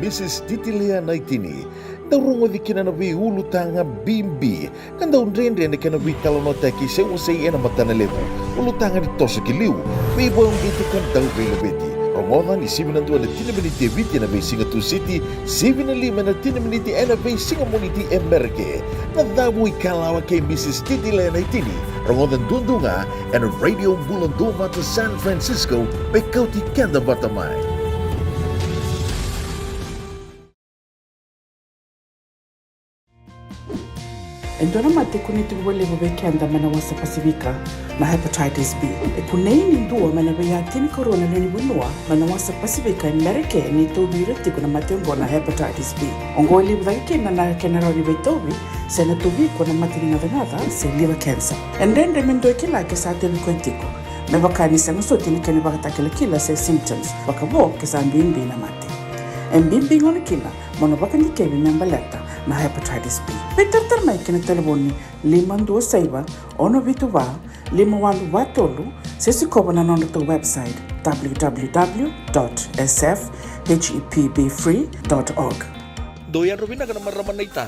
Missus Titilea Naitini. Dau rogoci kina na veiulutaga bibi ka dau dredre na kena veitalanoataki se wasei ena matana levu. Ulutaga ni toso ki liu, veivauqeti ka dau veilaveti. Rogoca ni sivi na dua ena tini na miniti e Viti ena veisiga Tusiti, sivi na lima ena tini na miniti ena veisiga Moniti e Merika. Na cavu ikalawa kei Missus Titilea Naitini. Rogoca duadua ga ena Radio Bula Duavata San Francisco, me kauti keda vata mai. E dua na mate e kunei tiko vakalevu vei keda mai na wasa Pasifika, na hepatitis B. E kunei ni dua mai na veiya tinikarua na lewe ni vanua mai na wasa Pasifika e Merika ni tauvi ira tiko na mate oqo na hepatitis B. Oqo e levu cake kina na kena rawa ni veitauvi se na tauvi iko na mate ni gacagaca se liver cancer. E dredre me dua e kila ke sa tauvi koya tiko, me vaka ni sega soti na kena ivakatakilakila se symptoms, vakavo ke sa bibi na mate. E bibi gona kina mo na vakadikevi me baleta na hepatitis B. Veitaratara mai ki na talevoni lima dua saiva, ono vitu va, lima walu va tolu, se sikova na nodratou website, w w w dot s f h e p b free dot org. Dou yadra vinaka na marama naita.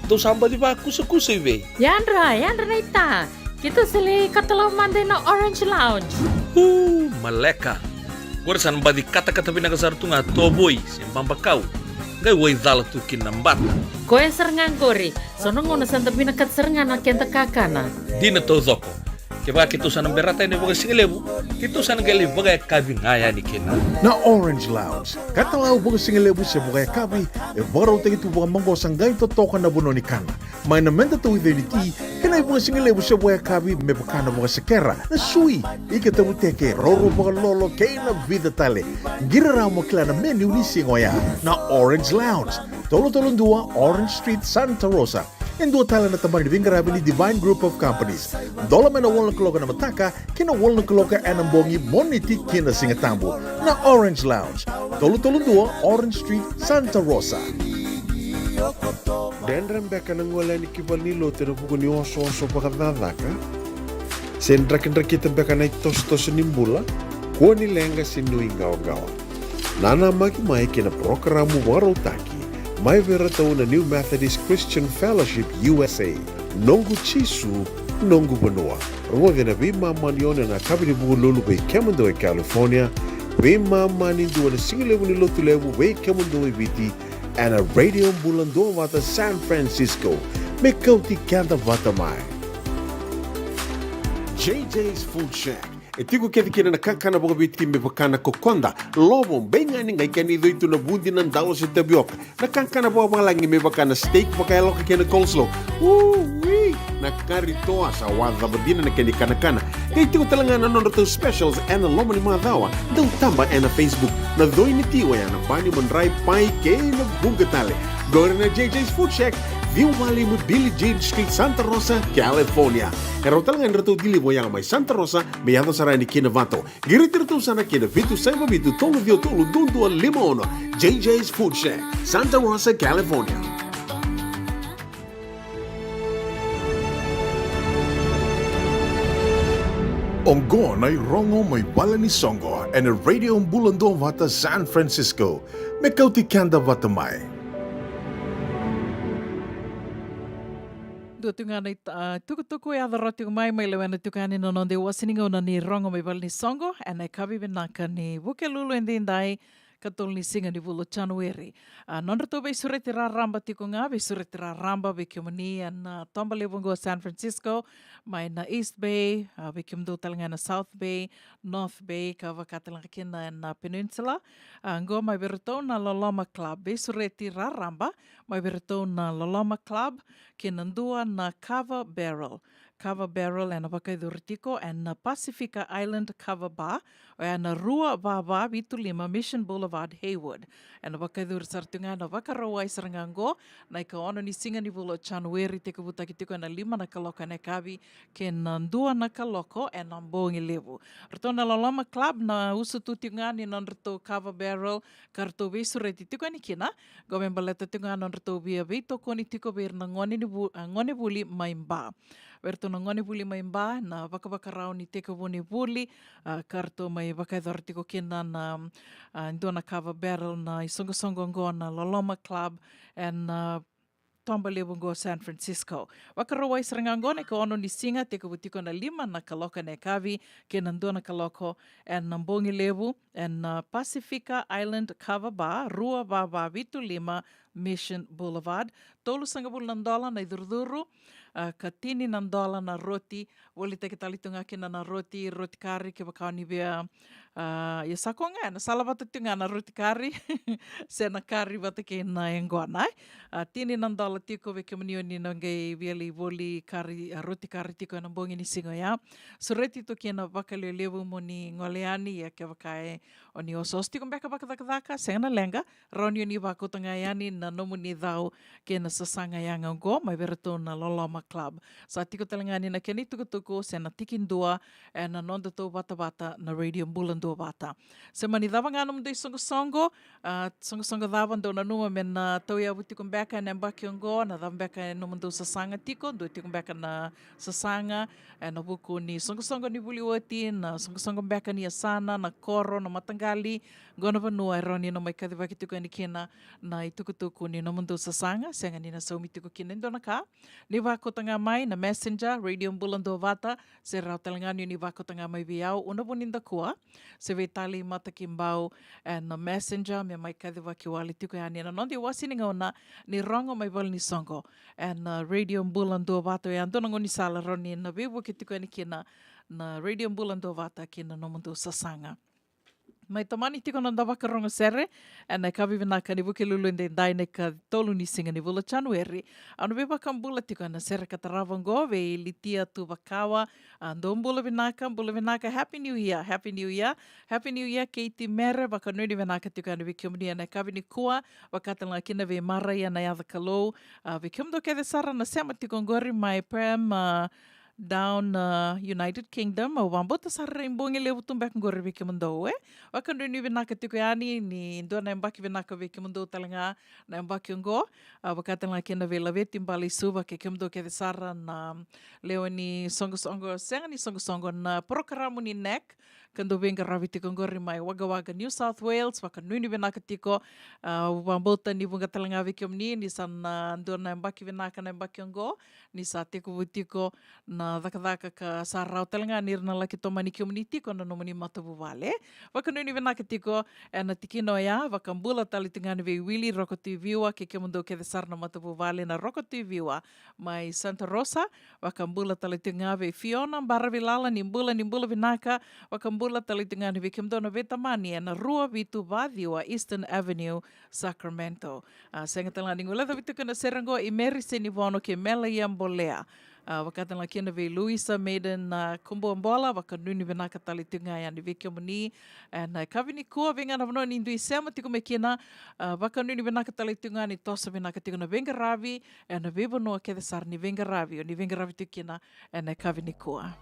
Dou sa baci vakusakusa i vei? Yadra, yadra naita. Keitou sa lai katalau mada ina Orange Lounge. Uu, maleka. Qori sa na baci katakata vinaka sara tu ga tovoi se babakau. Qai waicala tu kina na bata. Koya sara ga qori. So na gauna sa da vinakata sara ga na keda kakana. Dina taucoko. Kevaka keitou sa na berata yani vakasigalevu, keitou sa na qai lai vakayakavi ga yani kina. Na Orange Lounge, katalau vakasigalevu se vakayakavi, e vakarautaki tu vakamaqosa qai totoka na vanua ni kana. Mai na meda tauica ni ti, kei na ivakasigalevu se vakayakavi me vaka na vakasekera, na sui, ika tavuteke, roro vakalolo, kei na vica tale. Qiri rawa mo kila na menu ni siga oya. Na Orange Lounge, tolu tolu dua Orange Street, Santa Rosa. E dua tale na tabana ni veiqaravi ni Divine Group of Companies. Dola mai na walu na kaloko ena mataka ki na walu na kaloko ena bogi, Moniti ki na Sigatabu. Na Orange Lounge, tolu tolu dua Orange Street, Santa Rosa. Dredre beka na gole yani ki valenilotu ena vuku ni osooso vakacakacaka? Se drakidrakita beka na itosotoso ni bula, kua ni leqa se nuiqawaqawa. Nanamaki mai ki na parokaramu vakarautaki mai vei iratou na New Methodist Christian Fellowship U S A, Noqu Jisu, Noqu Vanua. Rogoci ena veimama ni ono ena yakavi ni Vukelulu vei kemudou e California, veimama ni dua na sigalevu ni Lotulevu vei kemudou e Viti, ena Radio Bula Duavata San Francisco. Me kauti keda vata mai. J J's Food Shack. E tiko kece kina na kakana vakaviti me vaka na kokoda, lovo, beigani, qai kena icoi tu na vudi, na dalo se tavioka. Na kakana vakavalagi me vaka na steak vakayaloka kei na coleslaw. Ui! Na kari toa, sa wacava dina na kena ikanakana. Qai tiko tale ga na nodratou specials ena loma ni macawa. Dau taba ena Facebook. Na coi ni ti oya na bani, madrai, pai kei na vuqa tale. Qori na J J's Food Shack, ciwa va lima Billie Jean Street, Santa Rosa, California. E rawa tale ga ni ratou deliver yaga mai Santa Rosa me yaco sara yani ki Novato. Qiriti iratou sara ki na vitu saiva vitu tolu ciwa tolu dua dua lima ono. J J's Food Shack, Santa Rosa, California. Oqo na irogo mai vale ni soqo ena Radio Bula Duavata San Francisco. Me kauti keda vata mai. Dua tu ga na ita-, a, tukutuku e yaco rawa tiko mai, mai lewena tiko yani na noda iwase ni gauna ni rogo mai vale ni soqo ena yakavi vinaka ni Vukelulu edaidai, katolu ni siga ni vula o Janueri. A, nodratou veisureti raraba tiko ga, veisureti raraba vei kemuni ena, a, toba levu oqo San Francisco, mai na East Bay, a, vei kemudou tale ga ena South Bay, North Bay, ka vaka tale ga kina ena Peninsula. A, oqo mai vei iratou na Loloma Club, veisureti raraba mai vei iratou na Loloma Club, kei na dua na Kava Barrel. Kava Barrel ena vakayacori tiko ena Pasifika Island Kava Bar, oya na rua va va vitu lima Mission Boulevard, Hayward. Ena vakayacori sara tu ga ena Vakarauwai sara ga oqo, na ikaono ni siga ni vula o Janueri, tekivutaki tiko ena lima na kaloko ena yakavi kei na dua na kaloko ena bogi levu. Ratou na Loloma Club na usutu tiko ga ni nodratou Kava Barrel ka ratou veisureti tiko yani kina, qo me baleta tiko ga nodratou via veitokoni tiko vei ira na gone ni vu-, a, gonevuli mai Ba. Vei ratou na gone vuli mai Ba, na vakavakarau ni tekivu ni vuli, a, ka ratou mai vakayacora tiko kina na, a, dua na kava battle na isoqosoqo oqo na Loloma Club, ena, a, toba levu oqo San Francisco. Vakarauwai sara ga oqo na ikaono ni siga, tekivu tiko na lima na kaloko ena yakavi, kei na dua na kaloko ena bogi levu, ena, a, Pacifica Island Kava Bar, rua va va vitu lima Mission Boulevard. Tolusagavulu na dola na icurucuru, a, ka tini na dola na roti, volitaki tale tu ga kina na roti, roti kari kevaka o ni via, a, ia sa koya ga, ena sala vata tu ga na roti kari, se na kari vata kei na yaqona, e. A, tini na dola tiko vei kemuni o ni na qai via lai voli kari, a, roti kari tiko ena bogi ni siga oya. Sureti tu kina vakalevulevu mo ni gole yani, ia kevaka e, o ni osooso tiko beka vakacakacaka, sega na leqa, rawa ni o ni vakauta ga yani na nomuni cau kei na sasaga yaga oqo mai vei ratou na Loloma Club. Sa tiko tale ga ni na kena itukutuku se na tikidua ena nodatou vatavata na Radio Bula Duavata. Se mani cava ga nomudou isoqosoqo, a, soqosoqo cava dou nanuma me na tauyavu tiko beka ena yabaki oqo, na cava beka e nomudou sasaga tiko, dua tiko beka na sasaga ena vuku ni soqosoqo ni vuli oti, na soqosoqo beka ni yasana, na koro, na mataqali, qo na vanua e rawa ni na mai kacivaki tiko yani kina na itukutuku ni nomudou sasaga, sega ni na saumi tiko kina e dua na ka. Ni vakauta ga mai na Messenger, Radio Bula Duavata, se rawa tale ga ni o ni vakauta ga mai vei au, Una Vunidakua, se vei Tali Matakibau, ena Messenger, me mai kacivaki wale tiko yani ena noda iwase ni gauna ni rogo mai valenisoqo. Ena, a, Radio Bula Duavata, oya e dua na gaunisala rawa ni na veivuke tiko yani kina na Radio Bula Duavata kei na nomudou sasaga. Mai tomani tiko na noda vakarogo sere ena yakavi vinaka ni Vukelulu edaidai, na ikatolu ni siga ni vula Janueri. Au na veivakabula tiko ena sere ka tarava oqo vei Litia Tuvakawa. A, dou bula vinaka, bula vinaka, Happy New Year, Happy New Year, Happy New Year, Keiti Mere, vakanuinui vinaka tiko yani vei kemuni ena yakavi nikua, vaka tale ga kina vei Maraia Nayacakalou, a, vei kemudou kece sara na sema tiko oqori mai Perth, a, down, a, United Kingdom, au vakabauta sa rairai bogi levu tu beka oqori vei kemudou, e. Vakanuinui vinaka tiko yani, ni dua na yabaki vinaka vei kemudou tale ga na yabaki oqo, a, vaka tale ga kina vei Laveti Baleisuva kei kemudou kece sara na lewe ni soqosoqo, sega ni soqosoqo, na porokaramu ni NEC, ka dau veiqaravi tiko oqori mai Wagga Wagga, New South Wales, vakanuinui vinaka tiko, a, au vakabauta ni vuqa tale ga vei kemuni, ni sa na dua na yabaki vinaka na yabaki oqo, ni sa tekivu tiko na cakacaka ka sa rawa tale ga ni ra na laki tomani kemuni tiko na nomuni matavuvale. Vakanuinui vinaka tiko ena tikina oya, vakabula tale tiko ga yani vei Wili Rokotui Viwa kei kemudou kece sara na matavuvale na Rokotui Viwa mai Santa Rosa, vakabula tale tiko ga vei Fiona Baravilala, ni bula, ni bula vinaka, vakabula tale tiko ga yani vei kemudou na veitamani ena rua vitu va ciwa Eastern Avenue, Sacramento. A, sega tale ga ni guilecavi tiko ena sere oqo i Meri Senivono kei Melaia Bolea. A, vaka tale ga kina vei Luisa Maiden, a, Kubuabola, vakanuinui vinaka tale tiko ga yani vei kemuni ena yakavi nikua, vei ga na vanua ni dui sema tiko mai kina, a, vakanuinui vinaka tale tiko ga ni toso vinaka tiko na veiqaravi ena veivanua kece sara ni veiqaravi o ni veiqaravi tiko kina ena yakavi nikua.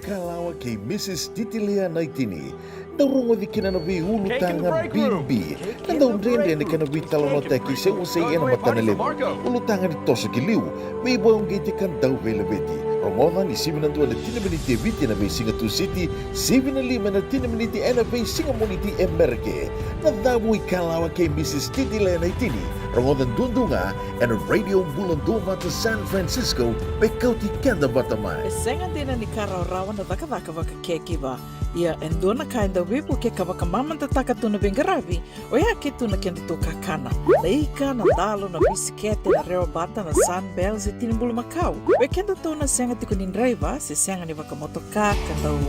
Kalawa kei Mrs Titilea Naitini. Dau rogoci kina na veiulutaga bibi, na dau dredre ni kena veitalanoataki se wasei ena matana levu. Ulutaga ni toso ki liu, veivakauqeti ka dau veilaveti. Rogoca ni sivi na dua ena tini miniti e Viti ena veisiga Tusiti, sivi na lima ena tini miniti ena veisiga Moniti e Mereke. Na Cavu i Kalawa kei Mrs Titilea Naitini. Rogoca duadua ga ena Radio Bula Duavata San Francisco, me kauti keda vata mai. E sega dina ni ka rawarawa na cakacaka vakacaregiver. Ia e dua na ka e dau veivuke ka vakamamadataka tu na veiqaravi, oya ke tu na kedatou kakana. Na ika, na dalo, na bisikete, na rewa bata, na Sunbell se tini bulumakau. Vei kedatou na sega tiko ni draiva se sega ni vakamotoka ka dau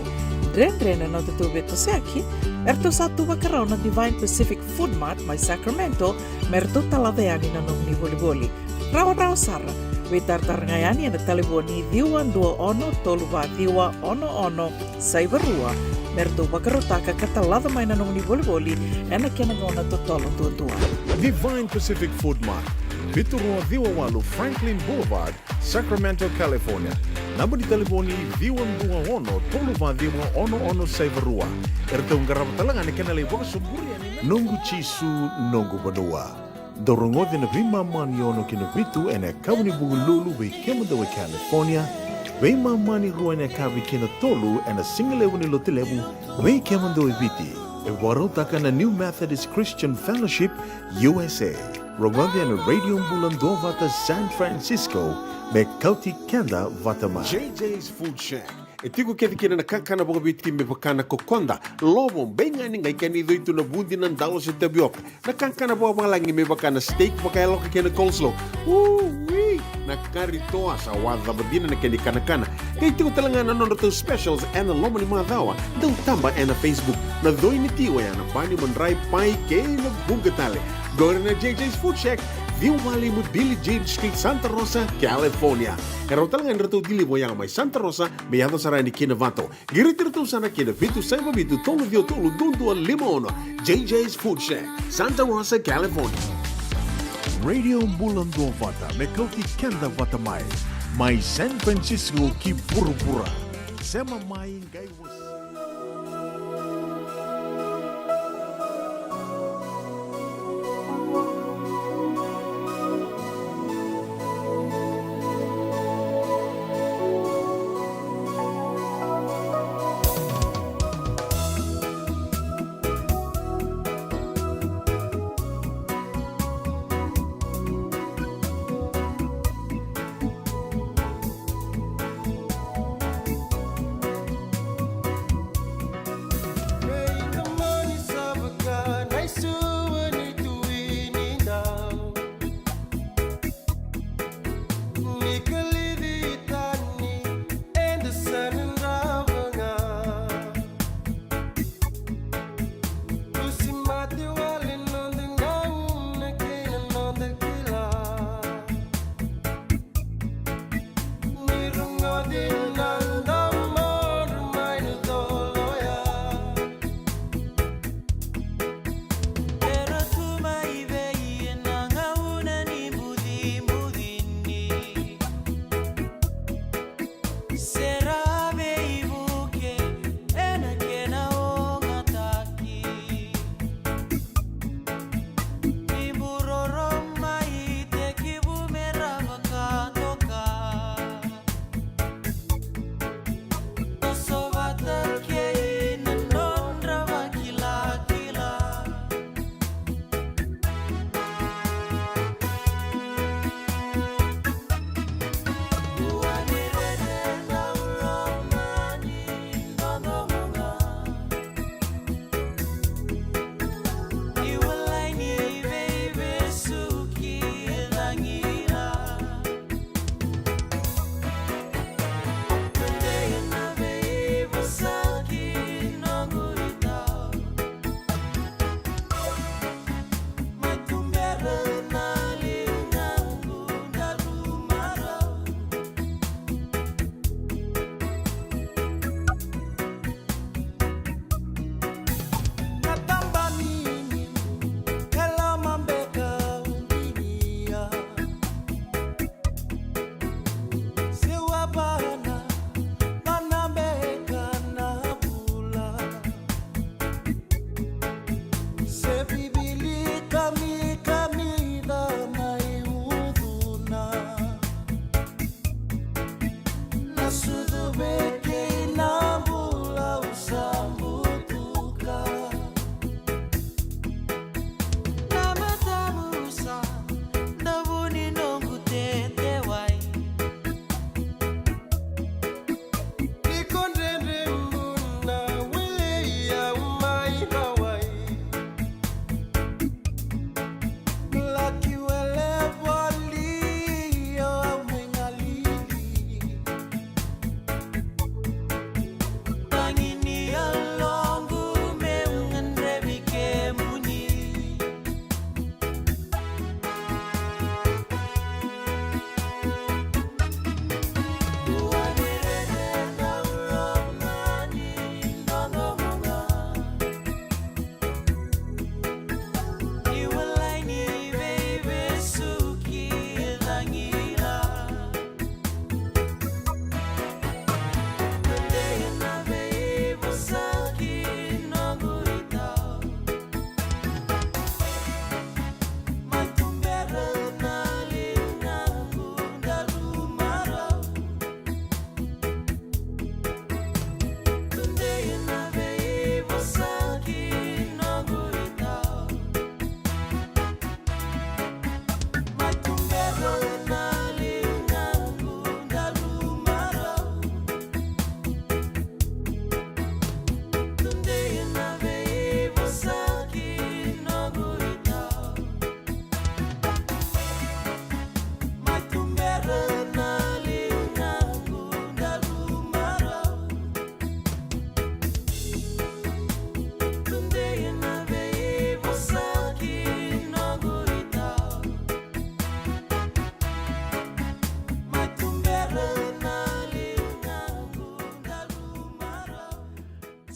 dredre na nodatou veitosoyaki, eratou sa tu vakarau na Divine Pacific Food Mart mai Sacramento, me ratou talaca yani na nomuni volivoli. Rawarawa sara, veitaratara ga yani ena talevoni ciwa dua ono tolu va ciwa ono ono saiva rua, me ratou vakarautaka ka talaca mai na nomuni volivoli ena kena gauna totolo duadua. Divine Pacific Food Mart, vitu rua ciwa walu Franklin Boulevard, Sacramento, California. Naba ni talevoni ciwa dua ono tolu va ciwa ono ono saiva rua. Eratou qarava tale ga na kena lai vakasoburi yani na Noqu Jisu, Noqu Vanua. Dou rogoci na veimama ni ono ki na vitu ena yakavi ni Vukelulu vei kemudou e California, veimama ni rua ena yakavi kei na tolu ena sigalevu ni Lotulevu vei kemudou e Viti. E vakarautaka na New Methodist Christian Fellowship U S A. Rogoci ena Radio Bula Duavata San Francisco, me kauti keda vata mai. J J's Food Shack. E tiko kece kina na kakana vakaviti me vaka na kokoda, lovo, beigani, qai kena icoi tu na vudi, na dalo se tavioka. Na kakana vakavalagi me vaka na steak vakayaloka kei na coleslaw. Ui! Na kari toa, sa wacava dina na kena ikanakana. Qai tiko tale ga na nodratou specials ena loma ni macawa. Dau taba ena Facebook. Na coi ni ti oya na bani, madrai, pai kei na vuqa tale. Qori na J J's Food Shack, ciwa walu lima Billie Jean Street, Santa Rosa, California. E rawa tale ga ni ratou deliver oya mai Santa Rosa me yaco sara yani ki Novato. Qiriti iratou sara ki na vitu saiva vitu tolu ciwa tolu dua dua lima ono. J J's Food Shack, Santa Rosa, California. Radio Bula Duavata, me kauti keda vata mai. Mai San Francisco ki vuravura. Sema mai qai vosa.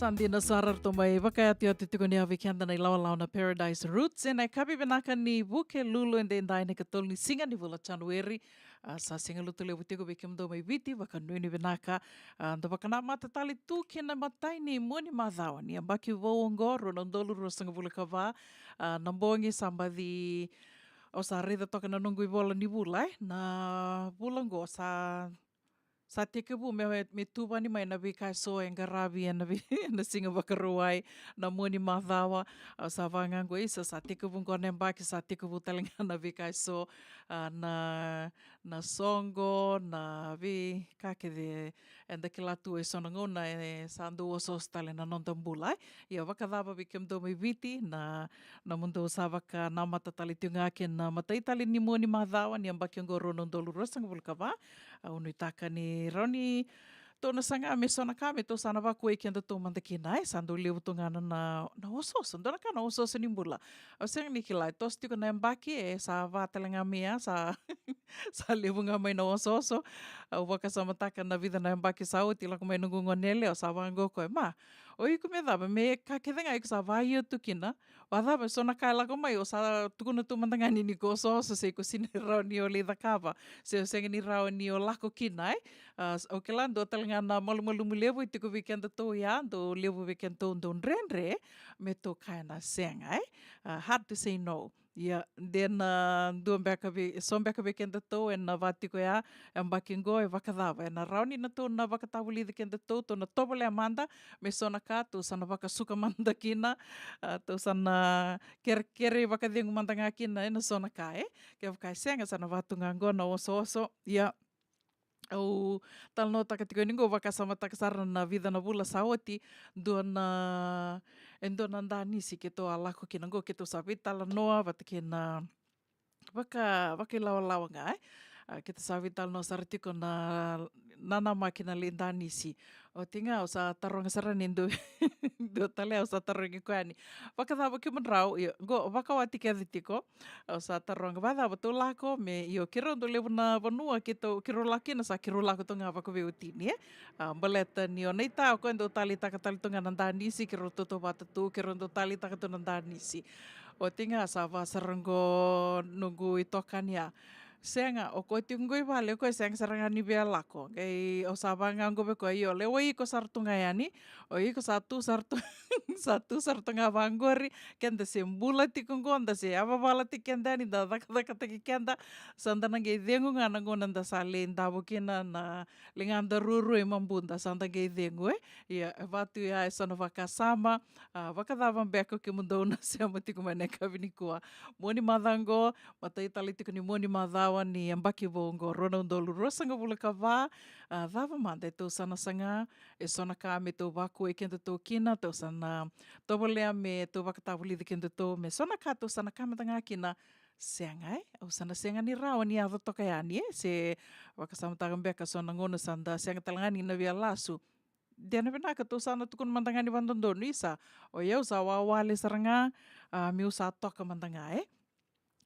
Sa dina sara ratou mai vakayatuyatu tiko ni a vei keda na ilawalawa na Paradise Roots ena yakavi vinaka ni Vukelulu edaidai na ikatolu ni siga ni vula Janueri. A, sa siga lotu levu tiko vei kemudou mai Viti, vakanuinui vinaka. A, da vakanamata tale tu ki na imatai ni mua ni macawa ni yabaki vou oqo, rua na udolu ruasagavulu ka va. A, na bogi sa baci, au sa raica toka na noqu ivola ni vula, e, na vula oqo sa sa tekivu me, me tuvani mai na veika eso e qaravi ena vei, na siga Vakarauwai, na mua ni macawa. A, sa vaka ga qo, isa, sa tekivu qo na yabaki, sa tekivu tale ga na veika eso, a, na, na soqo, na veika kece eda kila tu e so na gauna e sa dau osooso tale na noda bula, e. Ia vakacava vei kemudou mai Viti, na, na nomudou sa vakanamata tale tiko ga kei na imatai tale ni mua ni macawa ni yabaki oqo rua na udolu ruasagavulu ka va. Au nuitaka ni rawa ni tou na saga me so na ka me tou sa na vakuai kedatou mada kina, e, sa dau levu tu ga na, na, na osooso. Dua na ka na osooso ni bula. Au sega ni kila, e toso tiko na yabaki, e sa va tale ga mai ya, sa, sa levu ga mai na osooso. Au vakasamataka na vica na yabaki sa oti, lako mai noqu goneyalewa, au sa vaka qo o koya, ma, o iko me cava, me ka kece ga iko sa vaio tu kina, vacava e so na ka e lako mai, o sa tukuna tu mada ga ni, ni ko osooso, se iko sega ni rawa ni o lai cakava, se o sega ni rawa ni o lako kina, e? A, s-, au kila dua tale ga na malumalumu levu e tiko vei kedatou ya, dau levu vei kedatou dau dredre me tou kaya na sega, e? A, hard to say no. Ia, de na dua beka vei, so beka vei kedatou ena va tiko ya, e yabaki qo, e vakacava, ena rawa ni na tou na vakatavulici kedatou, tou na tovolea mada me so na ka, tou sa na vakasuka mada kina, a, tou sa na kerekere vakacegu mada ga kina ena so na ka, e. Kevaka e sega, sa na va tu ga qo na osooso. Ia, au talanoataka tiko yani qo, vakasamataka sara na vica na vula sa oti, dua na, e dua na danisi keitou a lako kina qo, keitou sa veitalanoa vata kei na vaka, vakailawalawa ga, e. A, keitou sa veitalanoa sara tiko na, nanamaki na lai danisi. Oti ga au sa taroga sara yani dua, dua tale, au sa tarogi koya yani, vakacava kemudrau, io, qo vakawati kece tiko. Au sa taroga, vacava tou lako, me, io, keirau dau levu na vanua keitou, keirau lako kina, sa keirau lako tu ga vakaveiwatini, e. A, baleta ni o Naita o koya dau taleitaka tale tu ga na danisi, keirau tautauvata tu, keirau dau taleitaka tu na danisi. Oti ga sa va sara qo noqu itokani ya, sega, o koya tiko qo i vale, o koya sega sara ga ni via lako. Qai au sa vaka ga qo vei koya, io, lewai iko sara tu ga yani, o iko sa tu sara tu, sa tu sara tu ga vaqori, keda se bula tiko qo, da se yavavala tiko keda yani, da cakacakataki keda, sa da na qai cegu ga na gauna da sa lai davo kina na ligada ruarua i mabuda, sa da qai cegu, e. Ia, e va tu ya e so na vakasama, a, vakacava beka o kemudou na sema tiko mai na yakavi nikua. Mua ni macawa qo, matai tale tiko ni mua ni macawa ni yabaki vou qo, rua na udolu ruasagavulu ka va, a, cava mada e tou sa na saga, e so na ka me tou vakuai kedatou kina, tou sa na tovolea me tou vakatavulici kedatou, me so na ka tou sa na kaya mada ga kina, sega, e, au sa na sega ni rawa ni yaco toka yani, e, se vakasamataka beka so na gauna sa da sega tale ga ni na via lasu. De na vinaka tou sa na tukuna mada ga ni vadodonu, isa, o yau sa wawale sara ga, a, meu sa toka mada ga, e.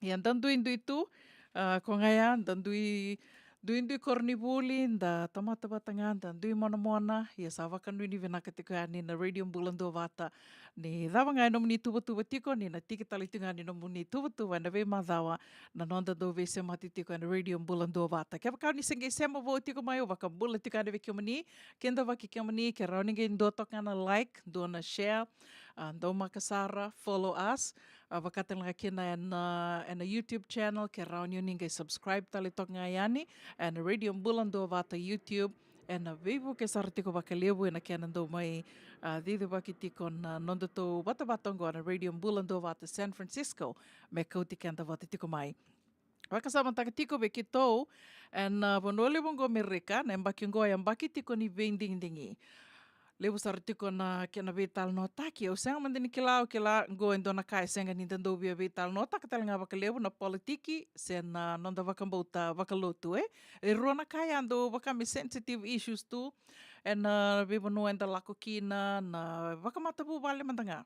Ia da duidui tu, a, ko ga ya, da dui, duidui koronivuli, da tamata vata ga, da dui monamona, ia sa vakanuinui vinaka tiko yani na Radio Bula Duavata. Ni cava ga e nomuni tuvatuva tiko, ni na tiki tale tiko ga ni nomuni tuvatuva ena veimacawa na noda dau veisemati tiko ena Radio Bula Duavata. Kevaka ni se qai sema vou tiko mai, au vakabula tiko yani vei kemuni, kidavaki kemuni, ke rawa ni qai dua toka ga na like, dua na share, a, daumaka sara, follow us, a, vaka tale ga kina ena, ena YouTube channel, ke rawa ni o ni qai subscribe tale toka ga yani ena Radio Bula Duavata YouTube, ena veivuke sara tiko vakalevu ena kena dau mai, a, cicivaki tiko na nodatou vatavata oqo na Radio Bula Duavata San Francisco, me kauti keda vata tiko mai. Vakasamataka tiko vei keitou ena, a, vanua levu oqo Amerika, na yabaki oqo e yabaki tiko ni veidigidigi. Levu sara tiko na kena veitalanoataki, au sega mada ni kila, au kila oqo e dua na ka e sega ni da dau via veitalanoataka tale ga vakalevu, na politiki se na noda vakabauta vakalotu, e. E rua na ka ya dau vaka me sensitive issues tu ena veivanua eda lako kina, na vakamatavuvale mada ga.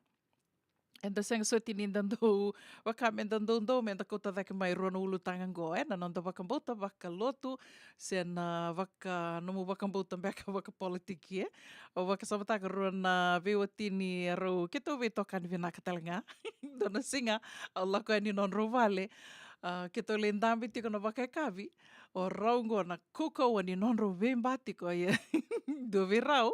eda sega soti ni da dau vaka me da doudou me da kauta cake mai rua na ulutaga oqo, e, na noda vakabauta vakalotu se na vaka, nomu vakabauta beka vakapolitiki, e. Au vakasamataka rua na veiwatini, erau keitou veitokani vinaka tale ga. Dua na siga au lako yani nodrau vale, a, keitou lai dabe tiko na vakayakavi, o rau oqo na kaukauwa ni nodrau veiba tiko, ia dua vei rau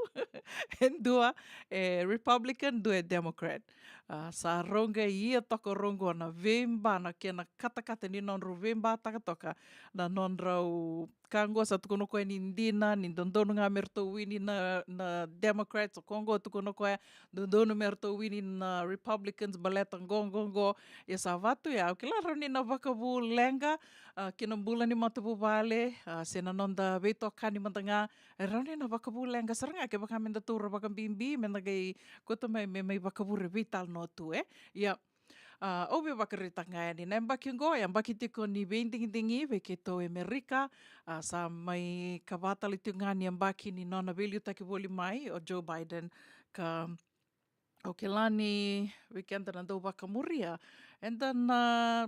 e dua e Republican, dua e Democrat. A, sa rau qai ia toka rau oqo na veiba, na kena katakata ni nodrau veibataka toka na nodrau ka oqo. Sa tukuna o koya ni dina, ni dodonu ga me ratou wini na, na Democrats. O koya oqo tukuna o koya dodonu me ratou wini na Republicans baleta qo, qo, qo. Ia sa vatu ya, au kila rawa ni na vakavu leqa, a, ki na bula ni matavuvale, a, se na noda veitokani mada ga, e rawa ni na vakavu leqa sara ga kevaka me da taura vakabibi, me da qai kauta mai, me mai vakavure veitalanoa tu, e. Ia, a, au via vakaraitaka ga yani na yabaki oqo, yabaki tiko ni veidigidigi vei keitou e Amerika. A, sa mai ka va tale tiko ga ni yabaki ni nona veiliutaki voli mai o Joe Biden, ka au kila ni vei keda na dau vakamuria, eda na,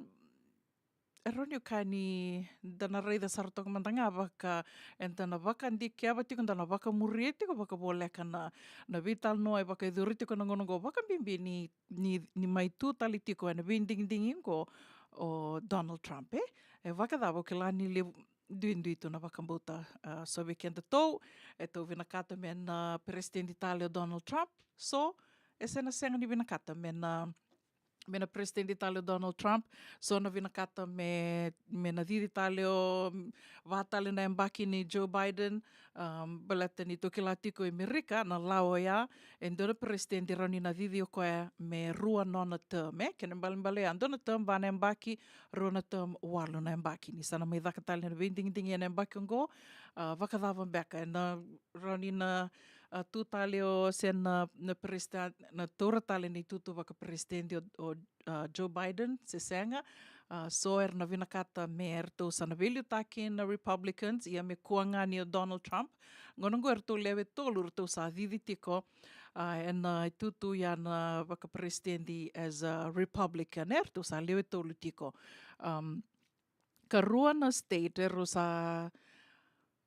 e rawa ni kaya ni da na raica sara toka mada ga vaka eda na vakadikeva tiko, da na vakamuria tiko vakavoleka na, na veitalanoa e vakayacori tiko na gauna oqo, vakabibi ni, ni, ni mai tu tale tiko ena veidigidigi oqo o Donald Trump, e. E vakacava, au kila ni levu, duidui tu na vakabauta, a, so vei kedatou e tou vinakata me na peresitedi tale o Donald Trump, so e se na sega ni vinakata me na, me na peresitedi tale o Donald Trump, so na vinakata me, me na cici tale o, va tale na yabaki nei Joe Biden, um, baleta ni tou kila tiko e Amerika na lawa oya, e dua na peresitedi rawa ni na cici o koya me rua nona term, e, kena ibalebale ya dua na term va na yabaki, rua na term walu na yabaki. Ni sa na mai caka tale na veidigidigi ena yabaki oqo, a, vakacava beka, ena rawa ni na, a, tu tale o se na, na peresita-, na taura tale na itutu vakaperesitedi o, o, a, Joe Biden se sega. A, so era na vinakata me ratou sa na veiliutaki na Republicans, ia me kua ga ni o Donald Trump. Gauna oqo eratou lewe tolu ratou sa cici tiko, a, ena itutu ya na vakaperesitedi as a Republican, eratou sa lewe tolu tiko. Um, ka rua na state erau sa,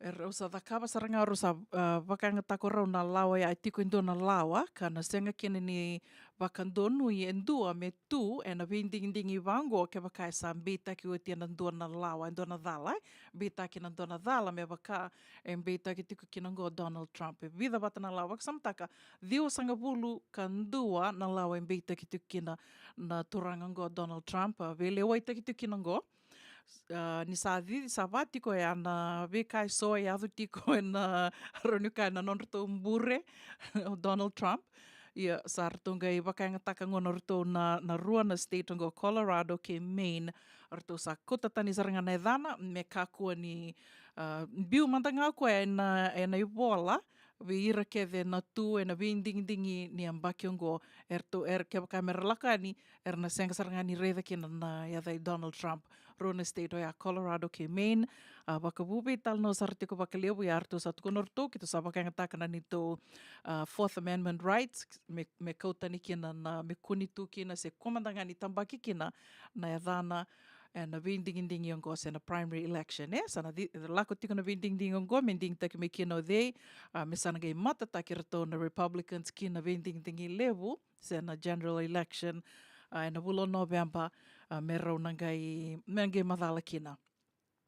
erau sa cakava sara ga, erau sa, a, vakayagataka o rau na lawa ya, e tiko e dua na lawa ka na sega kina ni vakadonui e dua me tu ena veidigidigi va oqo kevaka e sa beitaki oti ena dua na lawa, e dua na cala, e beitaki ena dua na cala me vaka e beitaki tiko kina oqo o Donald Trump. E vica vata na lawa, vakasamataka ciwasagavulu ka dua na lawa e beitaki tiko kina na turaga oqo o Donald Trump, a, veilewaitaki tiko kina oqo. A, ni sa cici, sa va tiko ya na veika eso e yaco tiko ena, rawa ni kaya, na nodratou bure o Donald Trump. Ia sa ratou qai vakayagataka gona o ratou na, na rua na state oqo, Colorado kei Maine. Ratou sa kauta tani sara ga na yacana me kakua ni, a, biu mada ga o koya ena, ena ivola vei ira kece na tu ena veidigidigi ni yabaki oqo. Eratou, era, kevaka me ra lako yani, era na sega sara ga ni raica kina na yaca i Donald Trump. Rua na state oya, Colorado kei Maine. A, vakavu veitalanoa sara tiko vakalevu, ia ratou sa tukuna o ratou, keitou sa vakayagataka na neitou, a, Fourth Amendment rights, me, me kau tani kina na, me kua ni tu kina se kua mada ga ni tabaki kina na yacana ena veidigidigi oqo se na primary election, e. Sa na ci-, lako tiko na veidigidigi oqo me digitaki mai kina o cei, a, me sa na qai matataki iratou na Republicans ki na veidigidigi levu se na general election, a, ena vula o Noveba, a, me rau na qai, me qai macala kina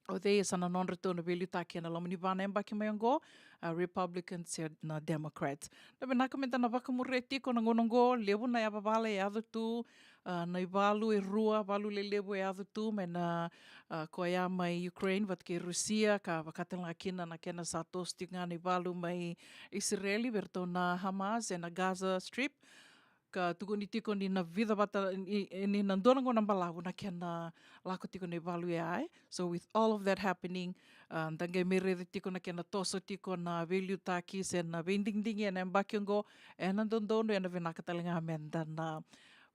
o cei e sa na nodratou na veiliutaki ena loma ni va na yabaki mai oqo, a, Republicans se na Democrats. Na vinaka me da na vakamuria tiko na gauna oqo, levu na yavavala e yaco tu, a, na ivalu e rua, valu lelevu e yaco tu, mai na, a, koya mai Ukraine vata kei Rusia, ka vaka tale ga kina na kena sa toso tiko ga na ivalu mai Isireli vei iratou na Hamas ena Gaza Strip. Ka tukuni tiko ni na vica vata, ni, ni na dua na gauna balavu na kena lako tiko na ivalu ya, e. So with all of that happening, a, da qai mai raica tiko na kena toso tiko na veiliutaki se na veidigidigi ena yabaki oqo, ena dodonu, ena vinaka tale ga me da na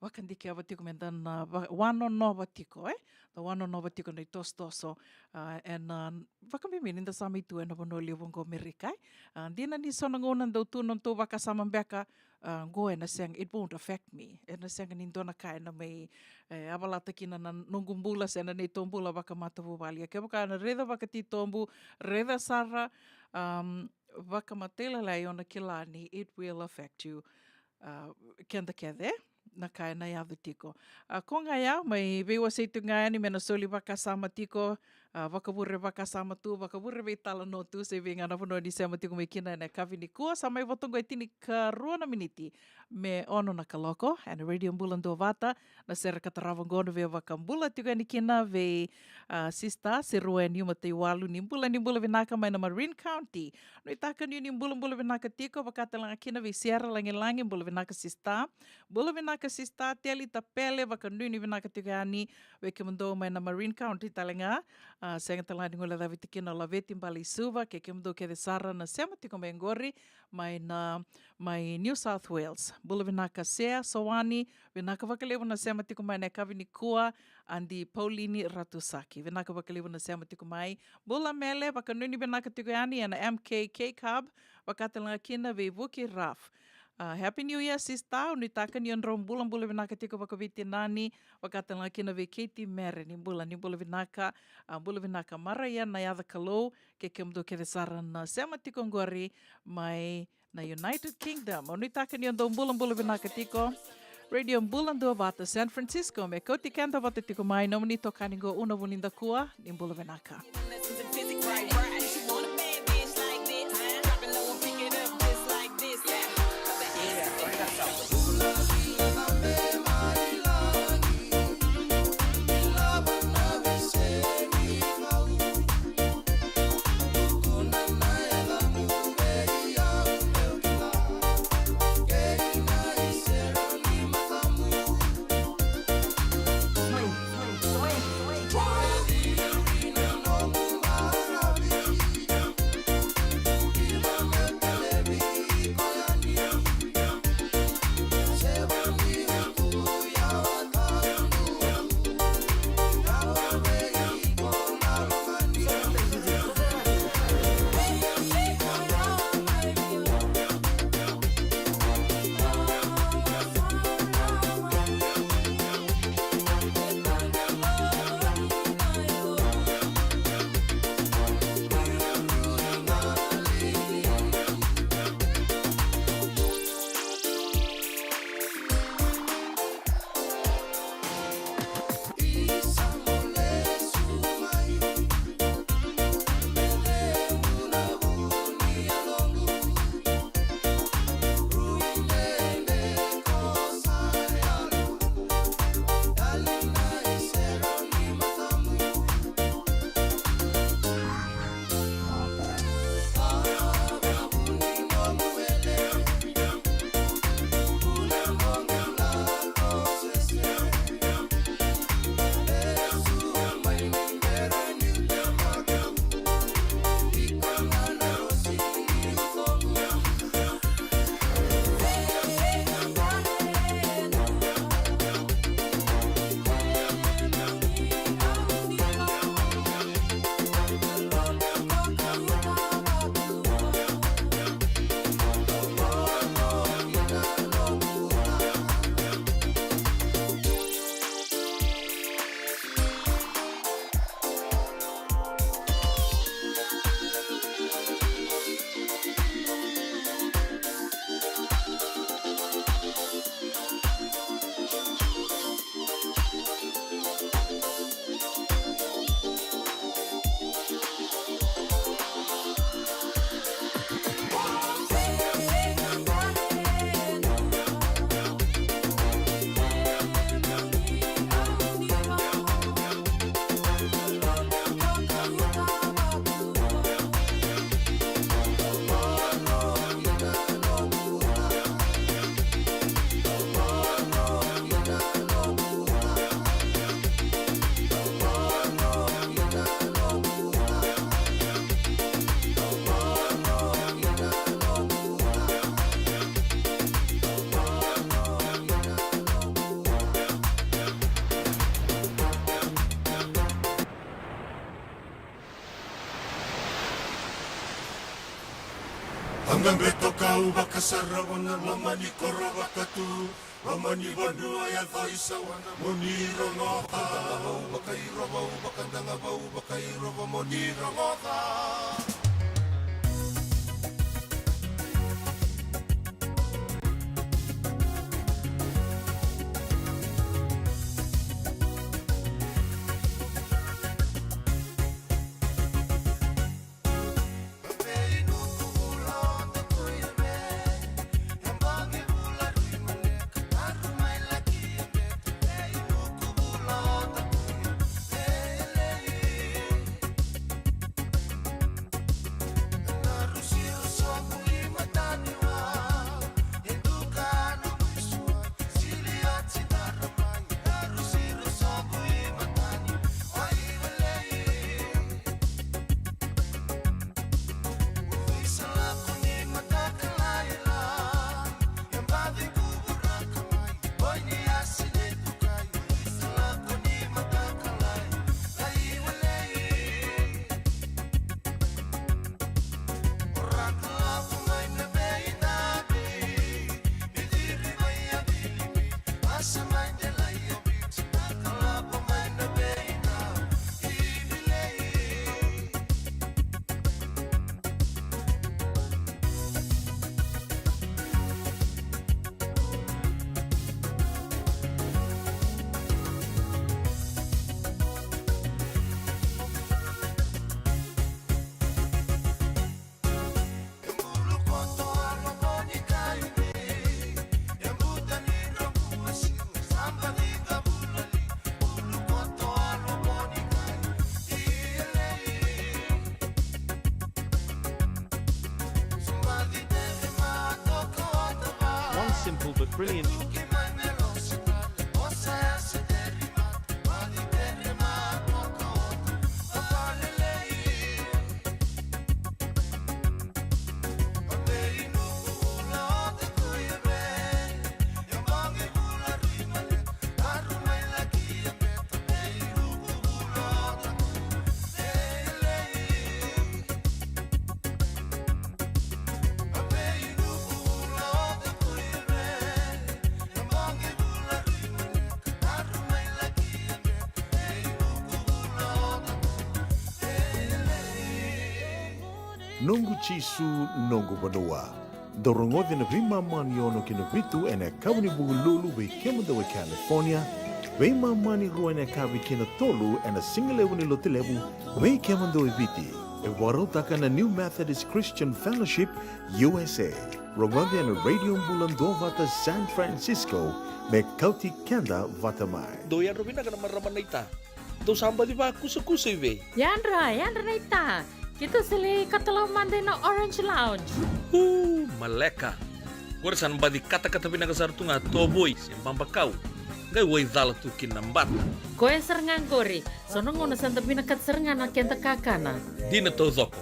vakadikeva tiko me da na va-, wanonova tiko, e? Da wanonova tiko na itosotoso, a, ena, vakabibi ni da sa mai tu ena vanua levu oqo Amerika, e? A, dina ni so na gauna dau tu na nodatou vakasama beka, a, qo ena sega, it won't affect me. Ena sega ni dua na ka ena mai, e, yavalata kina na noqu bula se na neitou bula vakamatavuvale. Ia kevaka na raica vakatitobu, raica sara, um, vakamatailalai, o na kila ni it will affect you. A, keda kece, na ka ena yaco tiko. A, ko ga ya, mai veiwasei tu ga yani me na soli vakasama tiko, a, vakavure vakasama tu, vakavure veitalanoa tu, se vei ga na vanua ni sema tiko mai kina ena yakavi nikua, sa mai voto oqo e tinikarua na miniti me ono na kaloko, ena Radio Bula Duavata, na sere ka tarava oqo na vei vakabula tiko yani kina vei, a, Sister Serua Niuma Taiwalu, ni bula, ni bula vinaka mai na Marin County. Nuitaka ni ni bulabula vinaka tiko, vaka tale ga kina vei Sierra Lagilagi, bula vinaka sister. Bula vinaka sister, Teli Tapele, vakanuinui vinaka tiko yani vei kemudou mai na Marin County tale ga. A, sega tale ga ni guilecavi tiko kina o Laveti Baleisuva, kei kemudou kece sara na sema tiko mai qori, mai na, mai New South Wales. Bula vinaka Sea Sowani, vinaka vakalevu na sema tiko mai na yakavi nikua, Adi Paulini Ratusaki. Vinaka vakalevu na sema tiko mai. Bula Mele, vakanuinui vinaka tiko yani ena M K K Cub, vaka tale ga kina vei Vuki Raf. A, Happy New Year, sister. Nuitaka ni o drau bulabula vinaka tiko vakaveitinani, vaka tale ga kina vei Katie Mere, ni bula, ni bula vinaka, a, bula vinaka Maraia Nayacakalou, kei kemudou kece sara na sema tiko qori mai na United Kingdom. Au nuitaka ni o dau bulabula vinaka tiko. Radio Bula Duavata, San Francisco, me kauti keda vata tiko mai nomuni itokani qo Una Vunidakua, ni bula vinaka. Amebeto kau vakasarava na loma ni koro vakatu, loma ni vanua yaco i Sawana. Mo ni rogoca, vakairova, vakadagava, vakairova, mo ni rogoca. One simple but brilliant. Noqu Jisu, noqu vanua. Dou rogoci na veimama ni ono ki na vitu ena yakavi ni Vukelulu vei kemudou e California, veimama ni rua ena yakavi ki na tolu ena sigalevu ni Lotulevu vei kemudou e Viti. E vakarautaka na New Methodist Christian Fellowship U S A. Rogoci ena Radio Bula Duavata San Francisco me kauti keda vata mai. Dou yadra vinaka na marama naita. Dou sa baci vakusakusa i vei? Yadra, yadra naita. Keitou sa lai katalau mada ina Orange Lounge. Uu, maleka. Qori sa na baci katakata vinaka sara tu ga tovoi se babakau. Qai waicala tu kina na bata. Koya sara ga qori. So na gauna sa da vinakata sara ga na keda kakana. Dina taucoko.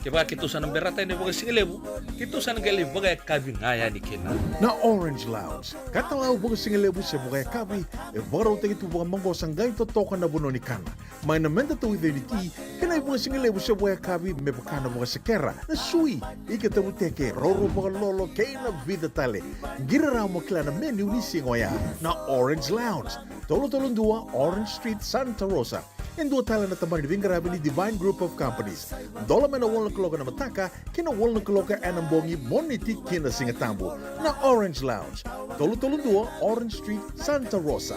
Kevaka keitou sa na berata ena ivakasigalevu, keitou sa na qai lai vakayakavi ga yani kina. Na Orange Lounge, katalau vakasigalevu se vakayakavi, e vakarautaki tu vakamaqosa qai totoka na vanua ni kana. Mai na meda tauica ni ti, kei na ivakasigalevu se vakayakavi me vaka na vakasekera, na sui, ika tavuteke, roro vakalolo, kei na vica tale. Qiri rawa mo kila na menu ni siga oya. Na Orange Lounge, tolu tolu dua Orange Street, Santa Rosa. E dua tale na tabana ni veiqaravi ni Divine Group of Companies. Dola mai na walu na kaloko ena mataka ki na walu na kaloko ena bogi, Moniti ki na Sigatabu. Na Orange Lounge, tolu tolu dua Orange Street, Santa Rosa.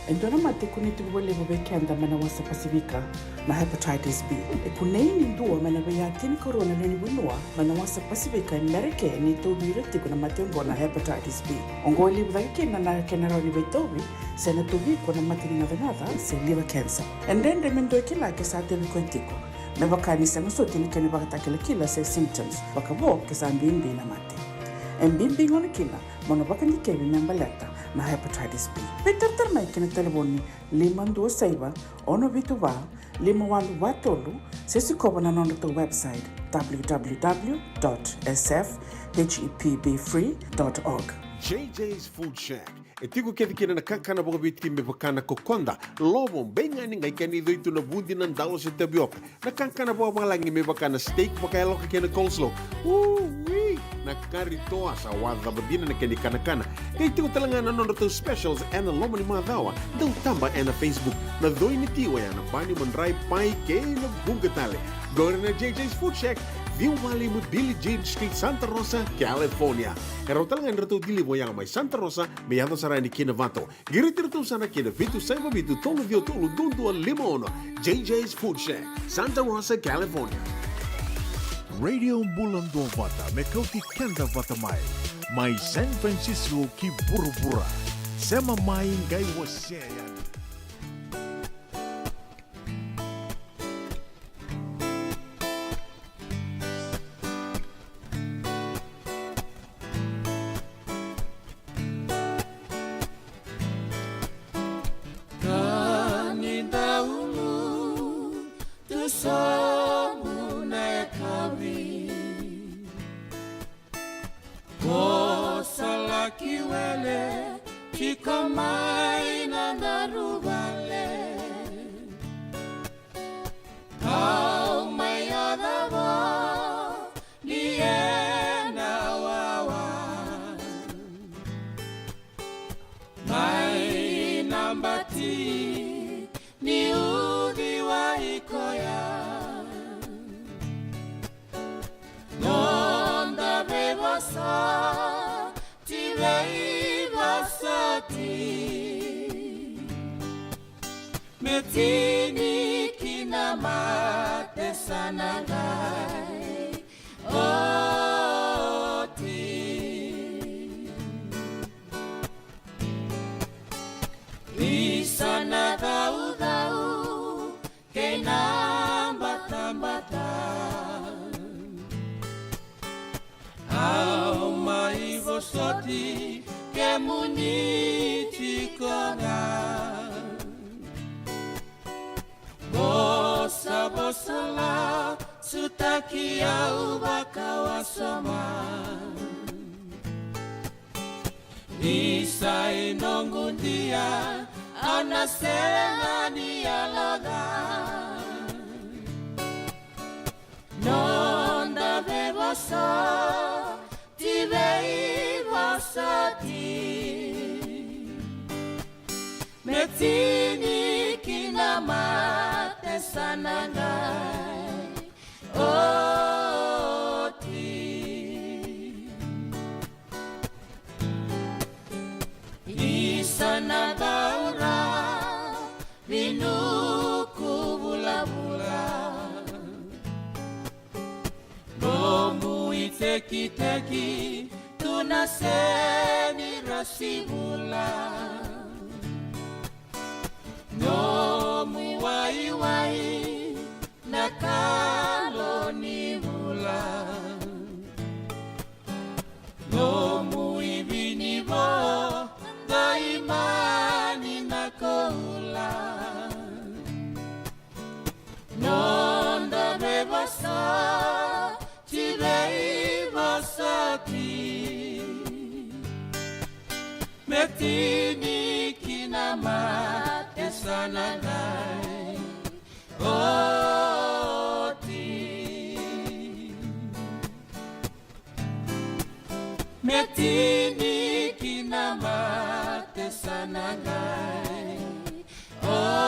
E dua na mate e kunei tiko vakalevu vei keda mai na wasa Pasifika, na hepatitis B. E kunei ni dua mai na veiyaya tinikarua na lewe ni vanua mai na wasa Pasifika e Merika ni tauvi ira tiko na mate oqo na hepatitis B. Oqo e levu cake kina na kena rawa ni veitauvi se na tauvi iko na mate ni gacagaca se liver cancer. E dredre me dua e kila ke sa tauvi koya tiko, me vaka ni sega soti na kena ivakatakilakila se symptoms, vakavo ke sa bibi na mate. E bibi gona kina mo na vakadikevi me baleta na hepatitis B. Veitaratara mai ki na talevoni lima dua saiva, ono vitu va, lima walu va tolu, se sikova na nodratou website, w w w dot s f h e p b free dot org. J J's Food Shack E tiko kece kina na kakana vakaviti me vaka na kokoda, lovo, beigani, qai kena icoi tu na vudi, na dalo se tavioka. Na kakana vakavalagi me vaka na steak vakayaloka kei na coleslaw. Ui! Na kari toa sa waca cava dina na kena ikanakana. Qai tiko tale ga na nodratou specials ena loma ni macawa. Dau taba ena Facebook. Na coi ni ti oya na bani, madrai, pai kei na vuqa tale. Qori na J J's Food Shack, ciwa walu lima Billie Jean Street, Santa Rosa, California. E rawa tale ga ni ratou deliver oya mai Santa Rosa, me yaco sara yani ki Novato. Qiriti iratou sara ki na vitu saiva vitu tolu ciwa tolu dua dua lima ono. J J's Food Shack, Santa Rosa, California. Radio Bula Duavata, me kauti keda vata mai. Mai San Francisco ki vuravura. Sema mai qai wasea yani. Ka ni dau lutu sobu na yakavi, ko sa laki wele tiko mai na daru vale. Au mai yaco voli ena wawa, mai na bati ni uciwai koya. Noda veivosoti, veivosoti, me tini kina mate sa na qai oti. Isa na caucau kei na batabata. Au mai vosoti kemuni tiko ga. Vosa, vosa lasutaki au vakawasoma. Ni sa i noqu dia, au na sega ni yaloca. Noda veivosoti, veivosoti, me tini kina mate sa na qai oti. Isa na cauravou, nuku vulavula. Nomu itekiteki tu na seni rasivula. Nomu waiwai na kalo ni vula. Nomu ivinivo dai mani na koula. Noda veivosoti, veivosoti, me tini kina mate sa na qai oti. Me tini kina mate sa na qai oti.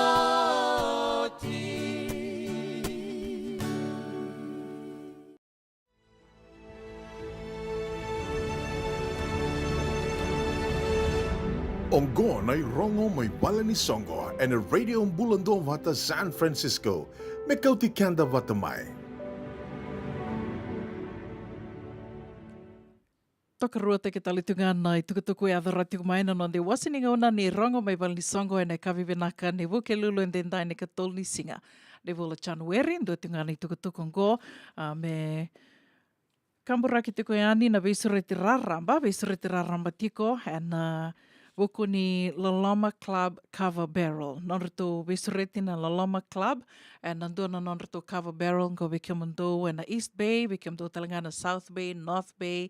Oqo na irogo mai vale ni soqo ena Radio Bula Duavata San Francisco. Me kauti keda vata mai. Tokaruataki tale tu ga na itukutuku e yaco rawa tiko mai na noda iwase ni gauna ni rogo mai vale ni soqo ena yakavi vinaka ni Vukelulu edaidai na ikatolu ni siga ni vula Janueri. Dua tu ga na itukutuku oqo, a, me kaburaki tiko yani na veisureti raraba, veisureti raraba tiko ena vuku ni Loloma Club Kava Barrel. Nodratou veisureti na Loloma Club ena dua na nodratou Kava Barrel qo vei kemudou ena East Bay, vei kemudou tale ga na South Bay, North Bay,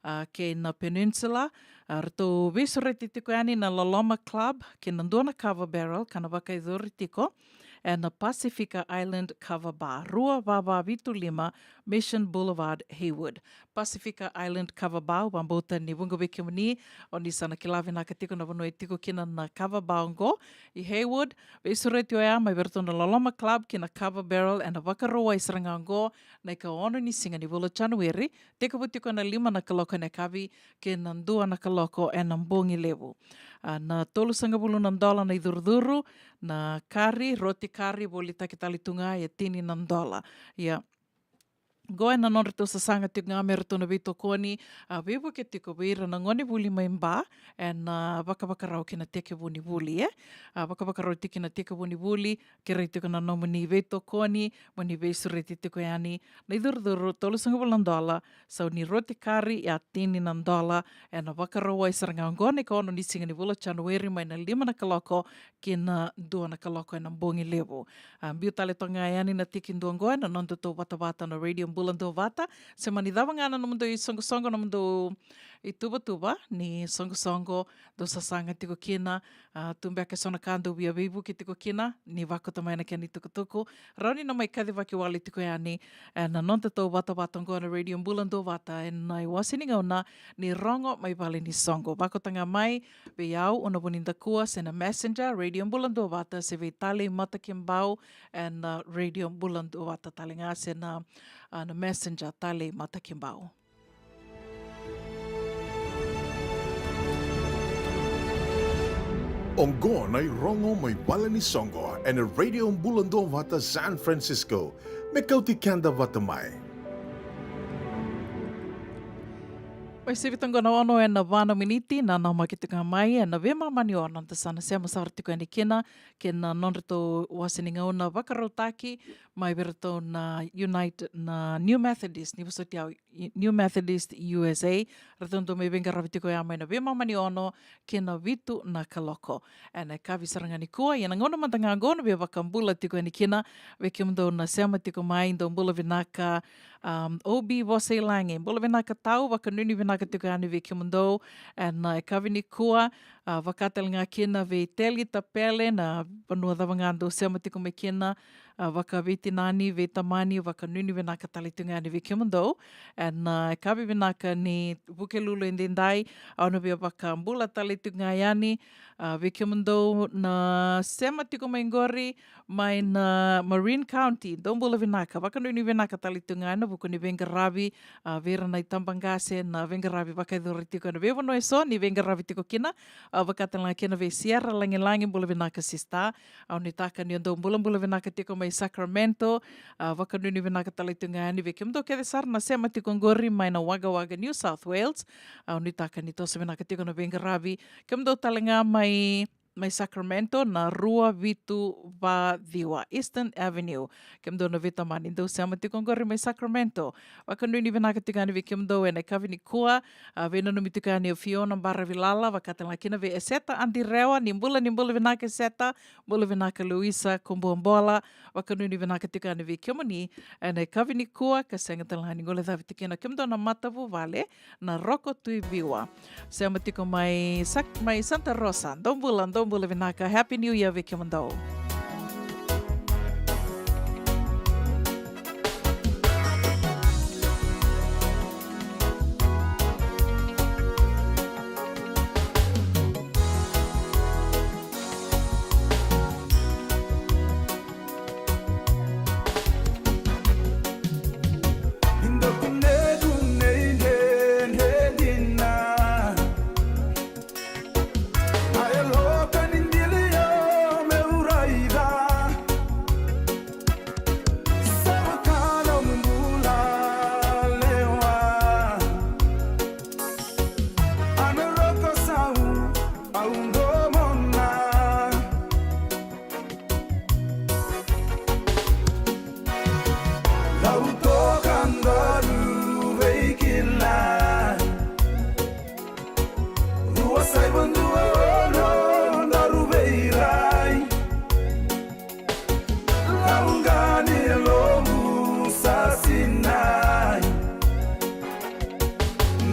a, kei na Peninsula. A, ratou veisureti tiko yani na Loloma Club kei na dua na kava barrel ka na vakayacori tiko e na Pacifica Island Kava Bar, rua va va vitu lima Mission Boulevard, Hayward. Pacifica Island Kava Bar, au vakabauta ni vuqa vei kemuni o ni sa na kila vinaka tiko na vanua e tiko kina na kava bar oqo i Hayward. Veisureti oya mai vei iratou na Loloma Club kei na Kava Barrel e na Vakarauwai sara ga oqo, na ika ono ni siga ni vula o Janueri, tekivu tiko e na lima na kaloko e na yakavi kei na dua na kaloko e na bogi levu. A, na tolusagavulu na dola na icurucuru, na kari, roti kari, volitaki tale tu ga e tini na dola. Ia, oqo e na nodratou sasaga tiko ga me ratou na veitokoni, a, veivuke tiko vei ira na gonevuli mai Ba e na, a, vakavakarau ki na tekivu ni vuli, e? A, vakavakarau tiko ki na tekivu ni vuli, kerei tiko na nomuni veitokoni mo ni veisureti tiko yani. Na icurucuru tolusagavulu na dola, sau ni roti kari, ia tini na dola, e na Vakarauwai sara ga oqo, na ika ono ni siga ni vula o Janueri, mai na lima na kaloko ki na dua na kaloko e na bogi levu. A, biu tale toka ga yani na tiki dua oqo e na nodatou vatavata na Radio Bula Duavata. Se mani cava ga na nomudou isoqosoqo, nomudou ituvatuva ni soqosoqo dou sasaga tiko kina, a, tu beka e so na ka dou via veivuke tiko kina, ni vakauta mai na kena itukutuku, rawa ni na mai kacivaki wale tiko yani e na nodatou vatavata oqo na Radio Bula Duavata e na iwase ni gauna ni Rogo mai Vale ni Soqo. Vakauta ga mai vei au, Una Vunidakua, se na Messenger, Radio Bula Duavata, se vei Talei Matakibau e na, a, Radio Bula Duavata tale ga, se na, a, na Messenger, Talei Matakibau. Oqo na iRogo mai Vale ni Soqo e na Radio Bula Duavata San Francisco, me kauti keda vata mai. Mai sivi toqo na ono e na va na miniti na namaki tiko ga mai e na veimama ni ono da sa na sema sara tiko yani kina kei na nodratou wase ni gauna vakarautaki mai vei iratou na Unite, na New Methodist, ni vosoti au, i-, New Methodist U S A, ratou dau mai veiqaravi tiko ya mai na veimama ni ono ki na vitu na kaloko. E na yakavi sara ga nikua, ia na gauna mada ga oqo na via vakabula tiko yani kina vei kemudou na sema tiko mai, dou bula vinaka, um, O B Vosa i Lagi, bula vinaka tau, vakanuinui vinaka tiko yani vei kemudou e na yakavi nikua, a, vaka tale ga kina vei Teli Tapele, na vanua cava ga dou sema tiko mai kina, a, vakaveitinani, veitamani, vakanuinui vinaka tale tu ga yani vei kemudou e na, a, yakavi vinaka ni Vukelulu edaidai. Au na via vakabula tale tu ga yani, a, vei kemudou na sema tiko mai qori mai na Marin County, dou bula vinaka, vakanuinui vinaka tale tu ga ena vuku ni veiqaravi, a, vei ira na itabaqase na veiqaravi vakayacori tiko ena veivanua eso ni veiqaravi tiko kina, a, vaka tale ga kina vei Sierra Lagilagi, bula vinaka sister. Au nuitaka ni o dou bulabula vinaka tiko mai Sacramento, a, vakanuinui vinaka tale tu ga yani vei kemudou kece sara na sema tiko qori mai na Wagga Wagga, New South Wales. Au nuitaka ni toso vinaka tiko na veiqaravi. Kemudou tale ga mai, mai Sacramento, na rua vitu va ciwa Eastern Avenue. Kemudou na veitamani dou sema tiko qori mai Sacramento, vakanuinui vinaka tiko yani vei kemudou ena yakavi nikua. A, veinanumi tiko yani o Fiona Baravilala, vaka tale ga kina vei Eseta Adirewa, ni bula, ni bula vinaka Eseta, bula vinaka Luisa Kobuabola, vakanuinui vinaka tiko yani vei kemuni ena yakavi nikua, ka sega tale ga ni guilecavi tiko kina kemudou na matavuvale na Roko Tui Viwa. Sema tiko mai Sa-, mai Santa Rosa, dou bula, dou bula vinaka, Happy New Year vei kemudou.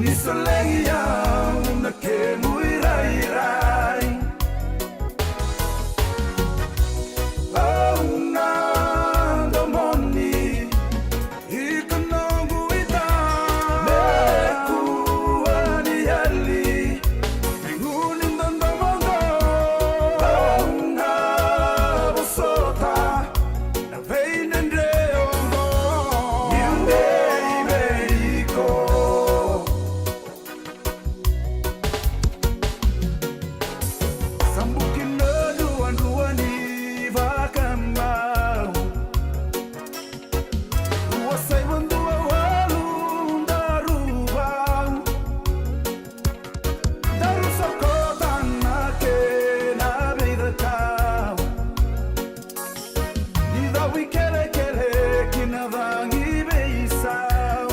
Ni solegi au na kemu irairai. Au na domoni, iko noqu ita. Me kua ni yali, me gunu dodomoqo. Au na vosota na veidredre oqo. Niu dei vei iko. Sa buki na duadua ni vakamau. Rua saiva dua walu daru vau. Daru sokota na kena veicakau. Ni cavu i kelekele ki na cagi veisau.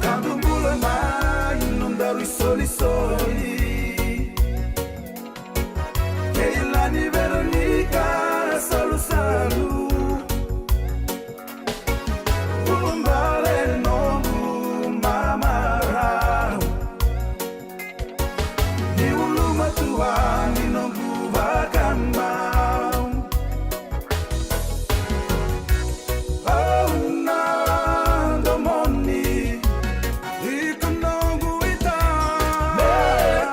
Ka dou bula mai nodaru isolisoli. Keilani Veronika Salusalu. Ulubale noqu mamarau. Ni ulumatua ni noqu vakamau. Au na domoni, iko noqu ita. Me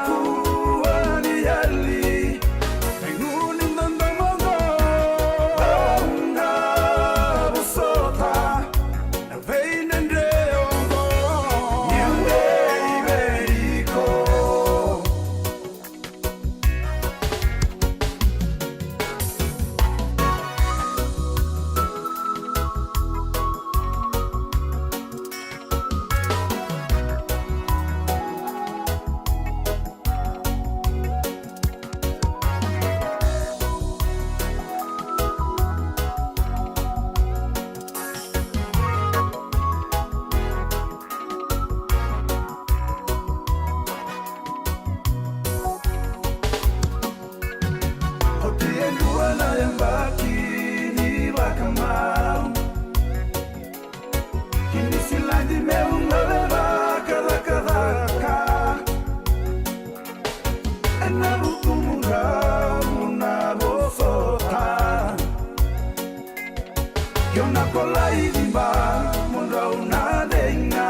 kua ni yali, me gunu dodomoqo. Au na vosota na veidredre oqo. Niu dei vei iko. Oti e dua na yabaki ni vakamau. Kini siladi meu gole vakacakacaka. Ena vuku mudrau na vosota. Keu na kolai ciba mudrau na dei ga.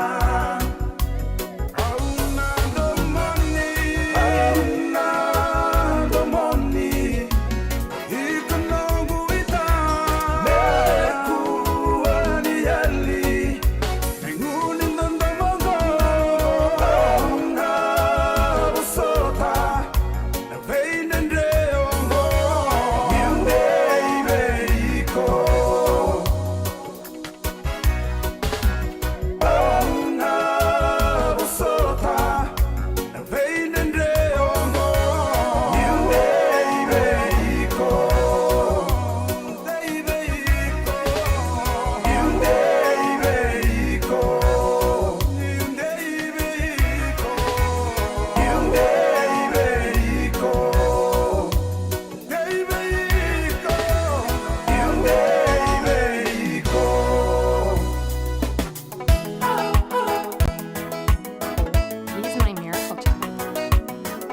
Au na domoni, au na domoni. Iko noqu ita. Me kua ni yali, me gunu dodomoqo. Au na vosota na veidredre oqo. Niu dei vei iko. Au na vosota na veidredre oqo. Niu dei vei iko. Dei vei iko. Niu dei vei iko. Niu dei vei iko. Niu dei vei iko. Dei vei iko. Niu dei vei iko. He's my miracle child.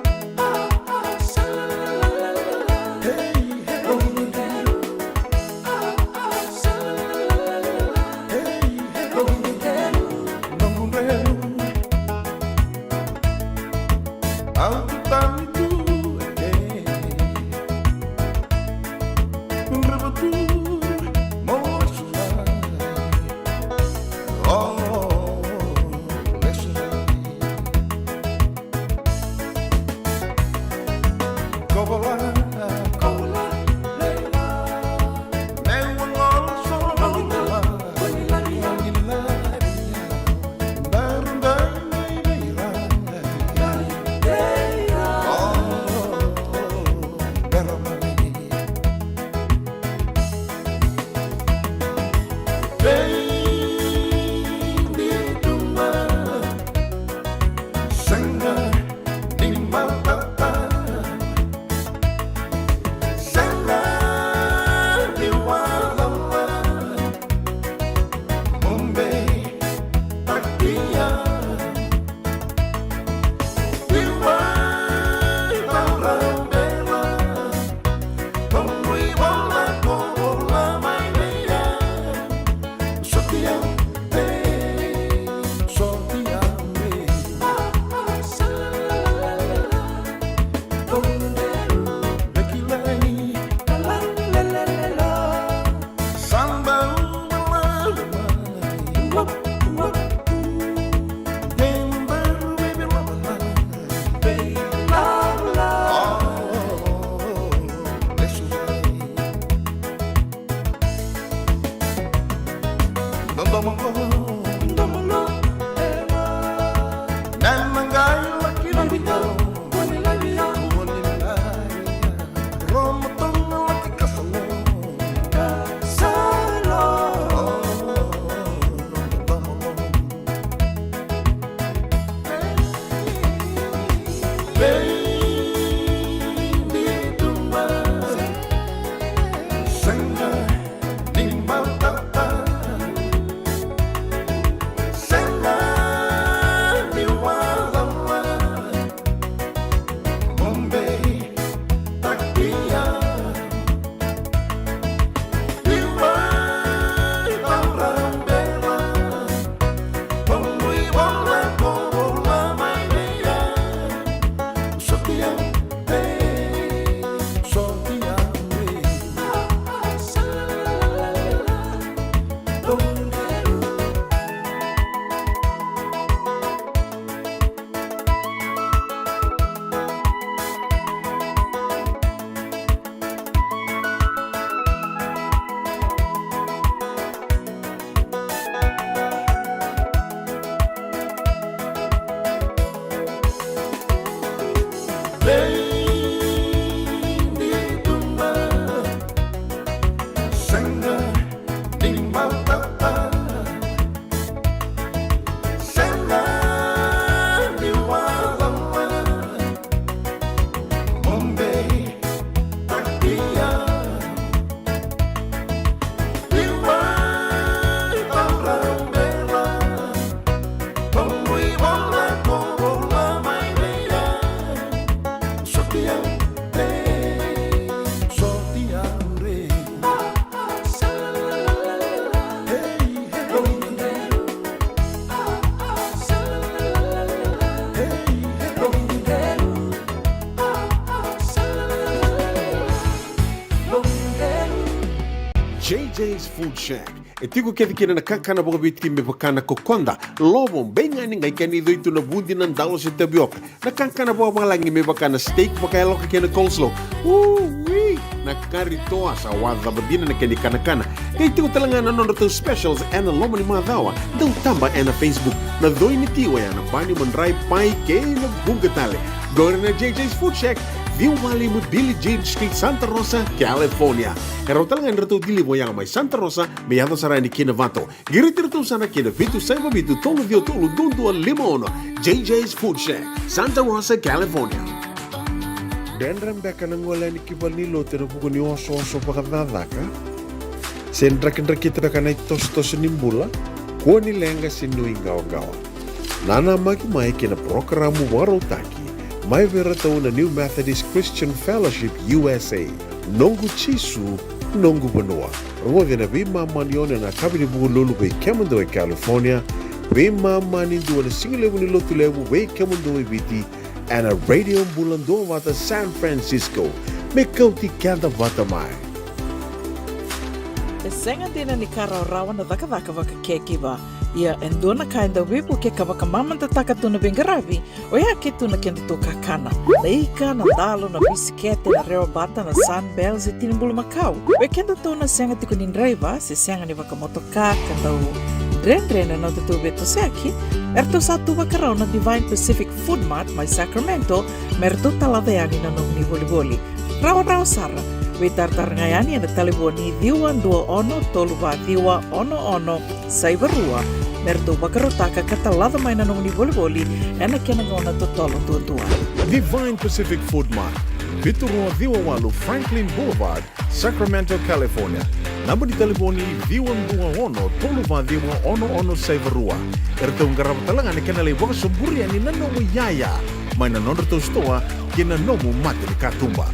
J J's Food Shack. E tiko kece kina na kakana vakaviti me vaka na kokoda, lovo, beigani, qai kena icoi tu na vudi, na dalo se tavioka. Na kakana vakavalagi me vaka na steak vakayaloka kei na coleslaw. Ui! Na kari toa, sa wacava dina na kena ikanakana. Qai tiko tale ga na nodratou specials ena loma ni macawa. Dau taba ena Facebook. Na coi ni ti oya na bani, madrai, pai kei na vuqa tale. Qori na J J's Food Shack, ciwa walu lima Billie Jean Street, Santa Rosa, California. E rawa tale ga ni ratou deliver oya mai Santa Rosa me yaco sara yani ki Novato. Qiriti iratou sara ki na vitu saiva vitu tolu ciwa tolu dua dua lima ono. J J's Food Shack, Santa Rosa, California. Dredre beka na gole yani ki valenilotu ena vuku ni osooso vakacakacaka? Se drakidrakita beka na itosotoso ni bula? Kua ni leqa se nuiqawaqawa. Nanamaki mai ki na parokaramu vakarautaki mai vei iratou na New Methodist Christian Fellowship U S A, Noqu Jisu, Noqu Vanua. Rogoci ena veimama ni ono ena yakavi ni Vukelulu vei kemudou e California, veimama ni dua ena sigalevu ni Lotulevu vei kemudou e Viti, ena Radio Bula Duavata San Francisco. Me kauti keda vata mai. E sega dina ni ka rawarawa na cakacaka vaka caregiver. Ia e dua na ka e dau veivuke ka vakamamadataka tu na veiqaravi, oya ke tu na kedatou kakana. Na ika, na dalo, na bisikete, na rewabata, na Sunbell se tini bulumakau. Vei kedatou na sega tiko ni draiva se sega ni vakamotoka ka dau dredre na nodatou veitosoyaki, eratou sa tu vakarau na Divine Pacific Food Mart mai Sacramento me ratou talaca yani na nomuni volivoli. Rawarawa sara. Veitaratara ga yani ena talevoni ciwa dua ono tolu va ciwa ono ono saiva rua me ratou vakarautaka ka talaca mai na nomuni volivoli ena kena gauna totolo duadua. Divine Pacific Food Mart, vitu rua ciwa walu Franklin Boulevard, Sacramento, California. Naba ni talevoni ciwa dua ono tolu va ciwa ono ono saiva rua. Eratou qarava tale ga na kena lai vakasoburi yani na nomu iyaya mai na nodratou sitoa kei na nomu mata ni katuba.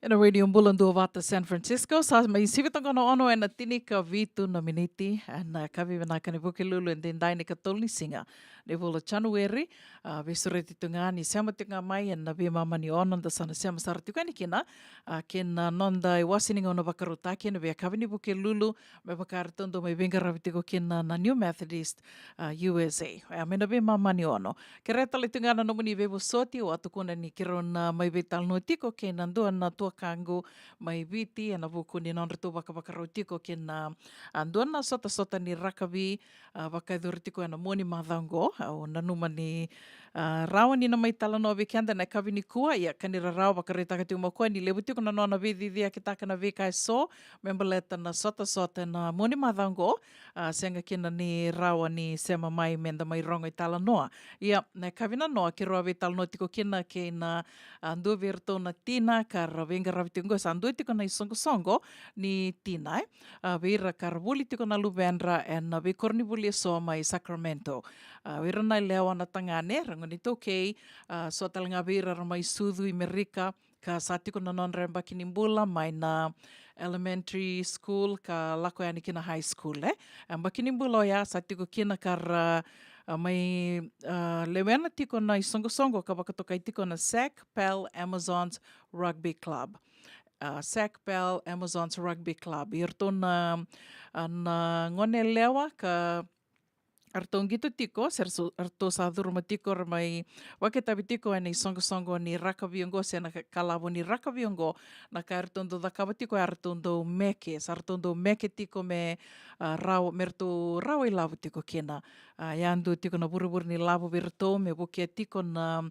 Ena Radio Bula Duavata San Francisco, sa mai sivi toka na ono ena tinikavitu na miniti ena yakavi vinaka ni Vukelulu, edaidai na ikatolu ni siga ni vula o Janueri. A, veisureti tu ga ni sema tiko ga mai ena veimama ni ono da sa na sema sara tiko yani kina, a, kei na noda iwase ni gauna vakarautaki ena veiyakavi ni Vukelulu, me vaka eratou dau mai veiqaravi tiko kina na New Methodist, a, U S A. Oya mai na veimama ni ono. Kerea tale tu ga na nomuni veivosoti, au a tukuna ni keirau na mai veitalanoa tiko kei na dua na tuakana taqu mai Viti ena vuku ni nodratou vakavakarau tiko kina, a, dua na sotasota ni rakavi, a, vakayacori tiko ena mua ni macawa oqo. Au nanuma ni, a, rawa ni na mai talanoa vei keda ena yakavi nikua, ia ka ni rarawa vakaraitaka tiko mai o koya ni levu tiko na nona veiciciyakitaka na veika eso me baleta na sotasota ena mua ni macawa oqo. A, sega kina ni rawa ni sema mai meda mai rogo italanoa. Ia, na yakavi nanoa keirau a veitalanoa tiko kina kei na, a, dua vei iratou na tina ka ra veiqaravi tiko oqo, sa dua tiko na isoqosoqo ni tina, e. A, vei ira ka ra vuli tiko na luvedra ena veikoronivuli eso mai Sacramento. A, vei ira na yalewa na tagane, ra gone iTaukei, a, so tale ga vei ira ra mai sucu i Merika, ka sa tiko na nodra yabaki ni bula mai na elementary school ka lako yani ki na high school, e. Yabaki ni bula oya sa tiko kina ka ra, a, mai, a, lewena tiko na isoqosoqo ka vakatokai tiko na Sac Pal Amazons Rugby Club. A, Sac Pal Amazons Rugby Club. Ia ratou na, a, na gone yalewa ka ratou qito tiko, se ratou, ratou sa curuma tiko, ra mai vakaitavi tiko ena isoqosoqo ni rakavi oqo, se na ka-, kalavo ni rakavi oqo, na ka eratou dau cakava tiko, eratou dau meke, sa ratou dau meke tiko me, a, rawa, me ratou rawa ilavo tiko kina. A, yadua tiko na vurevure ni lavo vei iratou, me vukea tiko na,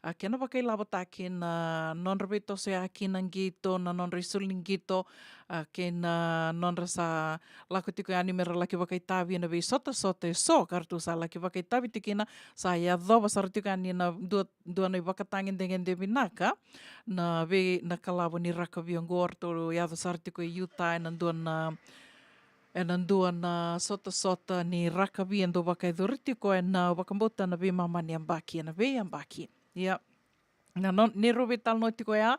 a, kena vakailavotaki na nodra veitosoyaki na qito, na nodra isulu ni qito, a, kei na nodra sa lako tiko yani me ra laki vakaitavi ena veisotasota eso ka ratou sa laki vakaitavi tiko kina, sa yacova sara tiko yani na dua, dua na ivakatagedegede vinaka na vei, na kalavo ni rakavi oqo. Ratou yaco sara tiko e Utah ena dua na, ena dua na sotasota ni rakavi e dau vakayacori tiko ena vakabauta na veimama ni yabaki, ena veiyabaki. Ia, na no-, neirau veitalanoa tiko ya,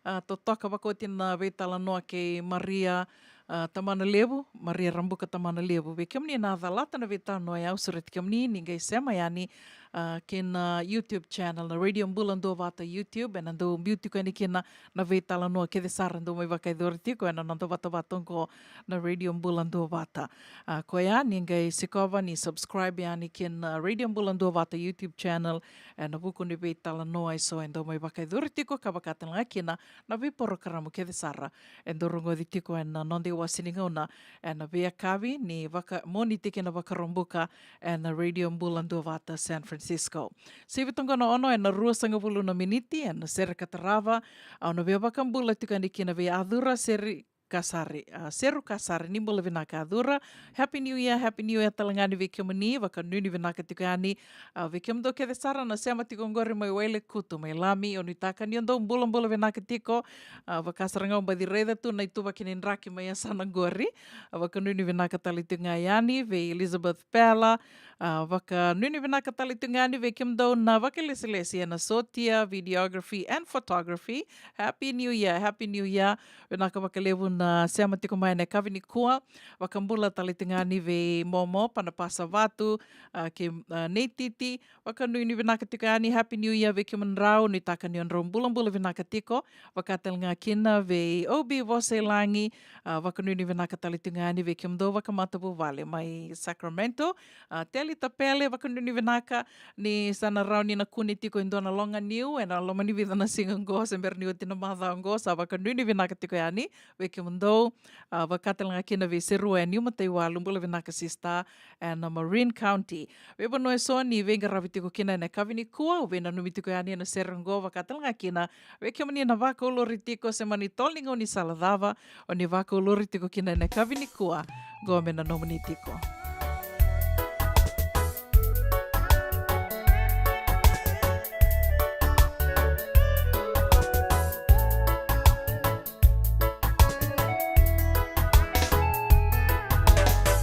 a, totoka vakaoti na veitalanoa kei Maria, a, Tamanalevu, Maria Rabuka Tamanalevu. Vei kemuni na calata na veitalanoa ya, au sureti kemuni ni qai sema yani, a, kei na YouTube channel, na Radio Bula Duavata YouTube, ena dau biu tiko yani kina na veitalanoa kece sara dau mai vakayacori tiko ena noda vatavata oqo na Radio Bula Duavata. A, koya ni qai sikova ni subscribe yani kina Radio Bula Duavata YouTube channel, ena vuku ni veitalanoa eso e dau mai vakayacori tiko ka vaka tale ga kina na veiporokaramu kece sara e dau rogoci tiko ena noda iwase ni gauna ena veiyakavi ni vaka-, Moniti kei na Vakaraubuka ena Radio Bula Duavata San Francisco. Sivi toqo na ono ena ruasagavulu na miniti ena sere ka tarava, au na via vakabula tiko yani kina vei Acura Seri Kasari, a, Seru Kasari, ni bula vinaka Acura. Happy New Year, Happy New Year tale ga ni vei kemuni, vakanuinui vinaka tiko yani, a, vei kemudou kece sara na sema tiko oqori mai Wailekutu, mai Lami, au nuitaka ni o dou bulabula vinaka tiko, a, vaka sara ga au baci raica tu na ituvaki ni draki mai yasana oqori, a, vakanuinui vinaka tale tiko ga yani vei Elizabeth Pela, a, vakanuinui vinaka tale tiko ga yani vei kemudou na vakailesilesi ena sotia, videography and photography. Happy New Year, Happy New Year. Vinaka vakalevu na sema tiko mai ena yakavi nikua. Vakabula tale tiko ga yani vei Momo Panapasa Vatu, a, kei, a, Nei Titi. Vakanuinui vinaka tiko yani, Happy New Year vei kemudrau, nuitaka ni o drau bulabula vinaka tiko. Vaka tale ga kina vei O B Vosa i Lagi, a, vakanuinui vinaka tale tiko ga yani vei kemudou vakamatavuvale mai Sacramento. A, Teli Tapele, vakanuinui vinaka ni sa na rawa ni na kune tiko e dua na loga niu ena loma ni vica na siga oqo, se bera ni oti na macawa oqo, sa vakanuinui vinaka tiko yani vei kemudou. A, vaka tale ga kina vei Serua e Niu Mataiwalu, bula vinaka sister, ena Marin County. Veivanua eso ni veiqaravi tiko kina ena yakavi nikua, au veinanumi tiko yani ena sere oqo, vaka tale ga kina vei kemuni na vakauluri tiko se mani tolo ni gaunisala cava o ni vakauluri tiko kina ena yakavi nikua, qo me na nomuni tiko.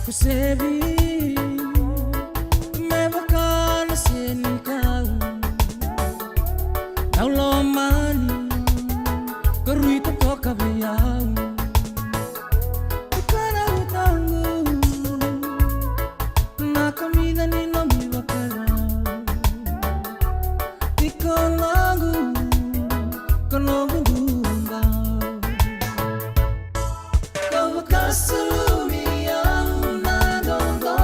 Ko sevi me vaka na senikau. Au lomani, ko rui totoka vei au. Ko kana utau, na kamica ni nomu ivakarau. Iko noqu, ko noqu dua. Ko vakasulumi au na dodonu.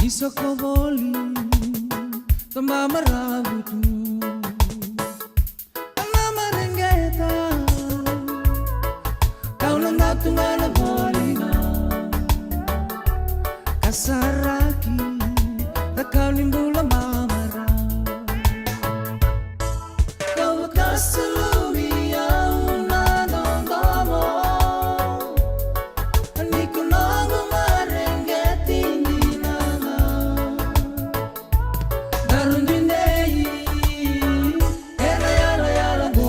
Isoko voli, toma maravutu. Ana mareqeta, kau na datu ga na voli ga. Kasaraki, da kau ni bula mamara. Kau vakasalumi au na dodomo. Ni ko noqu mareqeti dina ga. Daru didei ena yalayala qo.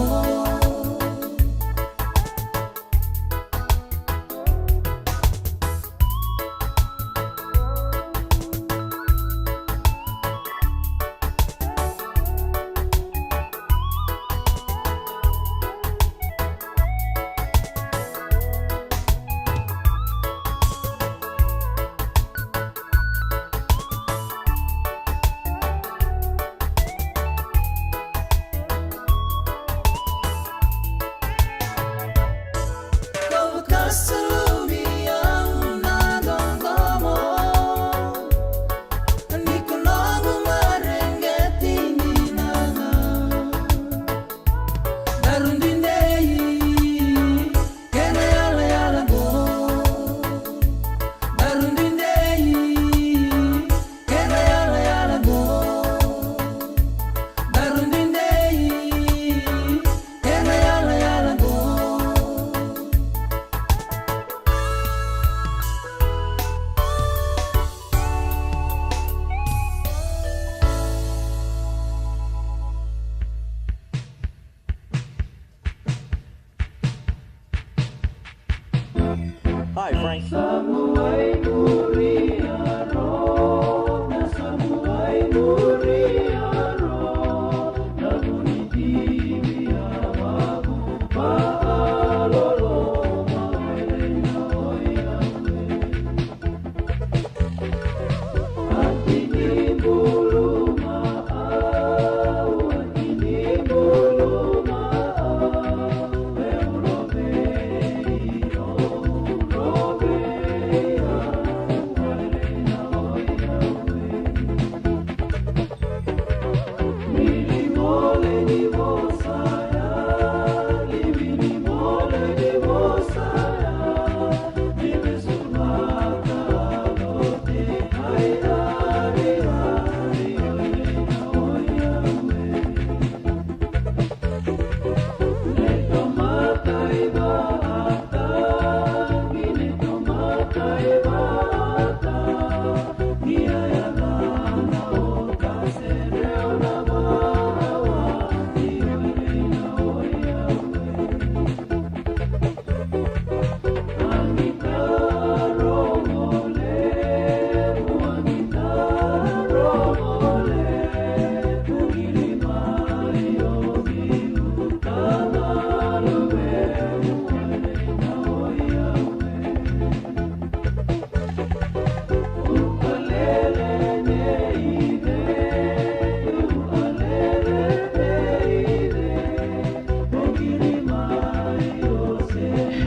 Hi, Frank.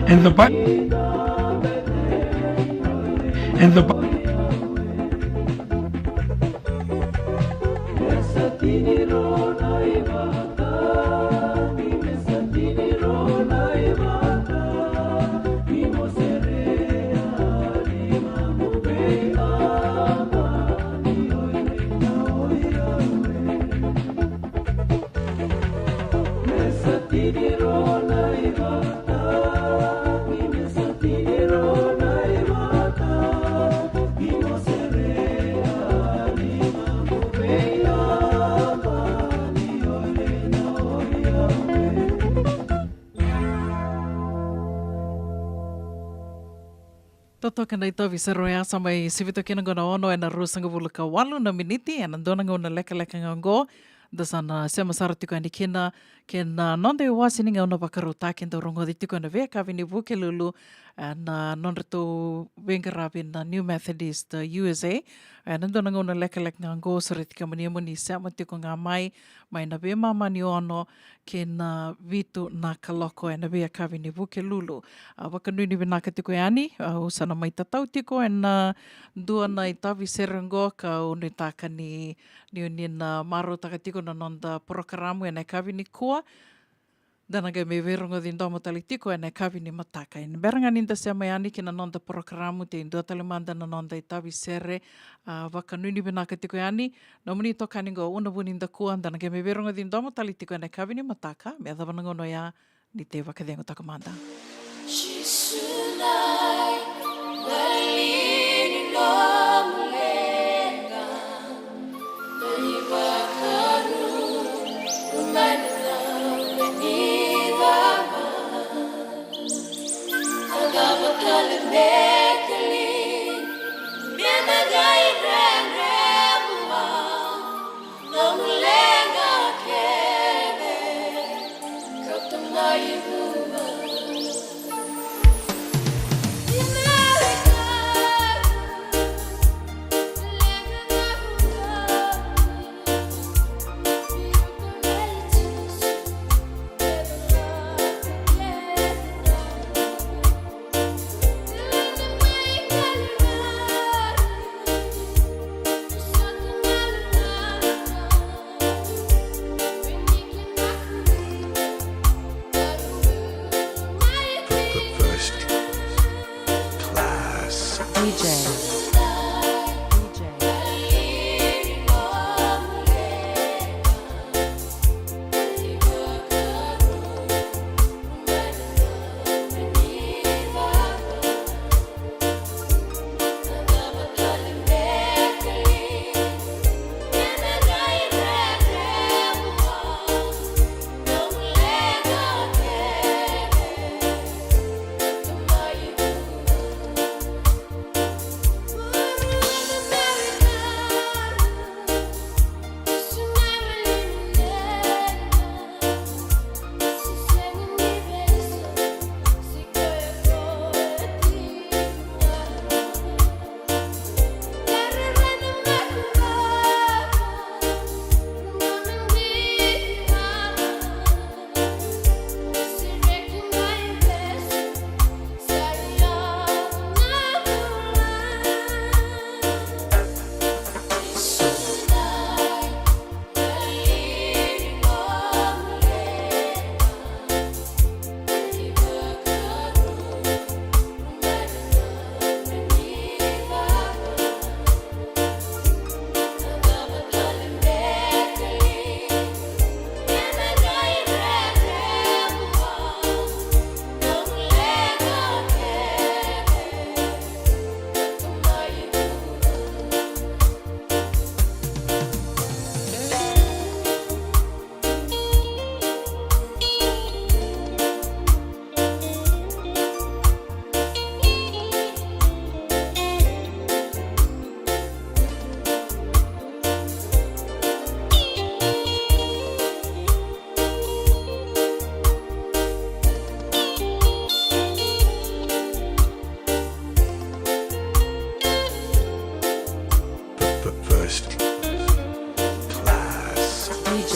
And the Bi-, and the Bi-, Totoka na itovi sara oya sa mai sivita kina qo na ono ena ruasagavulu ka walu na miniti, ena dua na gauna lekaleka ga oqo. Da sa na sema sara tiko yani kina Kei na noda iwase ni gauna vakarautaki dau rogoci tiko ena veiyakavi ni Vukelulu, ena nodratou veiqaravi na New Methodist, e, U S A. Ena dua na gauna lekaleka ga oqo, sureti kemuni mo ni sema tiko ga mai, mai na veimama ni ono ki na vitu na kaloko ena veiyakavi ni Vukelulu. A, vakanuinui vinaka tiko yani, au sa na mai tatau tiko ena dua na itavi sere oqo, kau nuitaka ni ni, ni na marautaka tiko na noda porokaramu ena yakavi nikua. Da na qai mai veirogoci domo tale tiko ena yakavi ni mataka. Ena bera ga ni da sema yani ki na noda porokaramu, tei dua tale mada na noda itavi sere, a, vakanuinui vinaka tiko yani. Nomuni itokani qo, Una Vunidakua, da na qai mai veirogoci domo tale tiko ena yakavi ni mataka, me yacova na gauna oya, ni tei vakacegu toka mada. Jisu na iwali ni nomu leqa, na ivakaro mai na loma ni cava. A cava tale me keli, me na qai rere vua. First class. D J. First class. D J.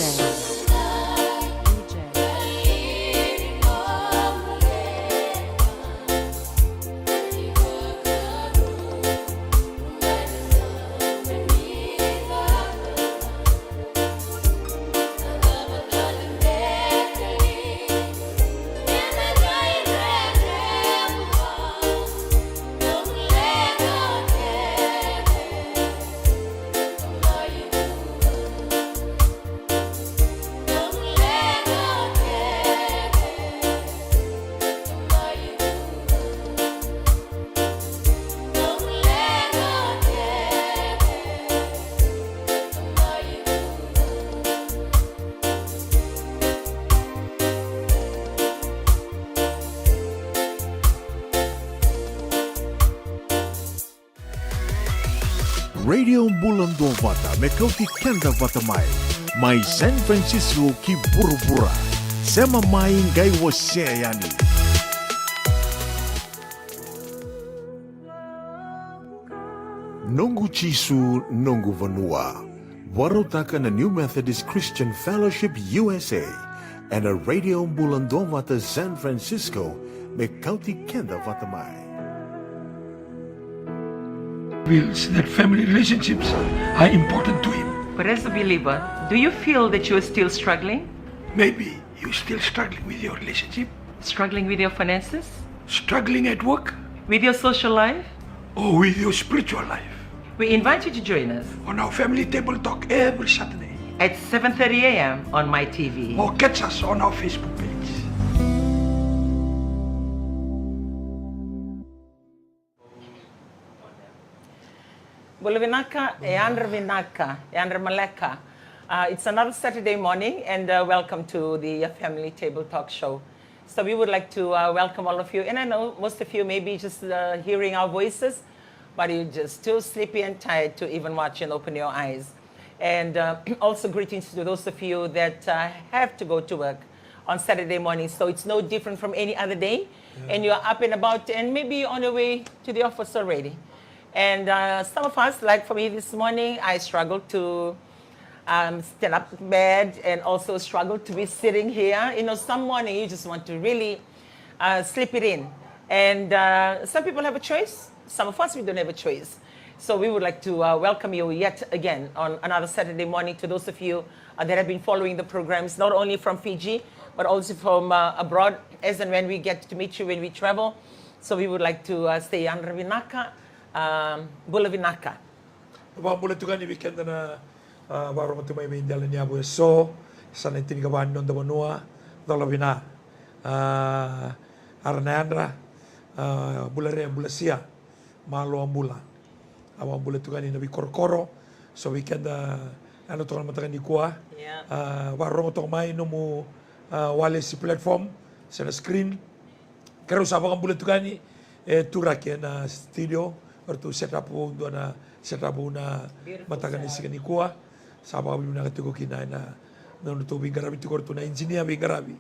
Radio Bula Duavata, me kauti keda vata mai. Mai San Francisco ki vuravura. Sema mai qai wasea yani. Noqu Jisu, noqu vanua. Vakarautaka na New Methodist Christian Fellowship U S A ena Radio Bula Duavata San Francisco, me kauti keda vata mai. Feels that family relationships are important to him. But as a believer, do you feel that you are still struggling? Maybe you're still struggling with your relationship. Struggling with your finances? Struggling at work? With your social life? Or with your spiritual life? We invite you to join us on our Family Table Talk every Saturday at seven thirty a m on My T V. Or catch us on our Facebook page. Bula vinaka, e yadra vinaka, e yadra maleka. Uh, it's another Saturday morning, and uh, welcome to the uh, Family Table Talk Show. So we would like to uh, welcome all of you, and I know most of you may be just uh, hearing our voices, but you're just too sleepy and tired to even watch and open your eyes. And uh, also greetings to those of you that uh, have to go to work on Saturday morning. So it's no different from any other day. And you're up and about and maybe on your way to the office already. And uh, some of us, like for me this morning, I struggled to um, stand up in bed and also struggled to be sitting here. You know, some morning you just want to really uh, slip it in. And uh, some people have a choice. Some of us, we don't have a choice. So we would like to uh, welcome you yet again on another Saturday morning to those of you uh, that have been following the programs, not only from Fiji, but also from uh, abroad, as and when we get to meet you when we travel. So we would like to uh, say, yadra vinaka, um, bula vinaka. Vakabula tu ga ni vei keda na uh, vakarorogo tu mai vei dela ni yavu eso, sa na tinikava ni noda vanua, cola vina. Uh, ara na yadra, uh, bula re, bula sia, malo a bula. A vakabula tu ga ni na veikorokoro, so vei keda yadra toka na mataka nikua. Yeah. Uh, vakarorogo toka mai nomu uh, walesi platform, se na screen. Keirau sa vakabula tu ga ni e turaki ena studio, o ratou set up vou, dua na set up vou na mataka ni siga nikua. Sa vakavinavinaka tiko kina ena nodratou veiqaravi tiko o ratou na engineer veiqaravi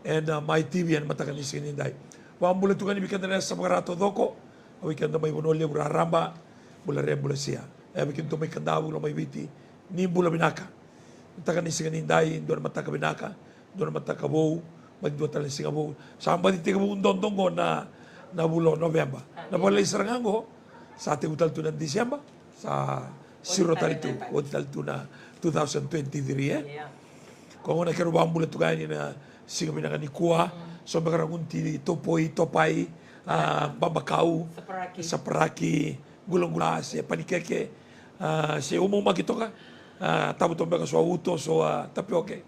ena My T V ena mataka ni siga nidai. Vakabula tu ga ni vei keda na yasa vakara taucoko, o vei keda mai Vanua Levu raraba, bula re bula sia. E vei keda mai Kadavu, Lomaiviti, ni bula vinaka. Mataka ni siga nidai, dua na mataka vinaka, dua na mataka vou, mai dua tale na siga vou. Sa baci tekivu dodo oqo na, na vula o Noveba. Na vakalai sara ga oqo, sa tekivu tale tu na Diseba, sa siro tale tu, oti tale tu na two thousand twenty-three, e? Koya gona keirau vakabula tu ga yani na siga vinaka nikua, so beka ra gunu ti topoi, topai, a, babakau, saparaki, gulagula, se panikeke, a, se umaki toka, a, tabu toka beka so a uto, so a tapioke.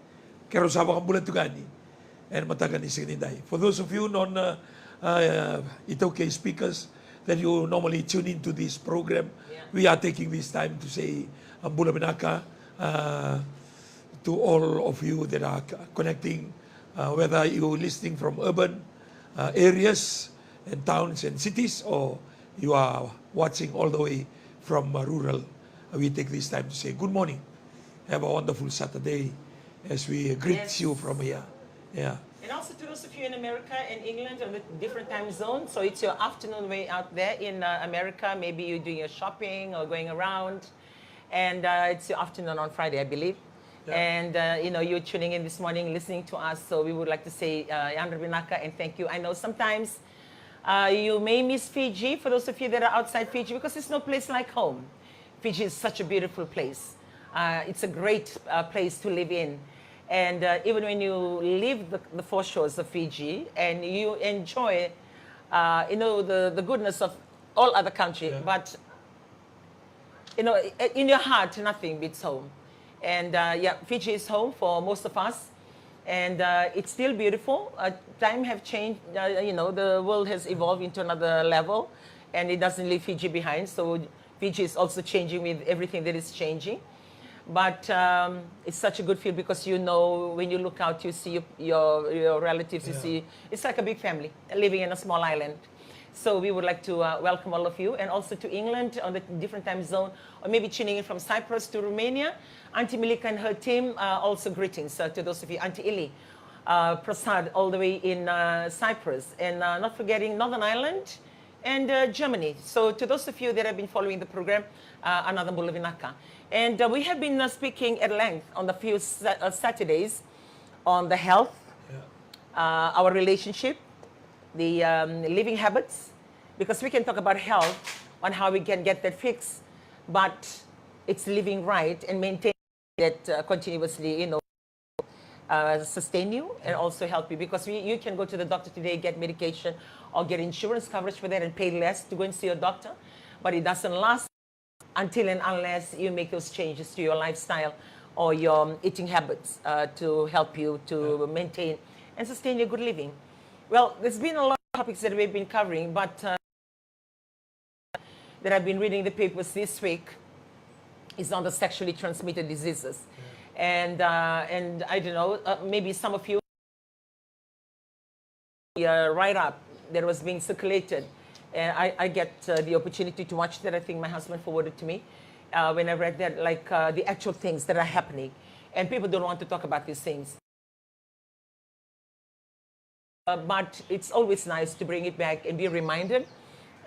Keirau sa vakabula tu ga yani ena mataka ni siga nidai. For those of you non uh, uh, iTaukei speakers that you normally tune into this program, we are taking this time to say a bula vinaka uh, to all of you that are c- connecting, uh, whether you're listening from urban uh, areas and towns and cities, or you are watching all the way from uh, rural. Uh, we take this time to say good morning. Have a wonderful Saturday as we greet you from here. Yeah. And also to those of you in America and England on the different time zone, so it's your afternoon way out there in uh, America. Maybe you're doing your shopping or going around, and uh, it's your afternoon on Friday, I believe. And uh, you know, you're tuning in this morning, listening to us. So we would like to say uh, yadra vinaka and thank you. I know sometimes uh, you may miss Fiji, for those of you that are outside Fiji, because there's no place like home. Fiji is such a beautiful place. Uh, it's a great uh, place to live in. And uh, even when you leave the, the foreshores of Fiji and you enjoy, uh, you know, the, the goodness of all other country, but you know, i- in your heart, nothing beats home. And uh, yeah, Fiji is home for most of us. And uh, it's still beautiful. Uh, time have changed. Uh, you know, the world has evolved into another level, and it doesn't leave Fiji behind. So Fiji is also changing with everything that is changing. But um, it's such a good feel because you know when you look out, you see your your, your relatives. You see, it's like a big family living in a small island. So we would like to uh, welcome all of you, and also to England on the different time zone, or maybe tuning in from Cyprus to Romania. Auntie Milika and her team, uh, also greetings uh, to those of you. Auntie Ili, uh, Prasad, all the way in uh, Cyprus, and uh, not forgetting Northern Ireland and uh, Germany. So, to those of you that have been following the program, uh, another bula vinaka. And uh, we have been uh, speaking at length on the few sa- uh, Saturdays on the health, uh, our relationship, the um, living habits, because we can talk about health on how we can get that fixed, but it's living right and maintain that uh, continuously, you know, uh, sustain you and also help you, because we, you can go to the doctor today, get medication, or get insurance coverage for that and pay less to go and see your doctor, but it doesn't last until and unless you make those changes to your lifestyle or your eating habits uh, to help you to maintain and sustain your good living. Well, there's been a lot of topics that we've been covering, but uh, that I've been reading the papers this week is on the sexually transmitted diseases. And uh, and I don't know, uh, maybe some of you uh, write up that was being circulated. And I, I get uh, the opportunity to watch that. I think my husband forwarded to me uh, when I read that, like uh, the actual things that are happening. And people don't want to talk about these things. Uh, but it's always nice to bring it back and be reminded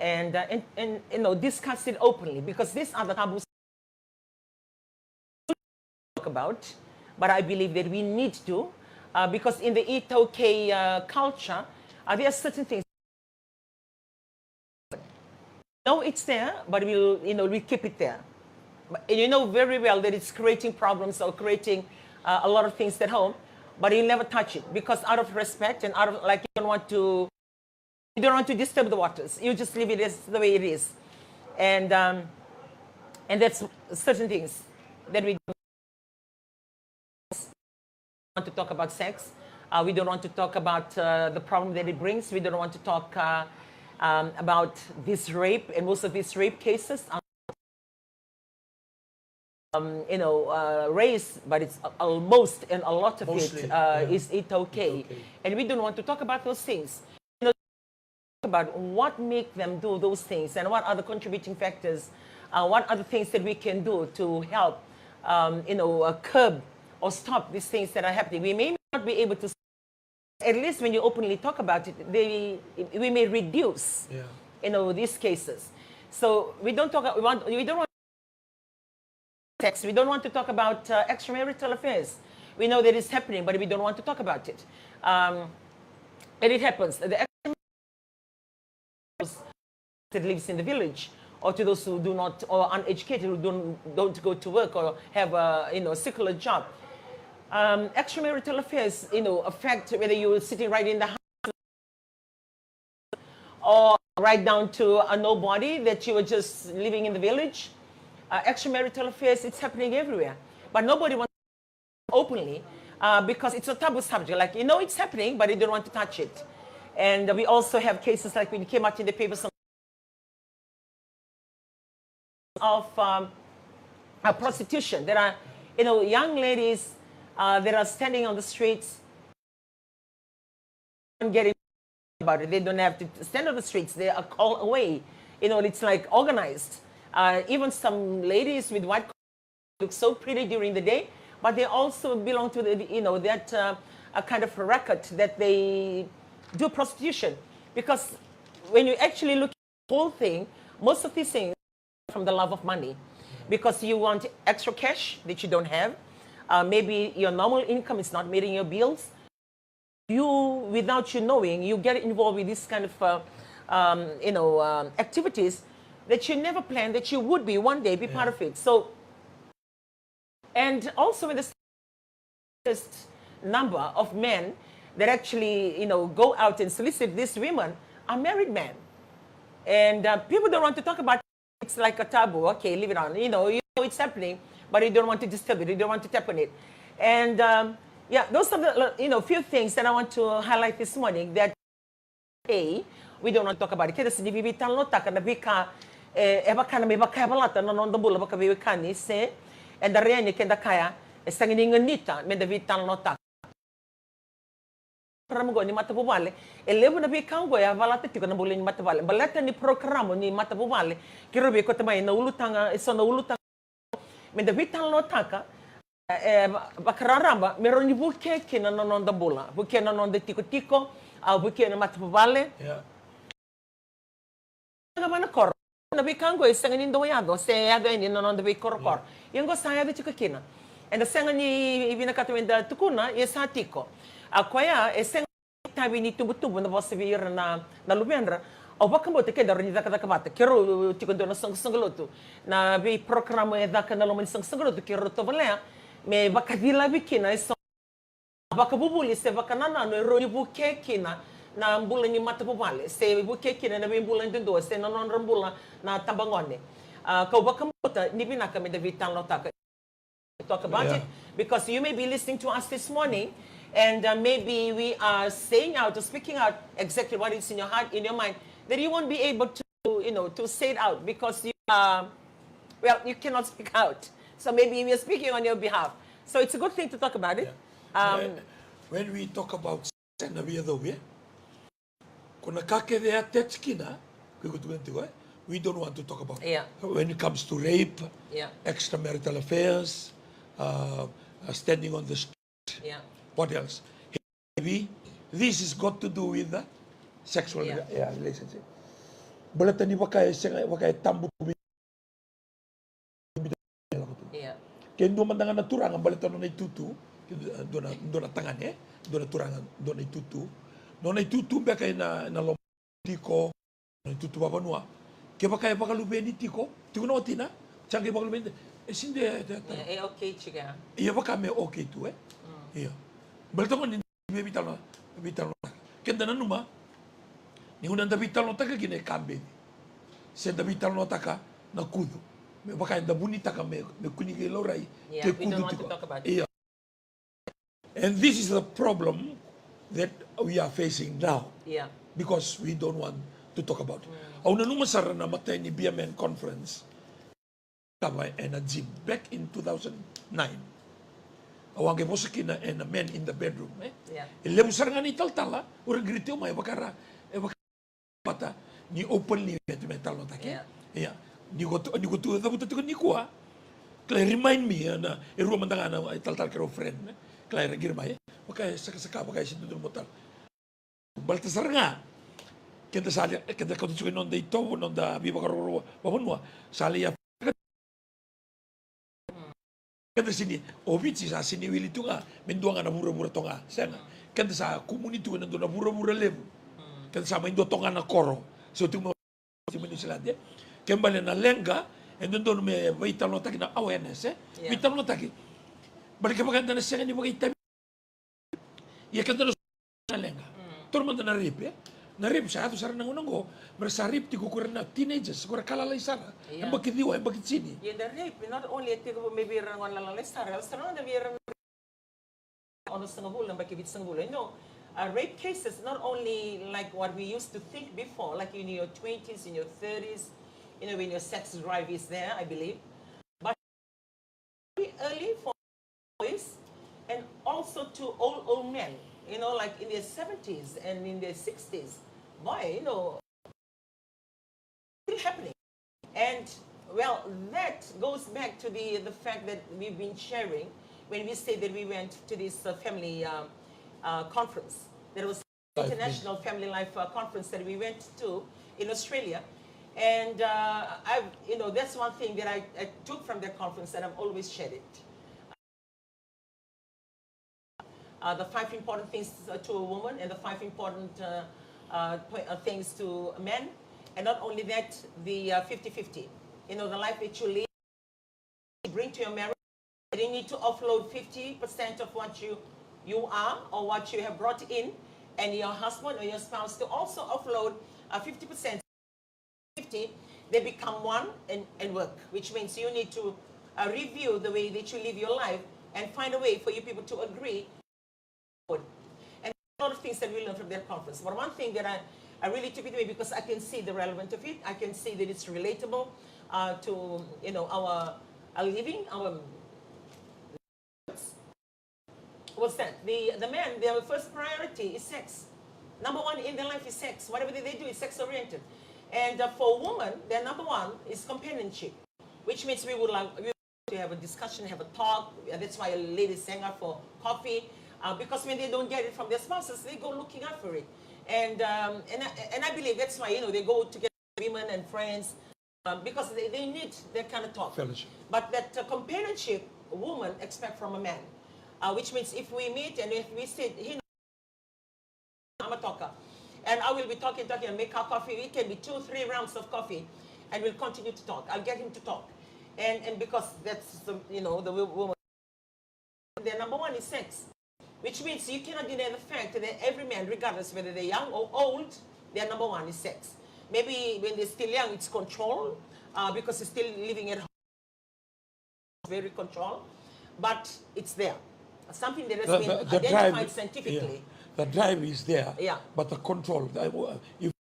and, uh, and, and you know, discuss it openly, because these are the taboos to talk about. But I believe that we need to, uh, because in the iTaukei uh, culture, uh, there are certain things. No, it's there, but we'll, you know, we keep it there. But- And you know very well that it's creating problems or creating uh, a lot of things at home, but you never touch it because out of respect and out of, like, you don't want to, you don't want to disturb the waters. You just leave it as the way it is, and um, and that's certain things that we want to talk about sex. Uh, we don't want to talk about uh, the problem that it brings. We don't want to talk uh, um, about this rape, and most of these rape cases are, um, you know, uh, race, but it's a- almost, and a lot of Mostly, it uh, yeah. is iTaukei. It's okay. And we don't want to talk about those things. About what make them do those things and what are the contributing factors, uh, what are the things that we can do to help, um, you know, uh, curb or stop these things that are happening. We may not be able to, at least when you openly talk about it, they, we may reduce, Yeah. you know, these cases. So we don't talk, we want, we don't want sex. We don't want to talk about uh, extramarital affairs. We know that it's happening, but we don't want to talk about it. Um, and it happens. The extramarital that lives in the village, or to those who do not, or uneducated, who don't, don't go to work or have a, you know, secular job. Um, extramarital affairs, you know, affect whether you're sitting right in the house or right down to a nobody that you were just living in the village. Uh, extramarital affairs, it's happening everywhere. But nobody wants to openly uh, because it's a taboo subject. Like, you know, it's happening, but you don't want to touch it. And we also have cases like when it came out in the papers of um, uh, prostitution. There are, you know, young ladies uh, that are standing on the streets and getting about it. They don't have to stand on the streets. They are called away. You know, it's like organized. Uh, even some ladies with white look so pretty during the day, but they also belong to the, you know, that uh, a kind of record that they do prostitution. Because when you actually look at the whole thing, most of these things from the love of money, because you want extra cash that you don't have. Uh, maybe your normal income is not meeting your bills. You, without you knowing, you get involved with this kind of, uh, um, you know, um, activities that you never planned that you would be one day be part of it. So, and also in the biggest number of men that actually, you know, go out and solicit these women are married men. And uh, people don't want to talk about it. It's like a taboo. Okay, leave it on. You know, you know it's happening, but you don't want to disturb it. You don't want to tap on it. And um, yeah, those are the, you know, few things that I want to highlight this morning that A, we don't want to talk about it. Keda se ni veitalanoataka na veika e, e vaka na me vaka e valata na noda bula vakaveiwekani, se eda raica ni keda kaya e sega ni ganita me da veitalanoataka. Rama oqo ni matavuvale, e levu na veika oqo e a valata tiko na bula ni matavuvale. Baleta ni programa ni matavuvale, keirau vei kauta mai na ulutaga, e so na ulutaga me da veitalanoataka. e, vakararaba me rawa ni vukea kina na noda bula, vukea na noda tikotiko, a vukea na matavuvale. Yeah. Ga mai na koro. Na veika oqo e sega ni dau yaco se yaco yani na noda veikorokoro. Ia oqo sa yaco tiko kina. Eda sega ni vinakata me da tukuna, ia sa tiko. A koya e sega ni tavi ni tubutubu na vosa vei ira na, na luvedra. Au vakabauta keda rawa ni cakacaka vata. Keirau tiko dua na soqosoqo lotu. Na veiporokaramu e caka na loma ni soqosoqo lotu keirau tovolea me vakacilavi kina e so vakavuvuli se vakanananu e rawa ni vukea kina na bula ni matavuvale, se vukea kina na veibula duadua, se na nodra bula na tabagone. A, kau vakabauta ni vinaka me da veitalanoataka. Talk about it, because you may be listening to us this morning, and, uh, maybe we are saying out or speaking out exactly what is in your heart, in your mind, that you won't be able to, you know, to say it out because you are, well, you cannot speak out. So maybe we are speaking on your behalf. So it's a good thing to talk about it. Yeah. Um, Eh, when we talk about sex na veiyacovi, e? Ko na ka kece e attach kina, ko iko tukuna tiko, e? We don't want to talk about. Yeah. When it comes to rape, yeah, extramarital affairs, uh, uh, standing on the street, yeah, what else? H I V, this is got to do with the sexual, yeah, yeah, relationship. Baleta ni vaka e sega, vaka e tabu tu. Ia. Ke dua mada ga na turaga baleta nona itutu, ke dua, dua na, dua na tagane, e? Dua na turaga, dua na itutu. Nona itutu beka ena, ena loma tiko, nona itutu vavanua. Kevaka e vakaluveni tiko, tiko na watina, sa qai vakaluveni, e sega ni, e, e, e, e okay tiko ya. Ia vaka me okay tu, e? Mm. Ia. Baleta gona ni veitalanoa, veitalanoataka. Keda nanuma ni gauna eda veitalanoataka kina e ka beci. Se da veitalanoataka na kucu. Me vaka eda vunitaka me, me kua ni qai laurai, ia, ke kucu tiko. Ia. And this is the problem that we are facing now. Ia. Because we don't want to talk about it. Mm. Au nanuma sara na imatai ni Beer Men Conference. Kava ena gym back in two thousand nine. Au a qai vosa kina ena Men in the Bedroom, e? Yeah. E levu sara ga na italatala, o ira qiri tiko mai, e vaka ra, e vaka bata ni openly me tu me talanoataki. Yeah. Yeah. Ni ko tu, ni ko tu cavuta tiko nikua. Kila e remind me, ena, e rua mada ga na italatala keirau friend, e? Kila era qiri mai, e? Vaka e sakasaka, vaka e sega ni dodonu mo tala. Baleta sara ga keda sa, keda kauta tiko e noda itovo, noda veivakarokoroko vavanua, sa lai ya. Keda sega ni, o Viti sa sega ni wili tu ga me dua ga na vuravura toka ga, sega. Keda sa kumuni tu ena dua na vuravura levu. Keda sa mai dua toka ga na koro. So tu mai Niu Siladi, e? Ke bale na leqa e dodonu me veitalanoataki, na awareness, e? Yeah. Veitalanoataki. Bale kevaka eda na sega ni vakaitavi. Ia keda na, na leqa. Mm. Taura mada na rape, e? Na rape sa yaco sara na gauna oqo, me ra sa rape tiko ko ira na teenagers, ko ira ka lalai sara. Yeah. Yabaki ciwa, yabaki tini. Ia na rape, not only e tiko vei ira na gone lalai sara, e yaco sara ga vei ira na onosagavulu, yabaki vitusagavulu. You know, uh, rape cases, not only like what we used to think before, like in your twenties, in your thirties, you know, when your sex drive is there, I believe. But very early for boys and also to old, old men, you know, like in their seventies and in their sixties. Boy, you know, still happening. And, well, that goes back to the, the fact that we've been sharing when we say that we went to this, uh, family, um, uh, conference. That was international family life, uh, conference that we went to in Australia. And, uh, I, you know, that's one thing that I, I took from that conference, and I've always shared it. Uh, the five important things, uh, to a woman and the five important, uh, uh, po-, uh, things to a man. And not only that, the, uh, fifty fifty. You know, the life that you live, bring to your marriage, and you need to offload fifty percent of what you, you are or what you have brought in, and your husband or your spouse to also offload, uh, fifty percent. Fifty, they become one and, and work, which means you need to, uh, review the way that you live your life and find a way for you people to agree. And a lot of things that we learned from that conference. But one thing that I, I really took with me, because I can see the relevance of it, I can see that it's relatable, uh, to, you know, our, our living, our, what's that? The, the man, their first priority is sex. Number one in their life is sex. Whatever they, they do is sex oriented. And, uh, for a woman, their number one is companionship, which means we would like, we to have a discussion, have a talk. Uh, that's why ladies hang out for coffee, uh, because when they don't get it from their spouses, they go looking out for it. And, um, and, I, and I believe that's why, you know, they go together, women and friends, um, because they, they need that kind of talk. Fellowship. But that, uh, companionship women expect from a man, uh, which means if we meet and if we sit, he I'm a talker. And I will be talking, talking, and make our coffee. It can be two, three rounds of coffee, and we'll continue to talk. I'll get him to talk. And, and because that's the, you know, the wo-, woman, their number one is sex, which means you cannot deny the fact that every man, regardless whether they're young or old, their number one is sex. Maybe when they're still young, it's control, uh, because they're still living at home, very control, but it's there. Something that has been identified scientifically. The drive is there, yeah, but the control, the, uh, if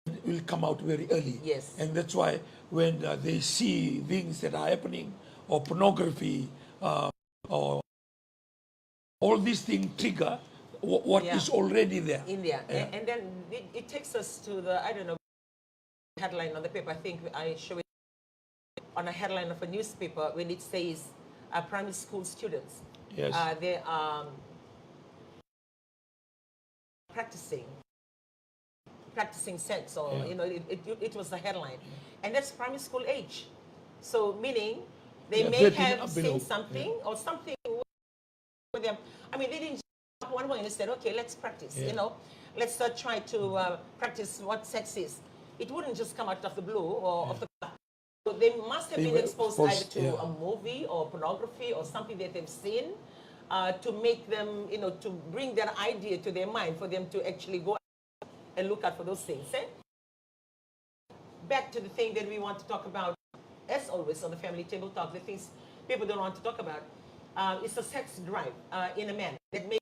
it will come out very early. Yes. And that's why when, uh, they see things that are happening, or pornography, uh, or all these things trigger what is already there. In there. Yeah. And, and then it, it takes us to the, I don't know, headline on the paper. I think I show it on a headline of a newspaper when it says, uh, primary school students, yes, uh, they are practicing, practicing sex, or, yeah, you know, it, it, it was the headline. Yeah. And that's primary school age. So, meaning they, yeah, may have seen something, yeah, or something with them. I mean, they didn't just up one way and said, "Okay, let's practice," yeah, you know, let's, uh, try to, uh, practice what sex is. It wouldn't just come out of the blue or, yeah, off the cuff. They must have been exposed either to, yeah, a movie or pornography or something that they've seen, uh, to make them, you know, to bring that idea to their mind for them to actually go and look out for those things. Eh? Back to the thing that we want to talk about, as always on the family table talk, the things people don't want to talk about, uh, is the sex drive, uh, in a man that makes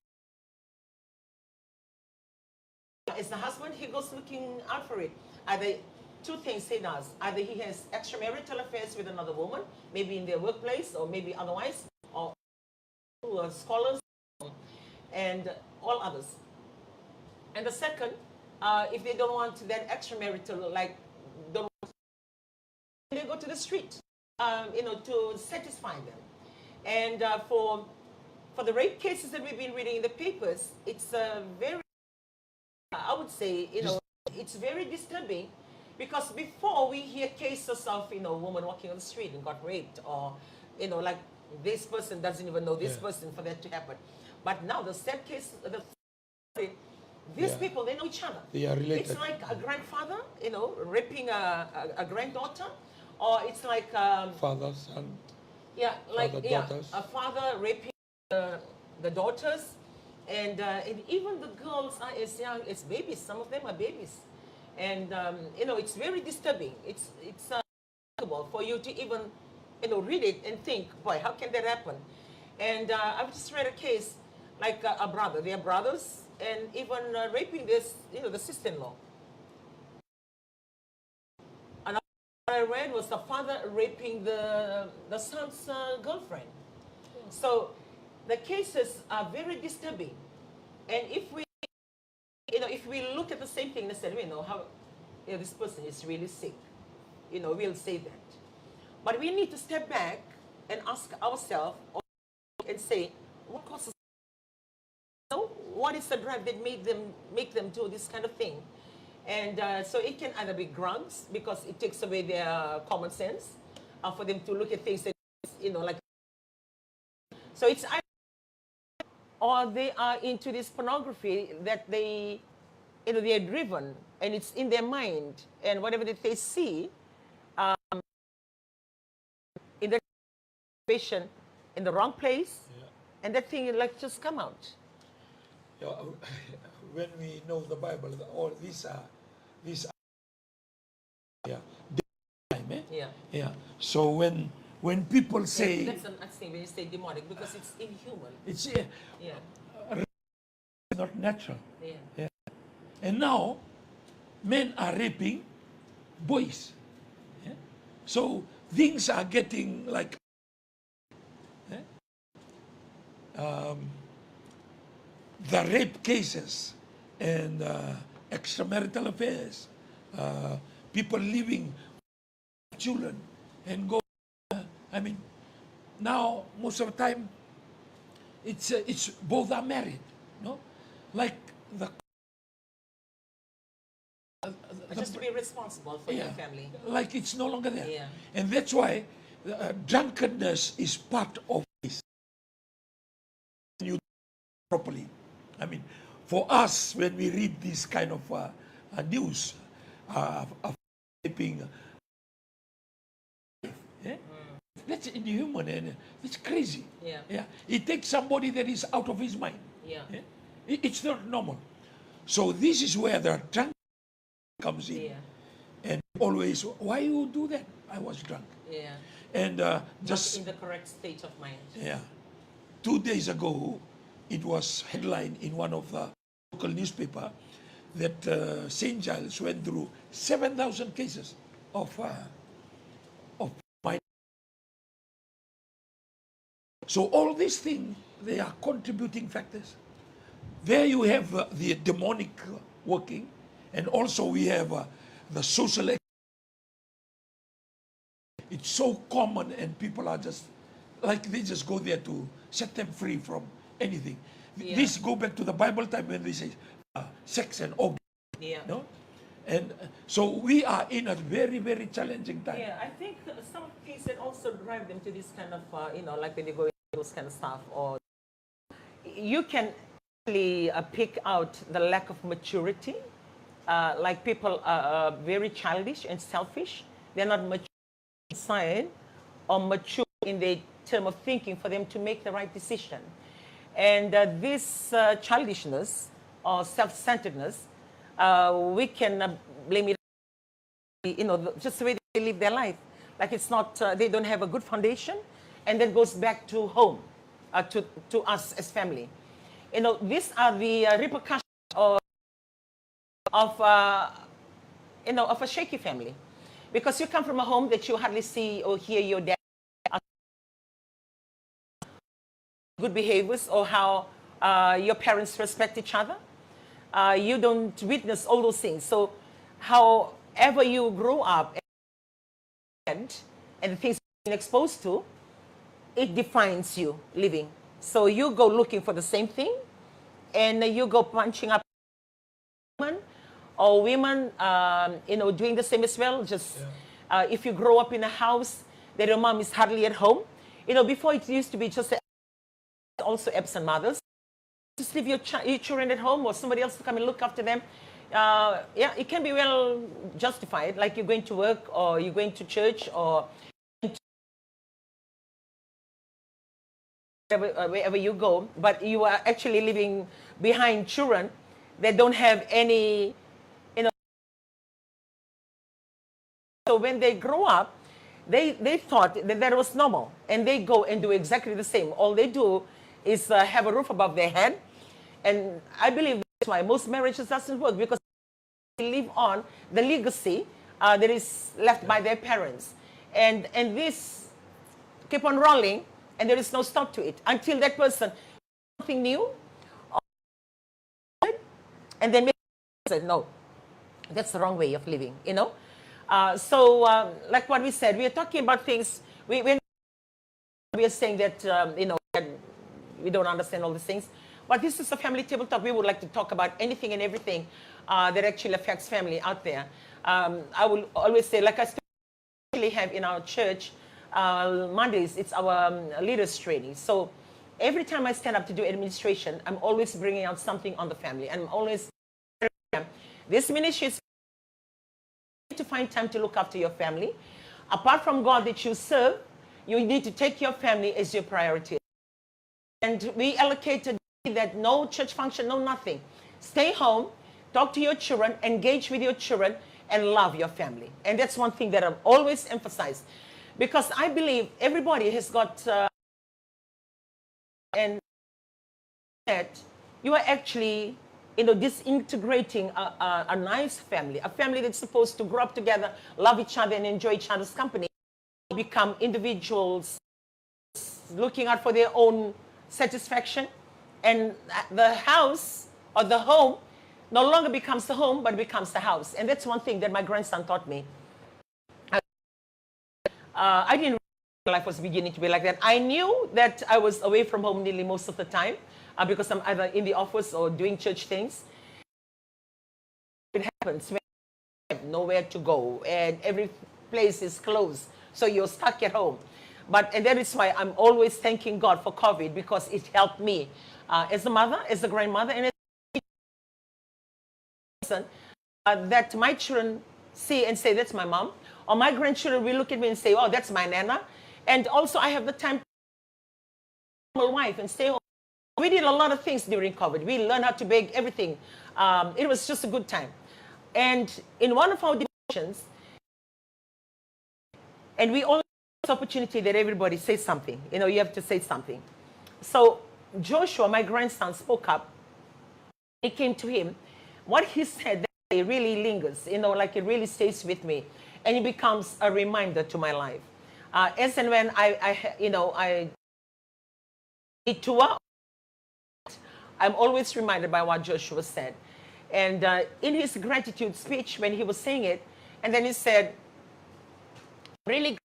As the husband, he goes looking out for it. Either two things he does. Either he has extramarital affairs with another woman, maybe in their workplace or maybe otherwise, or, uh, scholars and all others. And the second, uh, if they don't want that extramarital, like, don't they go to the street, um, you know, to satisfy them. And, uh, for, for the rape cases that we've been reading in the papers, it's a very, I would say, you know, it's very disturbing, because before we hear cases of, you know, woman walking on the street and got raped, or, you know, like, this person doesn't even know this person for that to happen. But now the sad case, the These people, they know each other. They are related. It's like a grandfather, you know, raping a, a, a granddaughter, or it's like, um, father, son, yeah, like, father, yeah, daughters. A father raping the, the daughters, and, uh, and even the girls are as young as babies. Some of them are babies, and, um, you know, it's very disturbing. It's, it's, uh, for you to even, you know, read it and think, "Boy, how can that happen?" And, uh, I've just read a case, like, uh, a brother, they are brothers, and even, uh, raping this, you know, the sister-in-law. Another I read was the father raping the, the son's, uh, girlfriend. So the cases are very disturbing. And if we you know, if we look at the same thing, na sema, you know, how, you know, this person is really sick, you know, we'll say that. But we need to step back and ask ourselves and say, what causes, you know, what is the drive that made them, make them do this kind of thing? And, uh, so it can either be drugs, because it takes away their common sense, uh, for them to look at things that, you know, like, so it's either, or they are into this pornography that they, you know, they are driven, and it's in their mind, and whatever that they see, um, in the situation, in the wrong place, and that thing, like, just come out. Yeah, when we know the Bible, all these are, these are Yeah. Time, eh? Yeah. Yeah. So when, when people say, that's an thing when you say demonic, because it's inhuman. It's, yeah. Yeah. Not natural. Yeah. Yeah. And now, men are raping boys. Yeah. So things are getting like Eh? Um, the rape cases and, uh, extramarital affairs, uh, people leaving children and go I mean, now most of the time, it's uh, it's both are married, no? Like the But just to be responsible for your family. Like it's no longer there. Yeah. And that's why uh, drunkenness is part of this. You properly. I mean, for us, when we read this kind of uh, uh, news, uh, of, of raping, eh? That's inhuman and that's crazy. Yeah. Yeah. It takes somebody that is out of his mind. Yeah. Eh? It, it's not normal. So this is where the drunk comes in. Yeah. And always, why you do that? I was drunk. Yeah. And uh, Just just in the correct state of mind. Yeah. Two days ago, it was headline in one of the local newspaper that uh, Saint Giles went through seven thousand cases of uh, of mind. So all these things, they are contributing factors. There you have uh, the demonic working, and also we have uh, the social. It's so common, and people are just like they just go there to set them free from anything. Th- Yeah. This go back to the Bible time when they say uh, sex and orgy, Yeah. No? And uh, so we are in a very, very challenging time. Yeah, I think some of the things that also drive them to this kind of, uh, you know, like when they go into those kind of stuff, or you can actually uh, pick out the lack of maturity. Uh, like people are uh, very childish and selfish. They're not mature inside or mature in their term of thinking for them to make the right decision. And uh, this uh, childishness or self-centeredness, uh, we can uh, blame it, you know, the- just the way they live their life. Like it's not, uh, they don't have a good foundation, and that goes back to home, uh, to to us as family. You know, these are the uh, repercussions of of uh, you know, of a shaky family, because you come from a home that you hardly see or hear your dad good behaviors or how uh, your parents respect each other. Uh, you don't witness all those things. So, however you grow up and, and the things you've been exposed to, it defines you living. So you go looking for the same thing, and you go punching up men or women, um, you know, doing the same as well. Just uh, if you grow up in a house that your mom is hardly at home, you know, before it used to be just also absent mothers. Just leave your, ch- your children at home or somebody else to come and look after them. Uh, yeah, it can be well justified, like you're going to work or you're going to church or wherever, uh, wherever you go, but you are actually leaving behind children that don't have any, you know. So when they grow up, they, they thought that that was normal, and they go and do exactly the same. All they do is uh, have a roof above their head, and I believe that's why most marriages doesn't work, because they live on the legacy uh, that is left by their parents, and and this keep on rolling, and there is no stop to it until that person something new, and then maybe said no, that's the wrong way of living, you know. Uh, so um, like what we said, we are talking about things we we we are saying that um, you know that we don't understand all these things, but this is a family table talk. We would like to talk about anything and everything uh, that actually affects family out there. Um, I will always say, like I still have in our church, uh, Mondays, it's our um, leaders training. So every time I stand up to do administration, I'm always bringing out something on the family. And I'm always, this ministry is to find time to look after your family. Apart from God that you serve, you need to take your family as your priority. And we allocated that no church function, no nothing. Stay home, talk to your children, engage with your children, and love your family. And that's one thing that I've always emphasized, because I believe everybody has got uh, and that you are actually, you know, disintegrating a, a, a nice family, a family that's supposed to grow up together, love each other, and enjoy each other's company. Become individuals looking out for their own satisfaction, and the house or the home no longer becomes the home but becomes the house. And that's one thing that my grandson taught me. Uh, I didn't life was beginning to be like that. I knew that I was away from home nearly most of the time, uh, because I'm either in the office or doing church things. It happens when you have nowhere to go and every place is closed, so you're stuck at home. But, and that is why I'm always thanking God for COVID, because it helped me, uh, as a mother, as a grandmother, and as a person, uh, that my children see and say, "That's my mom," or my grandchildren will look at me and say, "Oh, that's my nana." And also, I have the time, my wife, and stay home. We did a lot of things during COVID. We learned how to bake, everything. Um, it was just a good time. And in one of our devotions, and we always have this opportunity that everybody says something. You know, you have to say something. So Joshua, my grandson, spoke up. It came to him. What he said that day really lingers, you know, like, it really stays with me, and it becomes a reminder to my life. Uh, as and when I, I, ha- you know, I detour, I'm always reminded by what Joshua said. And, uh, in his gratitude speech, when he was saying it, and then he said, "Really,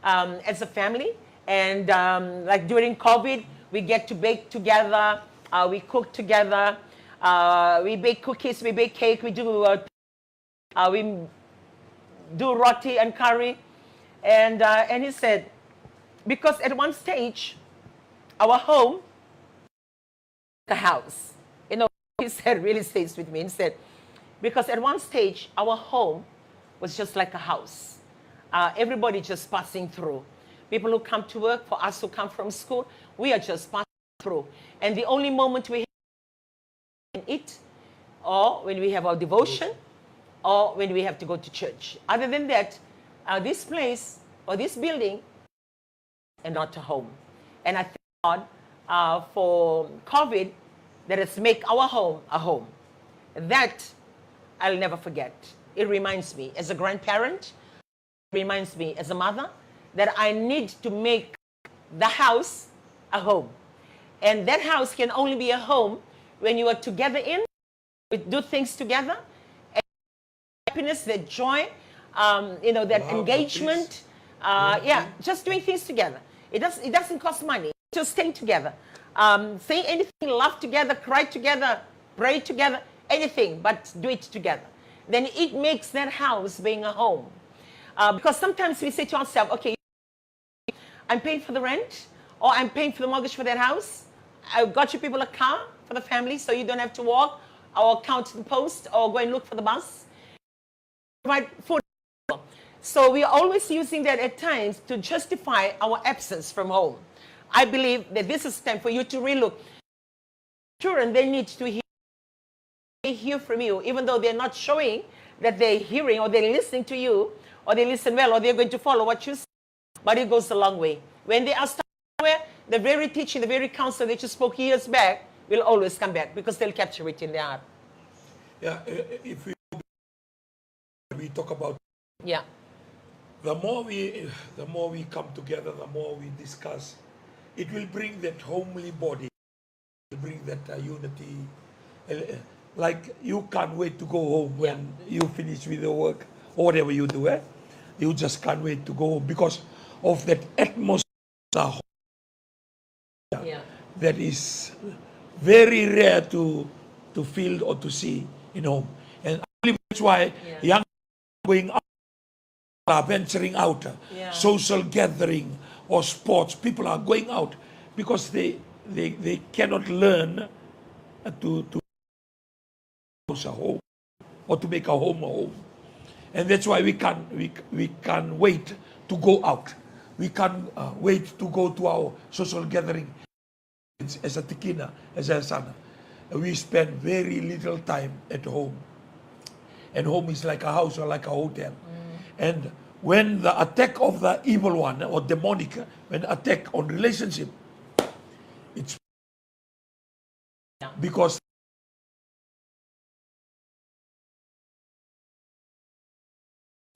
um, as a family, and, um, like, during COVID, we get to bake together, uh, we cook together, uh, we bake cookies, we bake cake, we do, uh, uh, we do roti and curry." And, uh, and he said, because at one stage, our home, the house, you know, he said, really stays with me. He said, because at one stage, our home was just like a house. Uh, everybody just passing through. People who come to work, for us who come from school, we are just passing through. And the only moment we can eat, or when we have our devotion, or when we have to go to church. Other than that, uh, this place or this building and not a home. And I thank God, uh, for COVID that has make our home a home. That I'll never forget. It reminds me as a grandparent, reminds me as a mother that I need to make the house a home. And that house can only be a home when you are together in, we do things together, and happiness, the joy, um, you know, that engagement. Uh, yeah, just doing things together. It does. It doesn't cost money. Just staying together. Um, say anything, laugh together, cry together, pray together, anything, but do it together. Then it makes that house being a home. Uh, because sometimes we say to ourselves, "Okay, I'm paying for the rent, or I'm paying for the mortgage for that house. I got you people a car for the family, so you don't have to walk or count the post or go and look for the bus." Provide food. So we are always using that at times to justify our absence from home. I believe that this is time for you to relook. Children, they need to hear, they hear from you, even though they're not showing that they're hearing or they're listening to you, or they listen well, or they're going to follow what you say. But it goes a long way. When they are stuck somewhere, the very teaching, the very counsel that you spoke years back will always come back, because they'll capture it in their heart. Yeah, i- if we, we talk about, yeah, the more we, the more we come together, the more we discuss, it will bring that homely body, bring that, uh, unity. Uh, like, you can't wait to go home when you finish with your work or whatever you do, eh? You just can't wait to go home because of that atmosphere, yeah, that is very rare to, to feel or to see in home. And I believe that's why, yeah, young going out, are venturing out, uh, social gathering or sports. People are going out because they, they, they cannot learn, uh, to, to house a home or to make a home a home. And that's why we can, we, we can wait to go out. We can, uh, wait to go to our social gathering. As a tikina, as a yasana, we spend very little time at home. And home is like a house or like a hotel. And when the attack of the evil one or demonic, when attack on relationship, it's because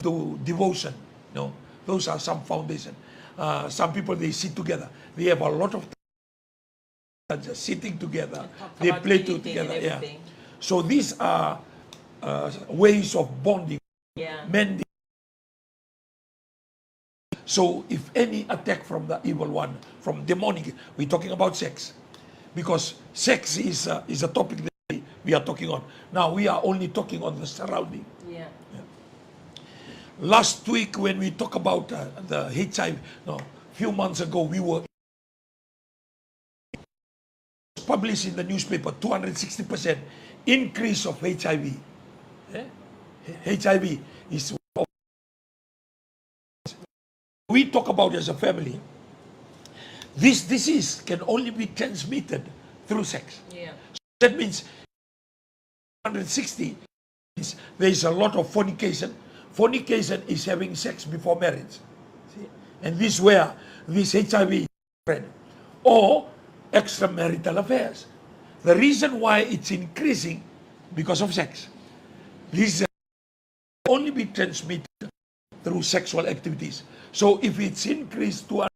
to devotion. No, those are some foundation. Uh, some people, they sit together. They have a lot of time just sitting together. They play together. Yeah. So these are, uh, ways of bonding, mending. So if any attack from the evil one, from demonic, we're talking about sex. Because sex is a, is a topic that we are talking on. Now we are only talking on the surrounding. Yeah. Yeah. Last week when we talk about uh, the H I V, no, few months ago we were published in the newspaper two hundred sixty percent increase of H I V. Eh? H I V is we talk about as a family. This disease can only be transmitted through sex. Yeah. So that means hundred sixty is there is a lot of fornication. Fornication is having sex before marriage. See? And this where this H I V spread. Or extramarital affairs. The reason why it's increasing because of sex. This is only be transmitted through sexual activities. So if it's increased to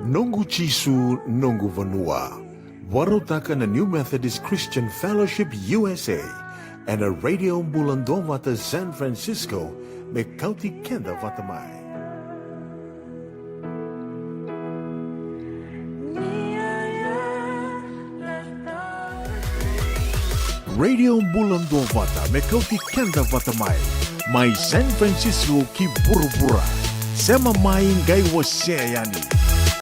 Noqu Jisu, noqu vanua. Vakarautaka na New Methodist Christian Fellowship U S A ena Radio Bula Duavata San Francisco, me kauti keda vata mai. Radio Bula Duavata me kauti keda vata mai, mai San Francisco ki vuravura. Sema mai qai wasea yani.